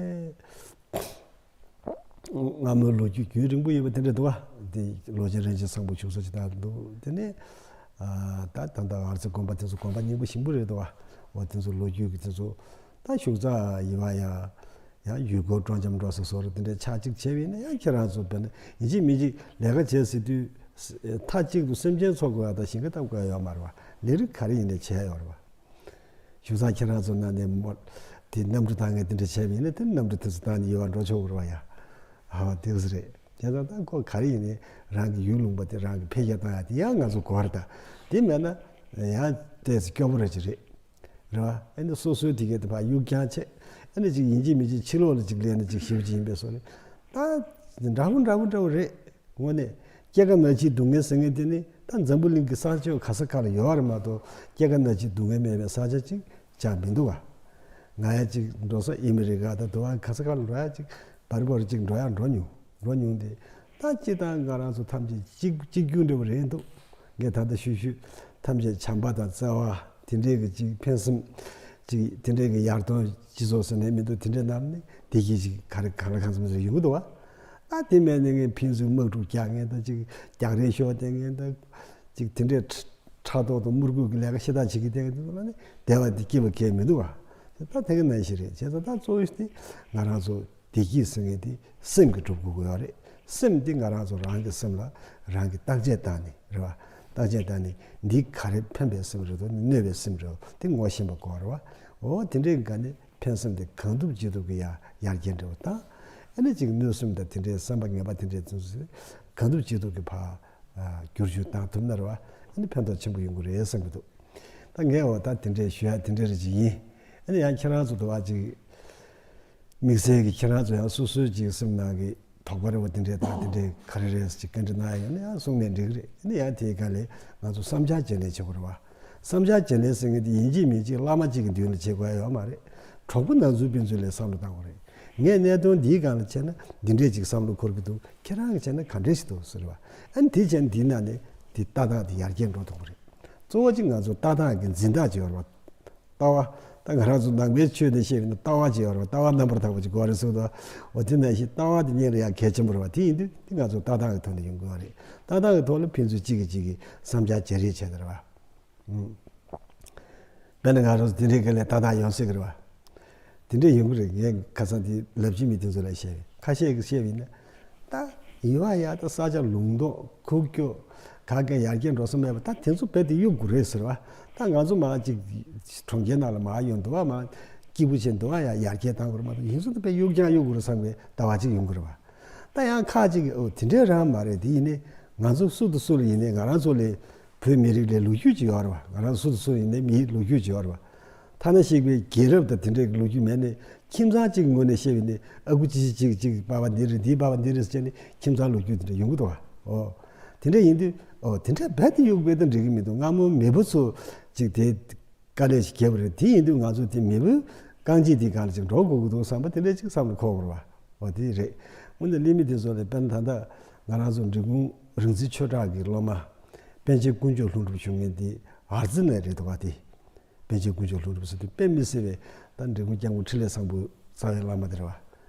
སྔ་མོའི་ལོ་རྒྱུས་རྒྱུན་རིང་པོ་ཡོད་པ་དེ་འདྲ་འདུག་བ། དེ་ལོ་ཆེན་རིན་ཆེན་བཟང་པོ་བཞུགས་ས་ཅིག་ད་འདུག་དེ་ནས་ཨ་ད་ད་ལྟ་ཨ་རྩེ་དགོན་པ་དེ་ཚོ་དགོན་པ་རྙིང་པ་ཞིམ་པོ་རེད་འདུག་བ། འོ་དེ་ཚོ་ལོ་རྒྱུས་ཀྱི་དེ་ཚོ་ད་བཞུགས་ས་ཡིན་པ་ཡ། ཡང་ཡུལ་སྐོར་སྤྲོ་འཆམ་འགྲོ་ས་སོགས་རེད། དེ་འདྲའི་ཆ་གཅིག་བྱས་པ་ཡིན་ན་ཡང་ཁྱེད་རང་ཚོ་དཔེར་ན་ཡིན་གཅིག་མིན་གཅིག་ལས་ཀ་བྱེད་ཟེར་དུས་མཐའ་གཅིག་ཏུ་སེམས་ཅན་འཚོ་དགོས་ཡ་དང་ཞིང་ཁ་བཏབ་དགོས་ཡ་ཡོད་མ་རེད་བ། ལས་རིགས་ག་རེ་ཡིན་ནའི་བྱས་ཡོད་རེད་བ། བཞུགས་ས་ཁྱེད་རང་ཚོ་ནང་ནས་མོ་དེ་གནམ་གྲུ་བཏང་མཁན་དེ་འདྲ་བྱས་པ་ཡིན་ན་དེ་གནམ་གྲུ་དེ་ཚོ་བཏང་ནས་ཡོད་པ་འགྲོ་ཆོག་གི་རེད་བ་ཡ། ཧ་བ་དེ་ཚོ་རེད། དེ་ཚོ་ད་ཁོ་ག་རེ་ཡིན་ནའི་རང་གི་ཡུལ་ལུང་པ་དེ་རང་གི་འཕེལ་རྒྱས་བཏང་ཡ་དེ་ཡང་ང་ཚོ་དགོས་རེད། ད་དེ་མེད་ན་ཡང་ཏོག་ཙམ་སྐྱོ་པོ་རེད་ཅིག་རེད། རེད་བ། ཨ་ནི་སོ་སོའི་དེ་གའི་དེ་ཕར་གཡུག་རྐྱང་བྱས། ཨ་ནི་ཅིག་ཡིན་གཅིག་མིན་གཅིག་ཕྱི་ལོགས་ལ་ཅིག་སླེབས་ནས་ཅིག་ཞེ་པོ་ཅིག་ཡིན་པའི་བཟོ་ནི། ད་འདྲ་པོ་འདྲ་པོ་འདྲ་པོ་རེད། དངོས་གནས་སྐྱེ་རྒ་ན་འཆིའི་སྡུག་བསྔལ་ཟེར་མཁན་དེ་ནི་ད་འཛམ་བུ་གླིང་གི་ས་ཕྱོགས་ག་ས་ག་ལ་ཡོད་རེད་མ་གཏོགས་སྐྱེ་རྒ་ན་འཆིའི་སྡུག་བསྔལ་མེད་པའི་ས་ཆ་ཅིག་ཅང་མི་འདུག་བ། ང་ཡ་ཅིག་འགྲོ་ས་ཨི་མི་རི་ཀ་དང་དུ་བ་ག་ས་ག་ལ་འགྲོ་ཡ་ཅིག་བར་བར་ཅིག་འགྲོ་ཡ་འགྲོ་མྱོང་། འགྲོ་མྱོང་སྟེ། ད་སྤྱིར་བཏང་ང་རང་ཚོ་ཐམས་ཅད་གཅིག་གཅིག་གྱུར་འདྲ་བོ་རེད་འདུག་ངས་ད་ལྟ་ཞུས་ཞུས་ཐམས་ཅད་བྱམས་པ་དང་བརྩེ་བ་དེ་འདྲའི་གི་ཅིག་ཕན་སེམས་ཅིག་དེ་འདྲའི་གི་ཡར་ཐོན་སྤྱི་ཚོགས་ཟེར་ནས་མི་འདུག་དེ་འདྲའི་ནང་ནས་བདེ་སྐྱིད་ཅིག་ག་རེ་གང་ལ་གང་འཚམ་ཟེར་ཡོང་གི་འདུག་བ། ཨ་དེ་མེད་ནས་ངས་ཕན་ཚུན་དམག་འཁྲུག་རྒྱག་མཁན་དང་ཅིག་རྒྱག་རེས་ཤོར་བསྡད་མཁན་དང་ཅིག་དེ་འདྲའི་ཕྲག་དོག་དང་དམུ་རྒོད་ཀྱི་ལས་ཀ་ཤ་སྟག་བྱེད་ཀྱི་བསྡད་མཁན་དེ་ཚོ་ལ་ནི་བདེ་བ་དེ་སྐྱིད་པ་གང་ཡང་མི་འདུག་བ། ད་དེ་ག་ནང་བཞིན་རེད། བྱས་ཙང་ད་གཙོ་བོ་དེ་ང་རང་ཚོ། བདེ་སྐྱིད་ཟེར་མཁན་དེ་སེམས་ཀྱིས་སྒྲུབ་དགོས་ཀྱི་ཡོད་རེད། སེམས་དེ་ང་རང་ཚོ་རང་གི་སེམས་ལ་རང་གིས་བརྟག་དཔྱད་བཏང་ནས་རེད་བ། བརྟག་དཔྱད་བཏང་ནས་འདི་ག་རེ་ཕན་པའི་སེམས་རེད་དོ་གནོད་པའི་སེམས་རེད་དོ་དེ་ངོ་ཤེས་པ་དགོས་རེད་བ། འོ་དེ་འདྲའི་སྒང་ནས་ཕན་སེམས་དེ་གང་ཐུབ་ཅི་ཐུབ་ཀྱིས་ཡར་ཡར་རྒྱས་འགྲོ་བ་དང་། ཨ་ནི་ཅིག་གནོད་སེམས་དང་དེ་འདྲའི་བསམ་པ་ངན་པ་དེ་འདྲའི་ཚོ་གང་ཐུབ་ཅི་ཐུབ་ཀྱིས་ཕར་བསྒྱུར་བཅོས་བཏང་ཐུབ་ན་རེད་བ། ཨ་ནི་ཕན་ཐོགས་ཆེན་པོ་ཡོང་གི་རེད་བསམ་གྱི་འདུག་ད་ངས་འོ་ད་དེ་འདྲའི་ཞུ་ཡ་དེ་འདྲ་རེ་ཅིག་ཡིན། ཨ་ནི་ཡང་ཁྱེད་རང་ཚོ་དུ་བ་ཅིག་དམིགས་བསལ་གྱི་ཁྱེད་རང་ཚོ་ཡང་སོ་སོའི་ཅིག་སེམས་ནང་གི་དོགས་པ་རེ་བ་དེ་འདྲས་དང་དེ་འདྲས་ག་རེ་རེད་ཅིག་བཀའ་འདྲི་གནང་ཡ་ཡོད་ན་ཡང་གསུངས་ནས་འགྲིག་གི་རེད། ཨ་ནི་ཡང་དེའི་སྒང་ལས་ང་ཚོ་བསམ་འཆར་བརྗེ་ལེན་བྱེད་དགོས་རེད་བ། བསམ་འཆར་བརྗེ་ལེན་ཟེར་མཁན་དེ་ཡིན་གཅིག་མིན་གཅིག་བླ་མ་གཅིག་གི་མདུན་ལ་བྱེད་དགོས་ཡ་ཡོད་མ་རེད། གྲོགས་པོ་ནང་ཚུལ་ཕན་ཚུན་ལ་བསམ་བློ་བཏང་དགོས་རེད། ངས་གནད་དོན་འདིའི་སྒང་ལ་བྱས་ན་འདི་འདྲས་ཅིག་བསམ་བློ་འཁོར་གྱི་འདུག་ཁྱེད་རང་གིས་བྱས་ན་ག་འདྲས་ཞིག་འདུག་ཟེར་བ། ཨ་ནི་དེ་བྱས་ན་འདིའི་ནང་ནས་འདི་ལྟ་སྟངས་འདི་ཡར་རྒྱས་འགྲོ་ཐུབ་ཀྱི་རེད། གཙོ་བོ་གཅིག་ང་ཚོ་ལྟ་སྟངས་ཀྱི་འཛིན་སྟངས་ཅིག་ཡོད་རེད་བ། ལྟ་བ། ད་ང་རང་ཚོ་ནང་པའི་ཆོས་ནས་བཤད་པ་ཡིན་ན་ལྟ་བ་ཅིག་ཡོད་རེད་བ། ལྟ་བ་རྣམ་པར་དག་པ་ཅིག་དགོས་རེད་ཟེར་གི་འདུག་འོ་དེ་ནང་བཞིན་ལྟ་བ་དེ་སྔོན་ལ་ཡང་གལ་ཆེན་པོ་རེད་བ། དེ་ཡིན་དུས་དེ་ང་ཚོ་ལྟ་སྟངས་ཀྱི་ཐོག་ནས་ཡོང་དགོས་པ་རེད། ལྟ་སྟངས་ཀྱི་ཐོག་ལ་ཕན་ཚུན་གཅིག་གིས་གཅིག་གི་བསམ་འཆར་བརྗེ་རེས་བྱས་ཏེ་རེད་བ། ཨུམ། དཔེར་ན་ང་རང་ཚོ་དེ་འདྲའི་སྒང་ལ་ལྟ་སྟངས་ཡོང་སྲིད་ཀྱི་རེད་བ། དེ་འདྲས་ཡོང་གི་རེད། ངས་ཁ་སང་དེ་ལབ་ཀྱི་མི་དེ་ཚོ་ལ་བཤད་པས་ཁ་ཤས་ཀྱིས་བཤད་པ་ཡིན་ན། ད་ཡིན་བ་ཡ་ད་ས་ཆ་ལུང་རྟོགས་ཁུག་ཀྱོག་ག་ག་ཡར་རྒྱས་འགྲོ་ས་མེད་པ་ད་དེ་ཚོ་རྦད་དེ་གཡུག་དགོས་རེད་ཟེར་བ། ད་ང་ཚོ་མར་ཅིག་གྲོང་ཁྱེར་ནང་ལ་མར་ཡོང་འདུག་བ། མར་སྐྱིད་པོ་བྱས་འདུག་བ། ཡ་ཡར་རྒྱས་བཏང་དགོས་རེད་མ་གཏོགས་ཡིན་ཚོ་ད་རྦད་གཡུག་རྐྱང་གཡུག་དགོས་རེད་བསམ་པའི་ལྟ་བ་ཅིག་ཡོང་གི་རེད་བ། ད་ཡང་ཁ་ཅིག་གིས་ཨོ་དེ་འདྲས་རང་མ་རེད། དེ་ཡིན་ནའི་ང་ཚོ་སུ་དང་སུ་ལ་ཡིན་ནའི་ང་རང་ཚོ་ལས་བོད་མི་རིགས་ལ་ལོ་རྒྱུས་ཅིག་ཡོད་རེད་བ། ང་རང་སུ་དང་སུ་ཡིན་ནའི་མིའི་ལོ་རྒྱུས་ཅིག་ཡོད་རེད་བ། ཐ་ན་གཅིག་པའི་རྒྱལ་རབས་དང་དེ་འདྲའི་ལོ་རྒྱུས་མེད་ནས་ཁྱིམ་ཚང་གཅིག་ངོས་ནས་བཤད་པ་ཡིན་ནའི་ཨ་ཁུ་ཅི་ཅི་ཅིག་ཅིག་པ་ཕ་འདི་རེད་འདིའི་པ་ཕ་འདི་རེད་ཟེར་ནས་ཁྱིམ་ཚང་ལོ་རྒྱུས་དེ་འདྲ་ཡོང་གི་འདུག་བ། ཨོ། དེ་འདྲ་ཡིན་དུས་ཨོ་དེ་འདྲ་རྦད་དེ་གཡུག་པ་དང་འགྲིག་གི་མི་འདུག་སྔ་མོ་མེས་པོ་ཚོ་ཅིག་དེ་དཀའ་ལས་ཤིག་བརྒྱབ་པ་རེད། དེ་ཡིན་དུས་ང་ཚོ་དེ་མེས་པོའི་རྐང་རྗེས་དེའི་སྒང་ལ་ཅིག་འགྲོ་དགོས་ཀྱི་འདུག་བསམ་པ་དེ་འདྲ་ཅིག་བསམ་བློ་འཁོར་དགོས་རེད་བ། འོ་དེ་རེད། འོ་ན་གླེང་མི་དེ་ཚོ་ལས་དཔེར་ན་ད་ལྟ་ང་རང་ཚོ་འབྲི་གུང་རིག་འཛིན་ཆོས་གྲགས་ཀྱི་སློབ་མ་པཎ་ཆེན་དཀོན་མཆོག་ལྷུན་གྲུབ་བཞུགས་མཁན་དེ་ཨར་ཙི་ནས་རེད་འདུག་བ། དེ་པཎ་ཆེན་དཀོན་མཆོག་ལྷུན་གྲུབ་ཟེར་དུས་དཔེ་མི་སྲིད་པའི་ད་འབྲི་གུང་སྐྱབས་མགོན་འཕྲིན་ལས་བཟང་པོ་རྩ་བའི་བླ་མ་དེ་རེད་བ།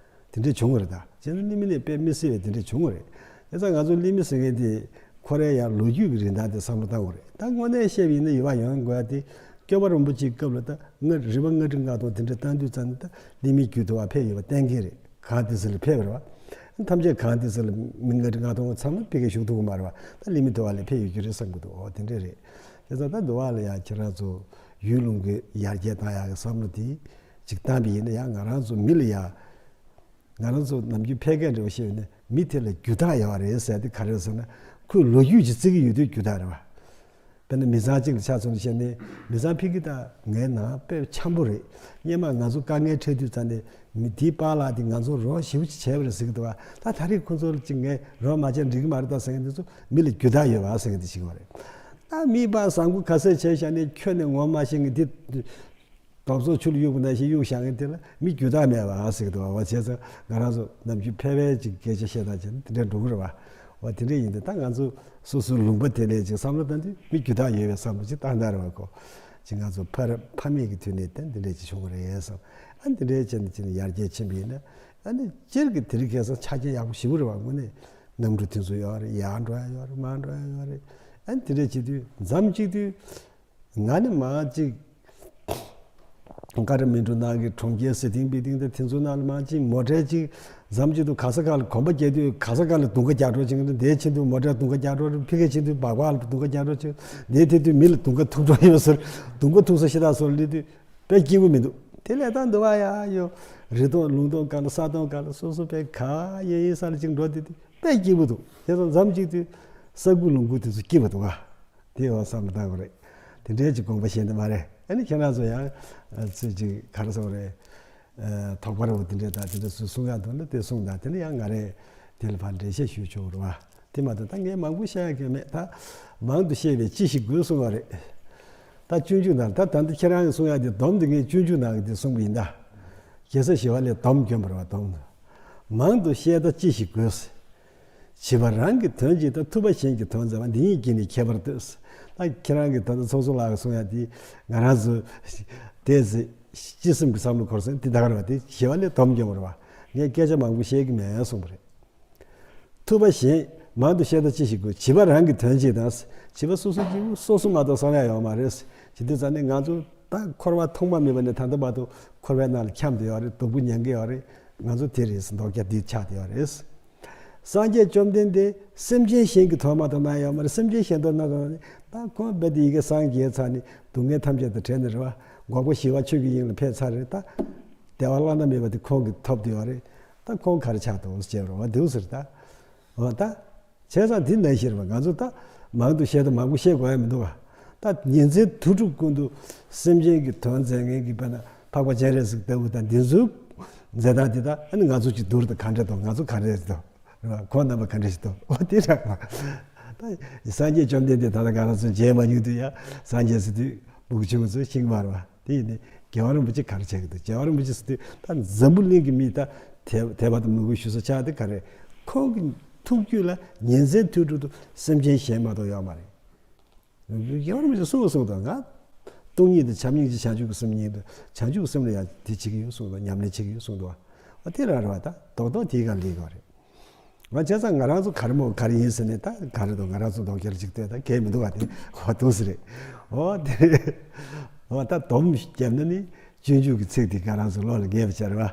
དེ་འདྲས་བྱུང་བ་རེད། ད་བྱས་ན་གླེང་མི་ནས་དཔེ་མི་སྲིད་པའི་དེ་འདྲས་བྱུང་བ་རེད། དེ་ཙང་ང་ཚོ་གླེང་མི་ཟེར་མཁན་དེ་ ཁོ་རའི་ཡང་ལོ་རྒྱུས་ཀྱི་རིན་ཐང་དེ་བསམ་བློ་བཏང་དགོས་རེད། ད་དངོས་གནས་བཤད་པ་ཡིན་ན་ཡོད་པ་ཡོང་དགོས་ཏེ། སྐྱོབ་པ་རིན་པོ་ཆེའི་སྐབས་ལ་ད་ལྔ་རིམ་པ་ལྔ་ཁྲི་ལྔ་སྟོང་དེ་འདྲ་བཏང་དུས་ཙམ་ནས་ད་ལི་མི་རྒྱུད་དུ་བ་ཕེབས་ཡོད་པ་གཏན་འཁེལ་རེད། གང་དེ་ཚོ་ལ་ཕེབས་རེད་བ། ཐམས་ཅད་གང་དེ་ཚོ་ལ་མི་ལྔ་ཁྲི་ལྔ་སྟོང་ཚང་མ་ཕ་གིར་བཞུགས་ཐུབ་ཀྱི་མ་རེད་བ། ད་ལི་མི་དུ་བ་ལ་ཕེབས་ཡོད་རྒྱུ་རེད་བསམ་གྱི་འདུག་འོ་དེ་འདྲ་རེད། དེ་ཚོ་ད་དུ་བ་ལ་ཡང་ཁྱེད་རང་ཚོ་ཡུལ་ལུང་གི་ཡར་རྒྱས་བཏང་ཡག་གི་བསམ་བློ་དེ་ཅིག་བཏང་པ་ཡིན་ན། ཡང་ང་རང་ཚོ་མི་ལ་ཡང་། ང་རང་ཚོ་ནམ་རྒྱུན་ཕལ་སྐད་འདྲ་བོ་བཤད་ཡོད་ན། མི་དེ་ལ་རྒྱུ་དག་ཡོད་རེད་ཟེར་དེ་ག་རེ་ཟེར་ན། ཁོའི་ལོ་རྒྱུས་ཅིག་བརྩི་གི་ཡོད་དུས་རྒྱུ་དག་རེད་བ། དཔེར་ན་མི་ཚང་གཅིག་ལ་ཆ་མཚོན་བྱས་ནས། མི་ཚང་ཕ་གི་ད་ངའི་ནང་དཔེ་འཆམ་པོ་རེད། སྔོན་མ་ང་ཚོ་དཀའ་ངལ་འཕྲད་དུས་ཙམ་ནས་མི་དེའི་པཱ་ལགས་དེ་ང་ཚོར་རོགས་ཞེ་པོ་ཅིག་བྱས་པ་རེད་ཟེར་གི་འདུག་བ། ད་ད་རེས་ཁོ་ཚོར་ཅིག་ངས་རོགས་མ་བྱས་འགྲིག་གི་མ་རེད་ད་ཟེར་མཁན་དེ་ཚོ་མི་ལ་རྒྱུ་དག་ཡོད་པ་ཟེར་མཁན་དེ་ཞིག་ཡོད་རེད། ད་མིའི་པཱ་བཟང་པོ་ག་ཚོད་བྱས་བཞག་ནས་ཁྱོན་ནས་ངོ་མ་ཤེས་མཁན་དེ། རྡོ་བཟོ་ཆུ་ལ་གཡུག་པ་ནང་བཞིན་གཡུག་བཞག་མཁན་དེ་ལ་མི་རྒྱུ་དག་མེད་པ་ཟེར་གི་འདུག་བ། བྱས་ཙང་ང་རང་ཚོ་ནམ་རྒྱུན་ཕལ་པའི་ཅིག་སྐད་ཆ་བཤད་སྟངས་བྱས་ན་དེ་འདྲ་འགྲོ་གི་རེད་བ། འོ་དེ་འདྲ་ཡིན་དུས་ད་ང་ཚོ་སོ་སོའི་ལུང་པ་དེ་ལ་ཅིག་བསམ་བློ་བཏང་དུས་མི་རྒྱུ་དག་ཡོད་པའི་བསམ་བློ་ཅིག་བཏང་ད་རེད་བ་ཁོ། ཅིག་ང་ཚོ་ཕ་ར་ཕ་མེས་ཀྱི་དུས་ནས་ད་འདི་འདྲ་ཅིག་བྱུང་བ་རེད་བསམ། ཨ་འདི་འདྲ་བྱས་ནས་ཅིག་ཡར་རྒྱས་ཕྱིན་པ་ཡིན་ན། ཨ་ནི་སྤྱིར་གྱི་དེ་རིང་ཁ་སང་ཆ་རྐྱེན་ཡག་པོ་ཞེ་པོ་རེད་བ། དངོས་གནས་གནམ་གྲུ་དེ་ཚོ་ཡོད་རེད། ཡར་འགྲོ་ཡ་ཡོད་རེད། མར་འགྲོ་ཡ་ཡོད་རེད། ཨ་ནི་དེ་འདྲ་བྱེད་དུས་མཚམས་གཅིག་དུས། ང་ནི་མང་ཅིག་ཀ་ཏ་མན་གྲུ་ནང་གི་གྲོང་ཁྱེར་ཟི་ཐིང་བི་ཐིང་དང་དེ་ཚོ་ནང་ལ་མང་ཅིག་མོ་ཊ་ཅིག་མཚམས་གཅིག་ཏུ་ག་ས་ག་ལ་གོམ་པ་རྒྱག་དུས་ག་ས་ག་ལ་དུང་ཁ་རྒྱག་འགྲོ་ཅིག་འདི་ཕྱིན་དུས་མོ་ཊ་དུང་ཁ་རྒྱག་འགྲོ། ཕ་གི་ཕྱིན་དུས་སྦག་སྦག་ལ་དུང་ཁ་རྒྱག་འགྲོ་ཅིག་འདི་ཐེབས་དུས་མི་ལ་དུང་ཁ་ཐུག་འགྲོ་ཡོད་ཟེར། དུང་ཁ་ཐུག་ས་ཤ་སྟག་སོར་སླེབས་དུས་དཔེ་སྐྱིད་པོ་མི་འདུག་དེ་ལས་ད་འདི་བ་ཡ་ཡོ། རི་སྟོང་ལུང་སྟོང་ག་ལ་ས་སྟོང་ག་ལ་སོ་སོ་དཔེ་ག་ཡེ་ཡེ་ས་ལ་ཅིག་འགྲོ་དུས་དཔེ་སྐྱིད་པོ་འདུག་དེ་ཚོ་མཚམས་གཅིག་དུས་ས་ཁུག་ལུང་ཁུག་དེ་ཚོ་སྐྱིད་པོ་འདུག་ག་དེ་ཡང་བསམ་བློ་བཏང་དགོས་རེད། དེ་འདྲའི་ཅིག་དགོངས་པ་བཞེས་ནི་མ་རེད། ཨ་ནི་ཁྱེད་རང་ཚོ་ཡང་ཚོད་ཅིག་ག་རེ་ཟེར་དགོས་རེད། དོགས་པ་རེ་བོ་དེ་འདྲས་དང་དེ་འདྲས་སུ་གསུང་ཡག་འདུག་ན་དེ་གསུངས་དང་། དེ་ནས་ཡང་ང་རས་དེ་ལ་ཕར་འགྲེལ་བཤད་ཞུ་ཆོག་རེད་བ། དེ་མ་གཏོགས་ད་ངས་མང་པོ་བཤད་ཡག་གི་མེད། ད་མང་དུ་བཤད་པས་ཅི་ཞིག་དགོས་གསུང་བ་རེད། ད་སྤྱོད་འཇུག་ནང་ད་ད་འདི་ཁྱེད་རང་གིས་གསུང་ཡག་དེ་སྡོམ་དེ་ངས་སྤྱོད་འཇུག་ནང་གི་དེ་གསུངས་པ་ཡིན་ད། རྒྱལ་སྲས་ཞི་བ་ལྷས་སྡོམ་བསྐྱོན་པ་རེད་བ། སྡོམ། མང་དུ་བཤད་ད་ཅི་ཞིག་དགོས། བྱིས་པ་རང་གི་དོན་གཅིག་དང་ཐུབ་པ་གཞན་གྱི་དོན་མཛད་པ། འདི་གཉིས་ཀྱིས་ནི་ཁྱད་པར་ལྟོས། ད་ཁྱེད་རང་གིས་ད་ལྟ་ཚོགས་གཙོ་ལགས་ཀྱིས་གསུང་ཡག་དེ་ང་རང་ཚོ་དེ་ཚེ་སྤྱི་སེམས་ཀྱི་བསམ་བློ་འཁོར་སོང་། དེ་ད་ག་རེད་བ། དེ་ཞི་བ་ལྷས་སྡོམ་བསྐྱོན་པ་རེད་བ། ངས་སྐད་ཆ་མང་པོ་བཤད་ཀྱི་མེད་གསུངས་པ་རེད། ཐུབ་པ་གཞན་མང་དུ་བཤད་ད་ཅི་ཞིག་དགོས། བྱིས་པ་རང་གི་དོན་གཅིག་དང་། བྱིས་པ་སོ་སོ་སྐྱིད་པོ་སོ་སོ་མ་གཏོགས་བསམ་ཡག་ཡོད་མ་རེད། བྱེད་དུས་ཙང་ནས་ང་ཚོ་ད་འཁོར་བ་ཐོག་མ་མེད་པ་ནས་ད་ལྟ་བར་དུ་འཁོར་བའི་ནང་ལ་འཁྱམས་བསྡད་ཡོད་རེད། སྡུག་པོ་མྱང་གི་ཡོད་རེད། ང་ཚོ་དེ་རེད། ལྡོག་རྒྱ་འདི་ཆགས་བསྡད་ཡོད་རེད། སངས་རྒྱས་བཅོམ་ལྡན་འདས་སེམས་ཅན་གཞན་གྱི་དོན་མ་གཏོགས་གནང་ཡོད་མ་རེད། སེམས་ཅན་གཞན་དོན་གནང་དང་ནི་ད་ཁོང་རྦད་དེ་ཡི་གེ་སངས་རྒྱས་ཚར་ནས་སྡུག་བསྔལ་ཐམས་ཅད་དང་བྲལ་ནས་རེད་བ། འགོག་པ་ཞི་བ་ཆོས་ཀྱི་དབྱིངས་ལ་ཕེབས་ཚར་རེད། ད་བདེ་བ་བླ་ན་མེད་པ་དེ་ཁོང་གིས་ཐོབ་བསྡད་ཡོད་རེད། ད་ཁོང་ག་རེ་ཆགས་འདུག་ཟེར་བ་འདུག་ཟེར། ད་འོ་ད་བྱས་ཙང་འདི་ནང་བཞིན་རེད་བ། ང་ཚོ་ད་མང་དུ་བཤད་ད་མང་པོ་བཤད་དགོས་ཡ་མི་འདུག་བ། ད་ཉིན་མཚན་དུས་དྲུག་ཀུན་ཏུ་སེམས་ཅན་གྱི་དོན་མཛད་མཁན་གྱི་དཔེར་ན་འཕགས་པ་སྤྱན་རས་གཟིགས་ལྟ་བུ་དང་འདི་ཚོའི་མཛད་སྟངས་འདི་ད་ཨ་ནི་ང་ཚོ་ཅིག་བསྡུར་ད་ག་འདྲ་འདུག་ང་ཚོ་ག་འདྲ་འདུག་རེད་བ། ཁོང་རྣམ་པ་ག་འདྲ་ཞིག་འདུག་འོ་དེ་རང་བ། ད་སངས་རྒྱས་བཅོམ་ལྡན་འདས་ད་ལྟ་ང་རང་ཚོ་མཇལ་མ་མྱོང་དུས་ཡ། སངས་རྒྱས་ཟེར་དུས་སྤུ་གུ་ཆུང་ངུ་ཚོས་ཤེས་ཀྱི་མ་རེད་བ། དེ་ཡིན་ནའི་རྒྱལ་བ་རིན་པོ་ཆེ་ག་རེ་བྱེད་ཀྱི་འདུག་རྒྱལ་བ་རིན་པོ་ཆེ་ཟེར་དུས་ད་འཛམ་བུ་གླིང་གི་མི་ད་དད་དད་པ་དང་མོས་གུས་ཞུ་ས་ཆགས་དེ་ག་རེ། ཁོང་གི་ཐུགས་རྒྱུད་ལ་ཉིན་མཚན་དུས་དྲུག་ཏུ་སེམས་ཅན་གཞན་མ་གཏོགས་ཡོད་མ་རེད། རྒྱལ་བ་རིན་པོ་ཆེས་གསུངས་གསུངས་དང་ང་། སྟོང་ཉིད་དང་བྱམས་སྙིང་རྗེ་བྱང་ཆུབ་ཀྱི་སེམས་གཉིས་དང་། བྱང་ཆུབ་ཀྱི་སེམས་ལ་ཡང་དེ་བྱེད་ཀྱི་ཡོད་གསུངས་དང་། ཉམས་ལེན་བྱེད་ཀྱི་ཡོད་གསུངས་དང་། ཨ་དེ་རང་རེད་བ། ད་རྡོག་རྡོག་དེའི་སྒང་ལས་དགོས་རེད། ང་བྱས་ཙང་ང་རང་ཚོ་ག་རེ་མོ་ག་རེ་ཡིན་ཟེར་ནས་ད་ག་རེ་འདུག་ང་རང་ཚོ་རྡོག་རྒྱལ་ཅིག་ལྟོས་ད་གལ་མི་འདུག་བ། དེ་འོ་འདུག་ཟེར་རེད། འོ་དེ་རེད། འོ་ད་སྡོམ་བརྒྱབ་ན་ནི་སྤྱོད་འཇུག་གི་ཚིག་དེ་ང་རང་ཚོ་བློ་ལ་ངེས་པ་ཆགས་རེད་བ།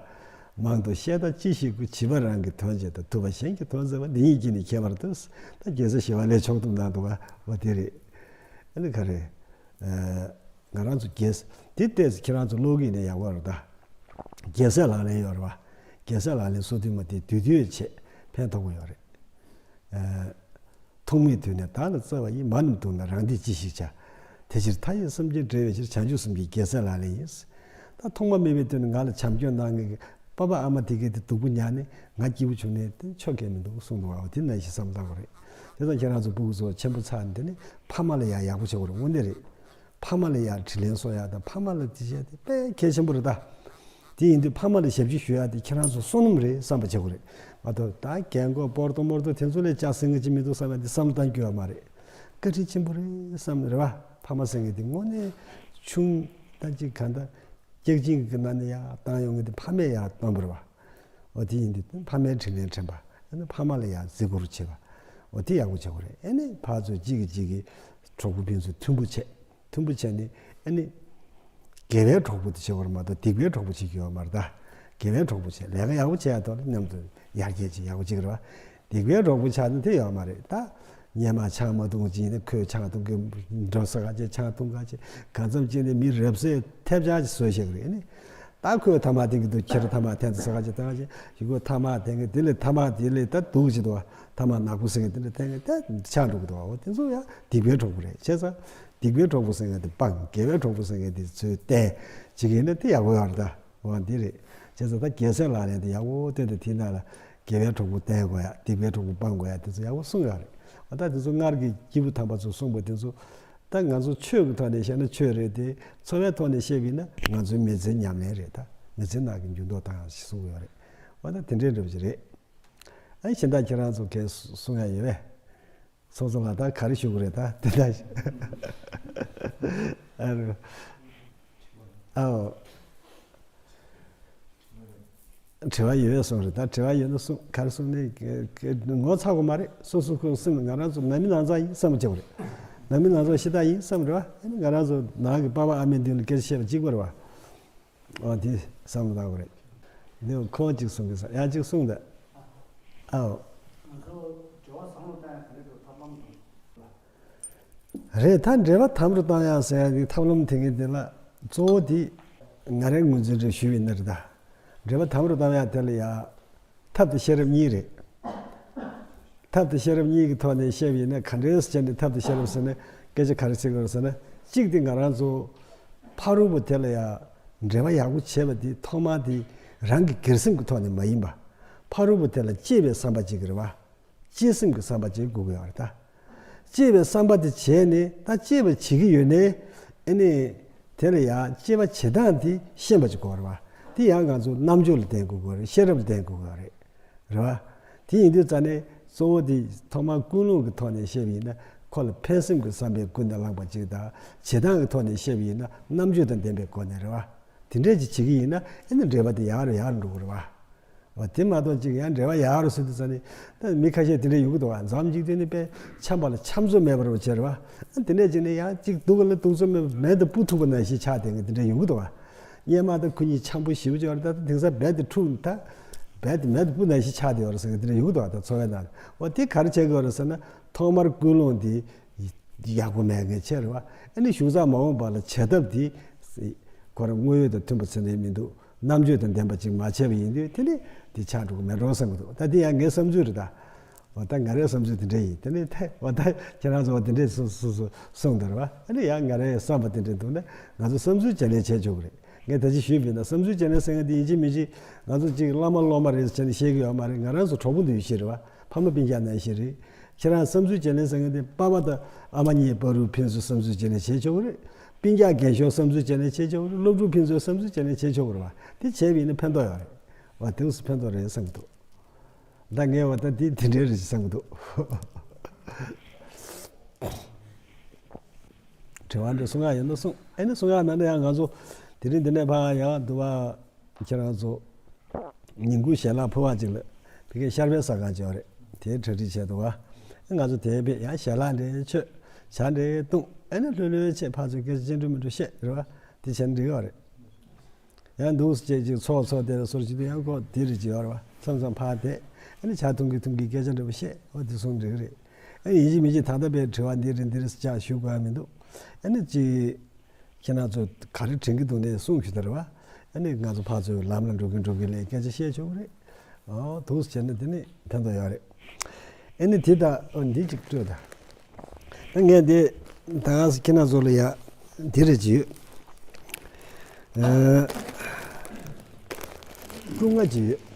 མང་དུ་བཤད་ད་ཅི་ཞིག་དགོས། བྱིས་པ་རང་གི་དོན་བྱེད་དང་། ཐུབ་པ་གཞན་གྱི་དོན་མཛད་པ། འདི་གཉིས་ཀྱིས་ནི་ཁྱད་པར་ལྟོས། ད་རྒྱལ་སྲས་ཞི་བ་ལྷས་ཕྱོགས་བསྡོམས་གནང་འདུག་བ། འོ་དེ་རེད། ཨ་ནི་ག་རེ། ཨ། ང་རང་ཚོ་རྒྱལ་ས་དེ་ལྟས་ཁྱེད་རང་ཚོ་ཀློག་གི་ནས་ཡག་པོ་རེད་ད། རྒྱལ་སྲས་ལག་ལེན་ཡོད་རེད་བ། རྒྱལ་སྲས་ལག་ལེན་སོ་བདུན་མ་དེ་དུས་དུས་ཆེད་ཕན་ཐོགས་པོ་ཡོད་རེད། ཨ། ཐུག་མེད་དུས་ནས་བདག་ལ་བརྩེ་བ་ཡིས། མ་རྣམས་སྡུག་ན་རང་བདེས་ཅི་ཞིག་བྱ། དེ་ཕྱིར་མཐའ་ཡས་སེམས་ཅན་བསྒྲལ་བའི་ཕྱིར། བྱང་ཆུབ་སེམས་ཀྱི་རྒྱལ་སྲས་ལག་ལེན་ཡིན། ད་ཐོག་མ་མེད་པའི་དུས་ནས་ང་ལ་བྱམས་སྐྱོང་གནང་མཁན་གྱི་པ་ཕ་ཨ་མ་དེ་གས་དེ་སྡུག་པོ་མྱངས་ནས་ང་སྐྱིད་པོ་བྱུང་ནས་དེ་ཆོ་གས་མི་འདུག་གསུངས་འདུག་བ། དེ་ནང་བཞིན་བསམ་བློ་བཏང་དགོས་རེད། དེ་ཙང་ཁྱེད་རང་ཚོ་སྤུ་གུ་ཚོ་ཆེན་པོ་ཚར་ནས་དེ་ནས་ཕ་མ་ལ་ཡང་ཡག་པོ་བྱེད་དགོས་རེད། དངོས་གནས་རེད། ཕ་མ་ལ་ཡང་དྲིན་ལན་གསོ་ཡག་དང་ཕ་མ་ལ་དེ་བྱས་དེ་དཔེ་གལ་ཆེན་པོ་རེད་ད། དེ་ཡིན་དུས་ཕ་མ་ལ་ཞབས་ཕྱི་ཞུ་ཡག་དེ་ཁྱེད་རང་ཚོ་བསོད་ནམས་རེད་བསམ་པ་བྱེད་དགོས་རེད། མ་གཏོགས་ད་རྒན་གོག་སྤོར་ཏོ་མོར་ཏོ་དེ་ཚོ་ལས་ལྕགས་སྲིད་ངན་ཅིག་མི་འདུག་བསམ་ཡག་དེ་བསམ་བློ་བཏང་རྒྱུ་ཡོད་མ་རེད། བཀའ་དྲིན་ཆེན་པོ་རེད་བསམ་རེད་བ། ཕ་མ་ཟེར་མཁན་དེ་དངོས་གནས་ཆུང་ད་ཅིག་གང་ལྟར་སྐྱག་གཅིན་གྱི་ནང་ནས་ཡར་བཏང་ཡོང་མཁན་དེ་ཕ་མས་ཡར་བཏང་བ་རེད་བ། འོ་དེ་ཡིན་དུས་ཕ་མའི་དྲིན་ལན་དྲན་པ། ཨ་ནི་ཕ་མ་ལ་ཡང་བརྩི་བཀུར་བྱེད་པ། འོ་དེ་ཡག་པོ་བྱེད་དགོས་རེད། ཨ་ནི་ཕར་ཚུར་གཅིག་གིས་གཅིག་གི་གྲོགས་པོ་ཕན་ཚུན་མཐུན་པོ་བྱས། མཐུན་པོ་བྱས་ནས་ཨ་ནི་དགེ་བའི་གྲོགས་པོ་དེ་བྱེད་དགོས་རེད་མ་གཏོགས་སྡིག་པའི་གྲོགས་པོ་བྱེད་རྒྱུ་ཡོད་མ་རེད་ད། དགེ་བའི་གྲོགས་པོ་བྱས། ལས་ཀ་ཡག་པོ་བྱས་ཡ་ཐོག་ལ་མཉམ་དུ་ཡར་རྒྱས་བྱེད་ཡག་པོ་བྱེད་ཀྱི་རེད་བ། སྡིག་པའི་གྲོགས་པོ་ཆགས་ན་དེ་ཡོད་མ་རེད་ད། སྔོན་མ་ཆང་མ་འཐུང་བྱས་ནས་ཁོས་ཆང་འཐུང་གི་འགྲོ་ས་ག་ཅིག་ཆང་འཐུང་ག་ཅིག་གང་འཚམ་ཅིག་ནས་མི་རབས་གསོས་ཐེབས་ཆག་ཅིག་བཟོས་བཞག་གི་རེད་ནི། ད་ཁོས་ཐ་མག་འཐེན་གྱི་འདུག་ཁྱེད་རང་ཐ་མག་འཐེན་ཚར་ས་ག་ཅིག་ད་ག་ཅིག་ཞུ་ཁོས་ཐ་མག་འཐེན་གྱི་དེ་ལས་ཐ་མག་དེ་ལས་ད་སྡུག་ཅིག་འདུག་བ། ཐ་མག་ནག་པོ་ཟེར་མཁན་དེ་ལས་འཐེན་གྱི་དེ་ཆག་འགྲོ་གི་འདུག་བ། འོ་དེ་ཚོ་ཡང་སྡིག་པའི་གྲོགས་པོ་རེད། བྱས་ཙང་སྡིག་པའི་གྲོགས་པོ་ཟེར་མཁན་དེ་སྤང་། དགེ་བའི་གྲོགས་པོ་ཟེར་མཁན་དེ་ཚོས་བསྟེན་བྱེད་ཀྱི་ཡིན་ན་དེ་ཡག་པོ་ཡོད་རེད་ད། འོ་འདི་རེད། བྱས་ཙང་ད་རྒྱལ་སྲས་ལག་ལེན་དེ་ཡག་པོ་བསྟན་ཏེ་དེའི་ནང་ལ་དགེ་བའི་གྲོགས་པོ་བསྟེན་དགོས་ཡ། སྡིག་པའི་གྲོགས་པོ་སྤང་དགོས་ཡ། དེ་ཚོ་ཡག་པོ་གསུངས་ཡོད་རེད། འོ་ད་དེ་ཚོ་སྔར་གྱི་སྐྱེས་བུ་དམ་པ་ཚོས་གསུངས་པ་དེ་ཚོ་ད་ང་ཚོ་ཆོས་ཀྱི་ཐོག་ནས་བཤད་ན་ཆོས་རེད་དེ། འཚོ་བའི་ཐོག་ནས་བཤད་པ་ཡིན་ན་ང་ཚོའི་མི་ཚེའི་ཉམས་ལེན་རེད་ད། མི་ཚེ་ནང་གི་འགྱུར་ལྡོག་བཏང་ཡ་ཞིག་གསུང་གི་ཡོད་རེད། འོ་ད་དེ་འདྲའི་འདྲ་པོ་ཞིག་རེད། ཨ་གཞན་དག་ཁྱེད་རང་ཚོ་གས་གསུང་ཡ་ཡོད་པས། ཚོགས་གཙོ་ལགས་ད་ག་རེ་ཞུ་དགོས་རེད་ད་དེ་ལྟ་ཞིག་ཨ་རོ། ཨའོ། དྲི་བ་ཡོད་པས་གསུངས་རེད་ད། དྲི་བ་ཡོད་ན་གསུངས། ག་རེ་གསུངས་ནས་ངོ་ཚ་དགོས་མ་རེད། སོ་སོ་ཁོས་སེམས་ང་རང་ཚོ་ནང་མི་ནང་ཚང་ཡིན་བསམ་བྱེད་དགོས་རེད། ནང་མི་ནང་ཚང་ཤི་ད་ཡིན་བསམ་རེད་བ། ཨ་ནི་ང་རང་ཚོ་ནང་གི་པ་ཕ་ཨ་མའི་མདུན་ལ་སྐད་ཆ་བཤད་པ་གཅིག་པ་རེད་བ། འོ་དེ་བསམ་བློ་བཏང་དགོས་རེད། འདི་ཁོང་གཅིག་གསུང་གི་ས་ཡང་གཅིག་གསུང་ད། ཨའོ། ང་ཚོ་འབྲེལ་བ་དམ་རུ་བཏང་ཡ་ག་རེ་འདུག་ཐབས་ལམ་འདུག་རེད་ད། འབྲེལ་བ་དམ་རུ་བཏང་ཡ་ཟེར་ཡ་གི་ཐབས་ལམ་དེ་ངས་འདི་ལ་གཙོ་བོ་དེ་ང་རའི་ངོས་འཛིན་རེ་ཞུས་པ་ཡིན་ན་རེད་ད། འབྲེལ་བ་དམ་རུ་བཏང་ཡ་དེ་ལ་ཡ་ཐབས་དང་ཤེས་རབ་གཉིས་རེད། ཐབས་དང་ཤེས་རབ་གཉིས་ཀྱི་ཐོག་ནས་བཤད་པ་ཡིན་ན་ག་འདྲས་བྱས་ནས་ཐབས་དང་ཤེས་རབ་ཟེར་ན་སྐད་ཆ་ག་རེ་བྱེད་དགོས་རེད་ཟེར་ན། གཅིག་དེ་ང་རང་ཚོ་ཕ་རོལ་པོ་དེ་ལ་ཡ་འབྲེལ་བ་ཡག་པོ་བྱེད་པ་དེ་ཐོག་མར་དེ་རང་གི་སྒེར་སེམས་ཀྱི་ཐོག་ནས་མ་ཡིན་པ། ཕ་རོལ་པོ་དེ་ལ་གཅེས་པའི་བསམ་པ་ཅིག་གི་རེད་བ། གཅེས་སེམས་ཀྱི་བསམ་པ་ཅིག་དགོས་ཀྱི་ཡོད་རེད་ད། གཅེས་པའི་བསམ་པ་དེ་བྱས་ནས་ད་གཅེས་པ་བྱེད་ཀྱི་ཡོད་ནའི་ཨ་ནི་དེ་ལ་ཡང་གཅེས་པ་བྱེད་སྟངས་དེ་ཤེས་པ་ཅིག་དགོས་རེད་བ། དེ་ཡང་ང་ཚོ་རྣམ་དཔྱོད་ལ་བརྟེན་དགོས་ཀྱི་རེད། ཤེས་རབ་ལ་བརྟེན་དགོས་ཀྱི་རེད། རེད་བ། དེ་ཡིན་དུས་ཙ་ནས་གཙོ་བོ་དེ་ཐོག་མར་ཀུན་སློང་གི་ཐོག་ནས་བཤད་པ་ཡིན་ན་ཁོ་ལ་ཕན་སེམས་ཀྱི་བསམ་པས་ཀུན་ནས་བསླངས་པ་ཅིག་དང་བྱེད་སྟངས་ཀྱི་ཐོག་ནས་བཤད་པ་ཡིན་ན་རྣམ་དཔྱོད་དང་ལྡན་པའི་སྒོ་ནས་རེད་བ། དེ་འདྲས་ཅིག་བྱེད་ཀྱི་ཡིན་ན་ཨ་ནི་འབྲེལ་བ་དེ་ཡག་རུ་ཡག་རུ་འགྲོ་གི་རེད་བ། འོ་དེ་མ་གཏོགས་ཅིག་ཡང་འབྲེལ་བ་ཡག་རུ་སོང་དུས་ཙ་ནི། ད་མི་ཁ་ཤས་དེ་འདྲ་ཡོང་གི་འདུག་བ། མཚམས་གཅིག་དེ་ནི་དཔེ་འཆམ་པ་ལ་འཆམ་ཚོད་མེད་པ་རུ་བྱེད་རེད་བ། དེ་འདྲ་ཅིག་ནི་ཡང་གཅིག་སྡུག་ག་ལ་སྡུག་ཚོད་མེད་པ་མེ་འདི་སྤུ་ཐུག་པ་ནང་བཞིན་ཆགས་བསྡད་མཁན་དེ་འདྲ་ཡོང་གི་འདུག་བ། སྔོན་མ་ད་ཁོ་གཉིས་འཆམ་པོ་ཞེ་པོ་ཅིག་ཡོད་རེད། ད་ད་དེང་སང་རྦད་དེ་འཁྲུག་ད། རྦད་དེ་མེ་འདི་སྤུ་ནང་བཞིན་ཆགས་བསྡད་ཡོད་རེད་ཟེར་མཁན་དེ་འདྲ་ཡོང་གི་འདུག་བ། ད་འཚོ་བའི་ནང་ལ། འོ་དེ་ག་རེ་བྱེད་དགོས་རེད་ཟེར་ན་ཐོག་མར་ཀུན་སློང་དེ་ཡག་པོ་མེད་མཁན་བྱས་རེད་བ། ཨ་ནི་གཞུག་ཙམ་མ་འོངས་པ་ལ་བྱ་ཐབས་དེ་ཁོ་རང་དངོས་ཡོད་དང་མཐུན་པ་ཚོད་ནས་མི་འདུག་རྣམ་དཔྱོད་དང་ལྡན་པ་ཅིག་མ་བྱས་པ་ཡིན་དུས་དེ་ནི་དེ་ཆགས་འགྲོ་གི་མེད་འགྲོ་བསམ་གྱི་འདུག་ད་དེ་ཡང་ངའི་བསམ་ཚུལ་རེད་ད། འོ་ད་ང་རའི་བསམ་ཚུལ་དེ་འདྲ་ཡིན། དེ་ནི་ཐད་འོ་ད་ཁྱེད་རང་ཚོ་འོ་དེ་འདྲས་སུ་སུ་སུ་གསུངས་འདུག་རེད་བ། ཨ་ནི་ཡང་ང་རའི་བསམ་པ་དེ་འདྲས་འདུག་ན་ང་ཚོ་བསམ་ཚུལ་བརྗེ་ལེན་བྱེད་ཆོག་གི་རེད། ངས་ད་ཅི་ཞུས་པ་ཡིན་ན་བསམ་ཚུལ་བརྗེ་ལེན་ཟེར་མཁན་དེ་ཡིན་གཅིག་མིན་གཅིག་ང་ཚོ་གཅིག་བླ་མ་སློབ་མ་རེད་ཟེར་ནས་བཤད་ཀྱི་ཡོད་མ་རེད། ང་རང་ཚོ་གྲོགས་པོ་འདུས་ཤིག་རེད་བ། ཕ་མ་སྤུན་ཀྱག་ནང་བཞིན་རེད། ཁྱེད་རང་བསམ་ཚུལ་བརྗེ་ལེན་ཟེར་མཁན་དེ་པ་ཕ་དང་ཨ་མ་གཉིས་བར་དུ་ཕན་ཚུན་བསམ་ཚུལ་བརྗེ་ལེན་བྱེད་ཆོག་གི་རེད། སྤུན་ཀྱག་རྒན་གཞོན་བསམ་ཚུལ་བརྗེ་ལེན་བྱེད་ཆོག་གི་རེད། སློབ་ཕྲུག་ཕན་ཚུན་བསམ་ཚུལ་བརྗེ་ལེན་བྱེད་ཆོག་གི་རེད་བ། དེ་བྱས་པ་ཡིན་ན་ཕན་ཐོགས་ཡོད་རེད་བ། དེ་ཚོ་ཕན་ཐོགས་རེད་བསམ་གྱི་འདུག་ད་ངས་བ་ད་དེ་དེ་འདྲའི་རེད་བསམ་གྱི་འདུག་དྲི་བ་འདྲ་གསུང་ཡག་ཡོད་ན་གསུང་། ཨེ་ནི་གསུང་ཡག་མེད་ན་ཡང་ང་ཚོ་དེ་རིང་འདི་ནས་ཕར་ཡང་དུ་བ། ཁྱེད་རང་ཚོ་ཉིན་གུང་ཞལ་ལག་ཕུལ་བ་ཅིག་ལ་ཕ་གིའི་ཤར་པའི་ཟ་ཁང་ཅིག་ཡོད་རེད། དེའི་གྲ་སྒྲིག་བྱས་འདུག་བ། ང་ཚོ་དེའི་ཕེབས་ཡང་ཞལ་ལག་འདྲ་མཆོད། ཇ་འདྲ་བཏུང་། ཨ་ནི་ལྷོད་ལྷོད་བྱས་ཕར་ཚུར་སྐད་ཆ་ཅི་འདྲ་མི་འདྲ་བཤད་རེད་བ། དེ་བྱས་ན་འགྲིག་གི་རེད། ཡང་འདུག་སེ་བྱས་ཅིག་ཚོགས་ཚོགས་དེ་ལ་སོར་ཅིག་ཏུ་ཡང་ཁོ་དེ་རེད་ཅིག་ཡོད་རེད་བ། མཚམས་མཚམས་ཕར་བསྡད། ཨ་ནི་ཇ་འཐུང་གི་འཐུང་གི་སྐད་ཆ་འདྲ་བོ་བཤད། འོ་དེ་གསུང་འགྲིག་གི་རེད། ཨ་ནི་ཡིན་གཅིག་མིན་གཅིག་ད་ལྟ་བའི་དྲི་བ་འདི་རེད་འདི་རེད་ཟེར་ཅིག་ཞུ་དགོས་ཡ་མི་འདུག་ཨ་ནི་ཅིག་ཁྱེད་རང་ཚོ་ག་རེ་དྲན་གྱི་འདུག་ནས་གསུངས་ཞུ་དར་བ། ཨ་ནི་ང་ཚོ་ཕར་ཚུར་ལམ་ལ་འགྲོ་གིན་འགྲོ་གིན་ལས་སྐད་ཆ་བཤད་ཆོག་གི་རེད། ཨོ་འདུག་སེ་བྱས་ན་དེ་ནི་ཕན་ཐོགས་ཡོད་རེད། ཨ་ནི་དེ་ད་ཨོ་འདི་ཅིག་སྤྲོད་ད། ཨ་ངས་འདི་ད་ག་སེ་ཁྱེད་རང་ཚོ་ལ་ཡ་འདི་རེ་ཅིག་ཡོད། ཨ་རྐུ་ང་ཅིག་ཡོད།